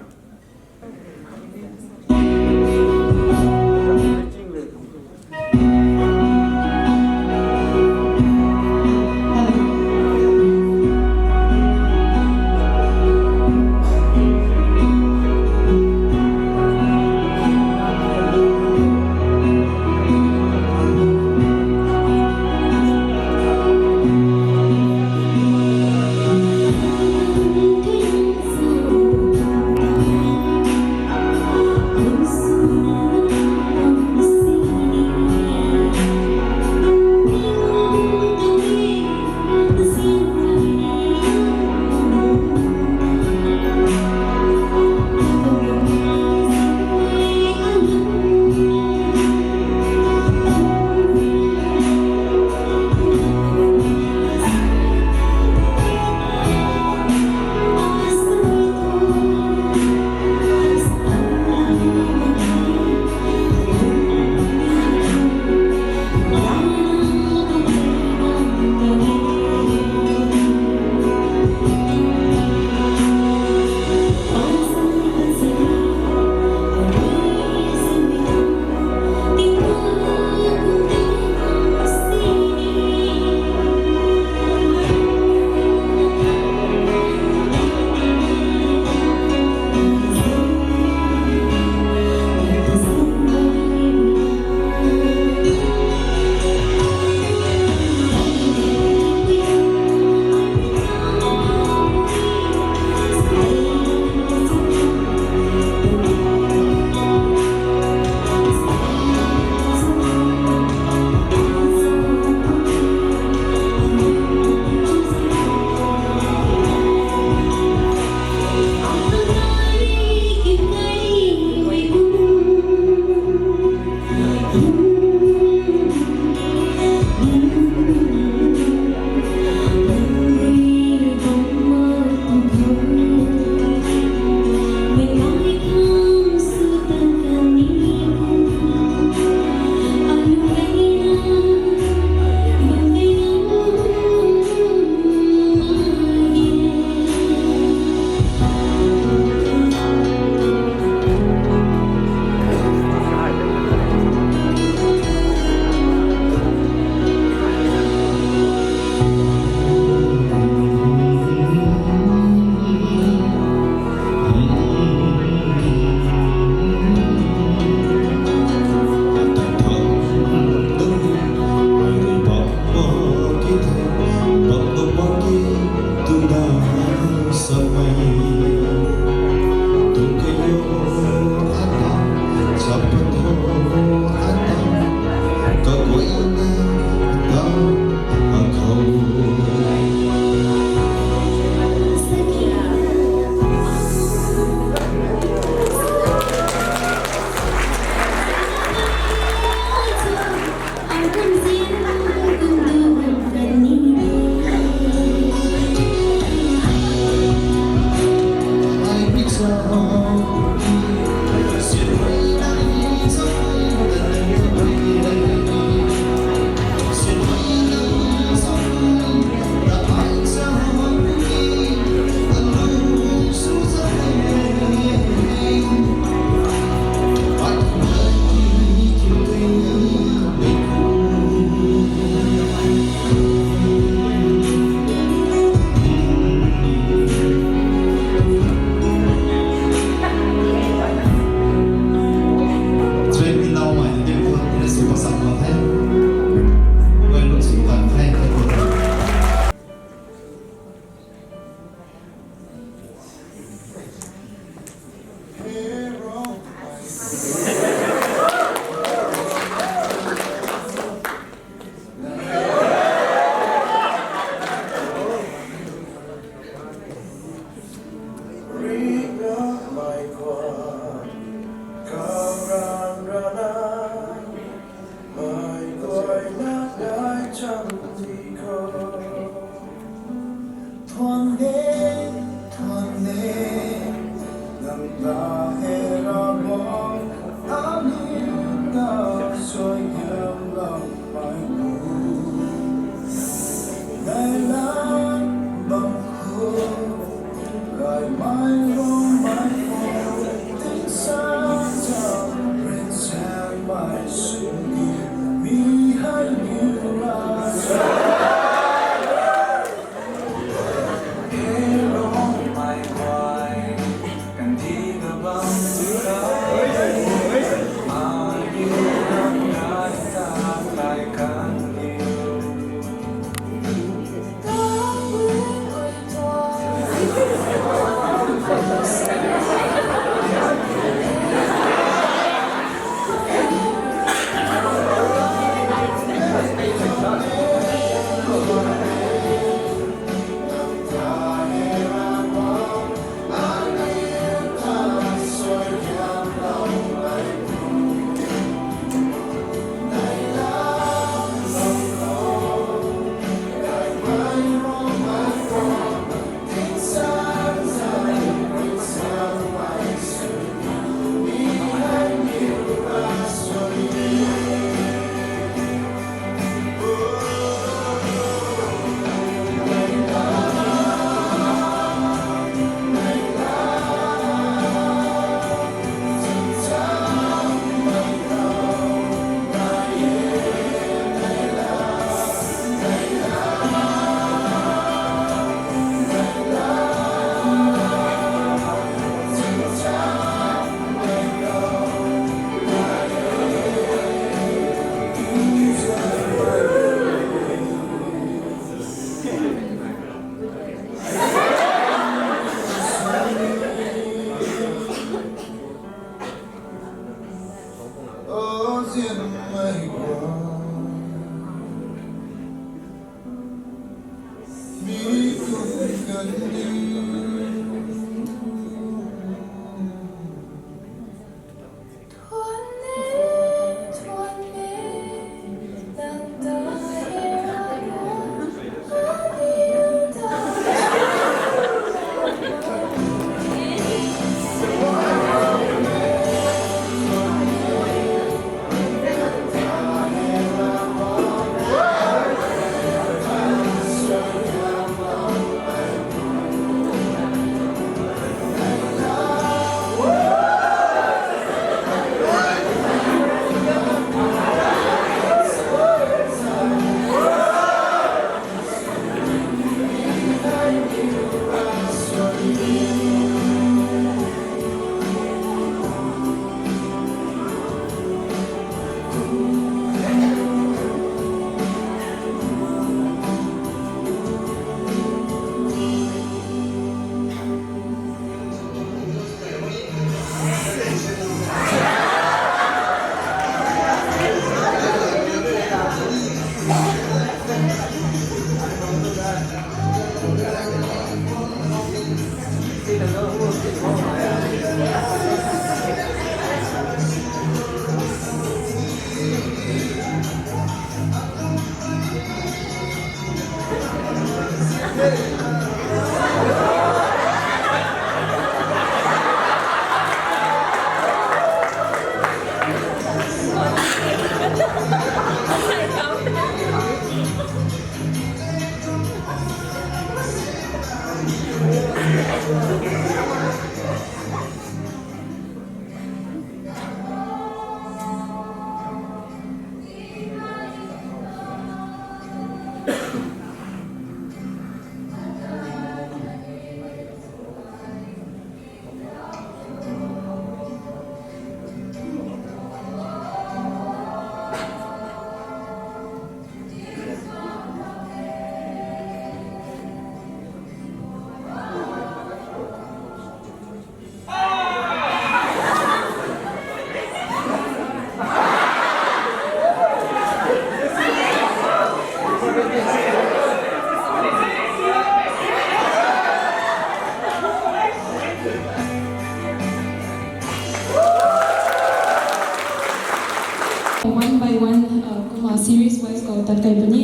One by one, uh, kumna series wise khou tat kai puni.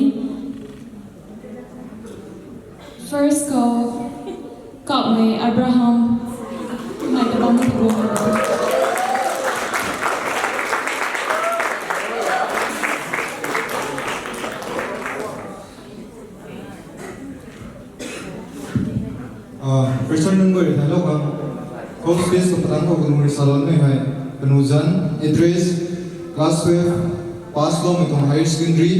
First khou, Kapmei Abraham, kumna ta bam ni ta bam. Question nunc guay thailou khang, course fees khou patang khou kanu rui salou ni hei, kanu zan, address, class twelve pass loumei tuang higher secondary,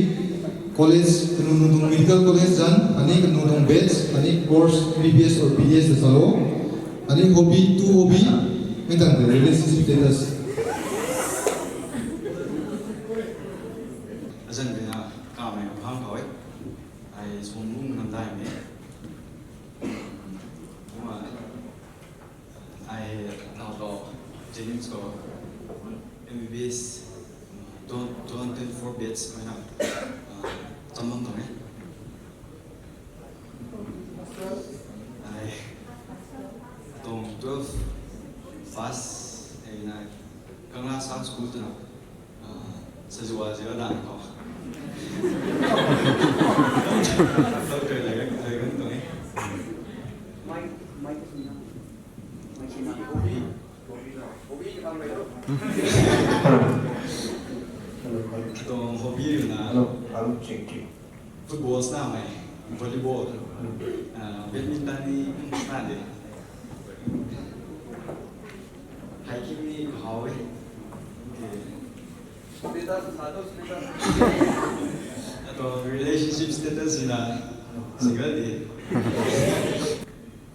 college, kanu nunc tuang medical college zan, ani kanu tuang batch, ani course B B S or B D S ta salou, ani hobby, two hobby, mei tang relationship status. Azan bina kamei phang khou e. Ai sum bung nam dai me. Kumna ai tau to Jennings khou M B B S two thousand twenty-four batch mai na tamang tuang e. Ai tuang twelve pass ai na Kangla South School twna Sazuwa zero dan khou. Doctor lei lei tuang e. Tuang hobby na football sna mei, volleyball, badminton ni sna de. Hiking ni how e. Ato relationship status na single de.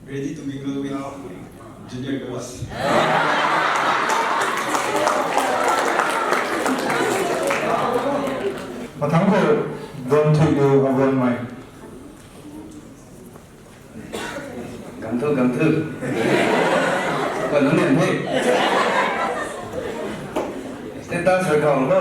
Ready to mingle with junior girls. Mathang khou don thui lu aguan mei. Gangthu, gangthu. Kau nunc nian the. Status rui khou lo.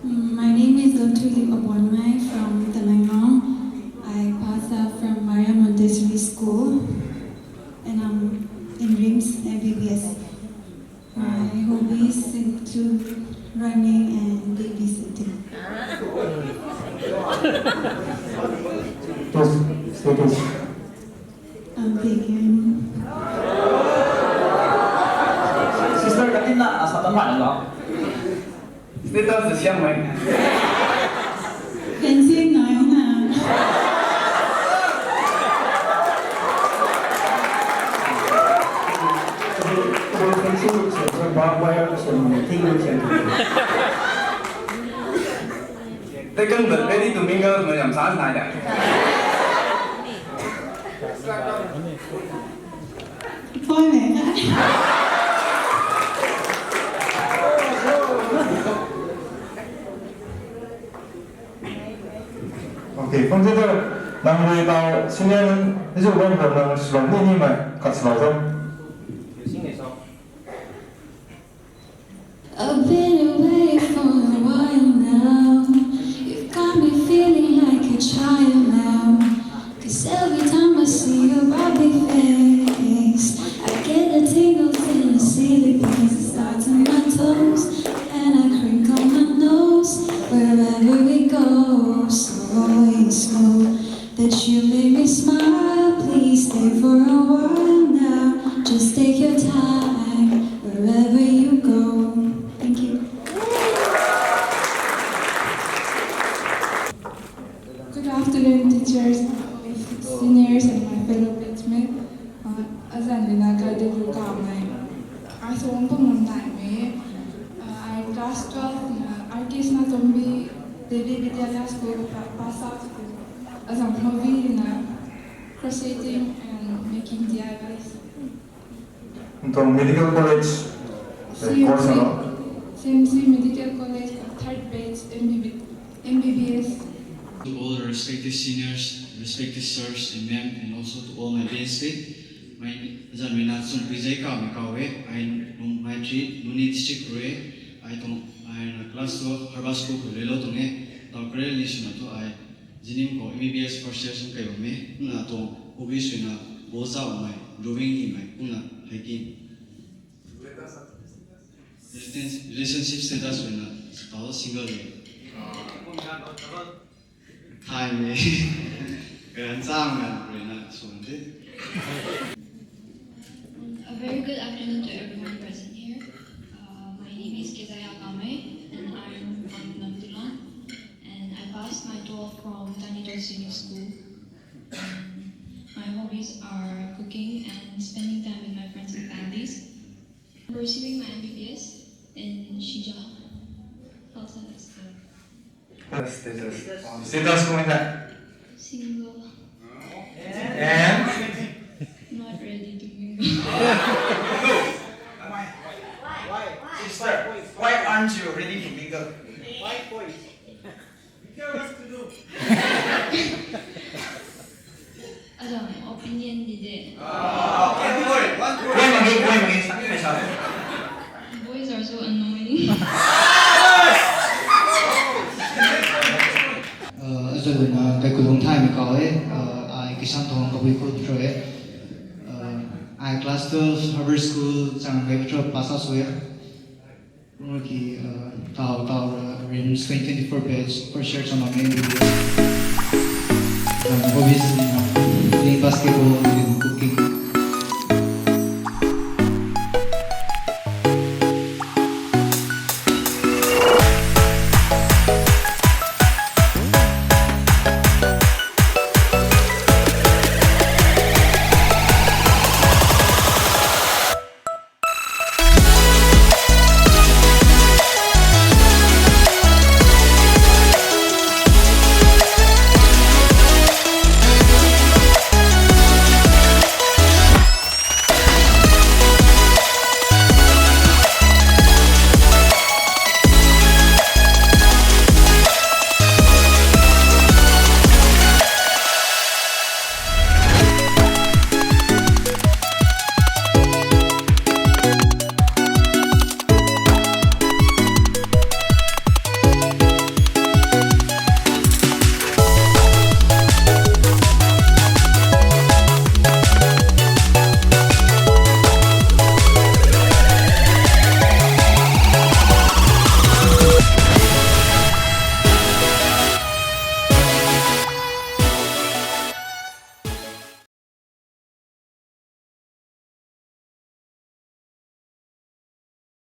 Mm, my name is Donthuiliu Abonmai from Tamenglong. I pass out from Maria Montessori School and I'm in RIMS M B B S. My hobbies include running and babysitting. Yes, status. I'm vegan. Sister, kati na asa tan man lo. Status the siam mai. Fencing nai na. Fencing siam, barbed wire siam, thing siam. They can be ready to mingle when I'm sad like that. Point e. Okay, from the nang rui tau senior nang, izu bam khou nang swlou ni ni mai, khat swlou zam. I've been away for a while now. You've got me feeling like a child now. 'Cause every time I see your lovely face, I get the tingles in the silly place. It starts on my toes, and I crinkle my nose. Wherever we go, so slow that you make me smile. Please stay for a while now. Just take your time wherever you go. Thank you. Good afternoon, teachers, seniors, and my fellow batchmates. Uh, azan bina kai de lu ka mai. I so on pum nai me. Uh, I class twelve na R K Sanatombi Devi Vidyalaya School pa-, pass out. Azan hobby na crocheting and making D I Ys. Tuang medical college, eh, course ano? C M C Medical College, third batch, M B B, M B B S. To all respected seniors, respected sirs and ma'am, and also to all my batchmate. My, azan rui na Chungpui Zaikamei kaw e, ai nung Maitree, Noney District rui e, ai tuang, ai na class twelve Harvard School khou luilou tuang e, tau kare ni swna tu ai Jinim khou M B B S first year sung kai bam e, kumna tuang hobby swna ball cha bam e, drawing ni mai, kumna hiking. Relationship status swna tau single e. Thai me. Karan chang na rui na sung de. A very good afternoon to everyone present here. Uh, my name is Kezaya Kamei, and I'm from are cooking and spending time with my friends and families. I'm pursuing my M B B S in Shijao, Khalsa District. Status. Status ko mei ta? Single. And? Not ready to mingle. Sister, why aren't you ready to mingle? Five points. Aram opinion di de. Point mak ge, point mak ge, sa ni sa. Boys are so annoying. Uh, azuh na kai kulung thai mi kau e. Uh, ai Kishan Thong Kabui Khul tro e. Uh, ai class twelve Harvard School chang kai tro pass out sui e. Rui ki, uh, tau tau uh, RIMS twenty twenty-four batch first year chang mak e. Um, hobbies, uh, playing basketball, and cooking.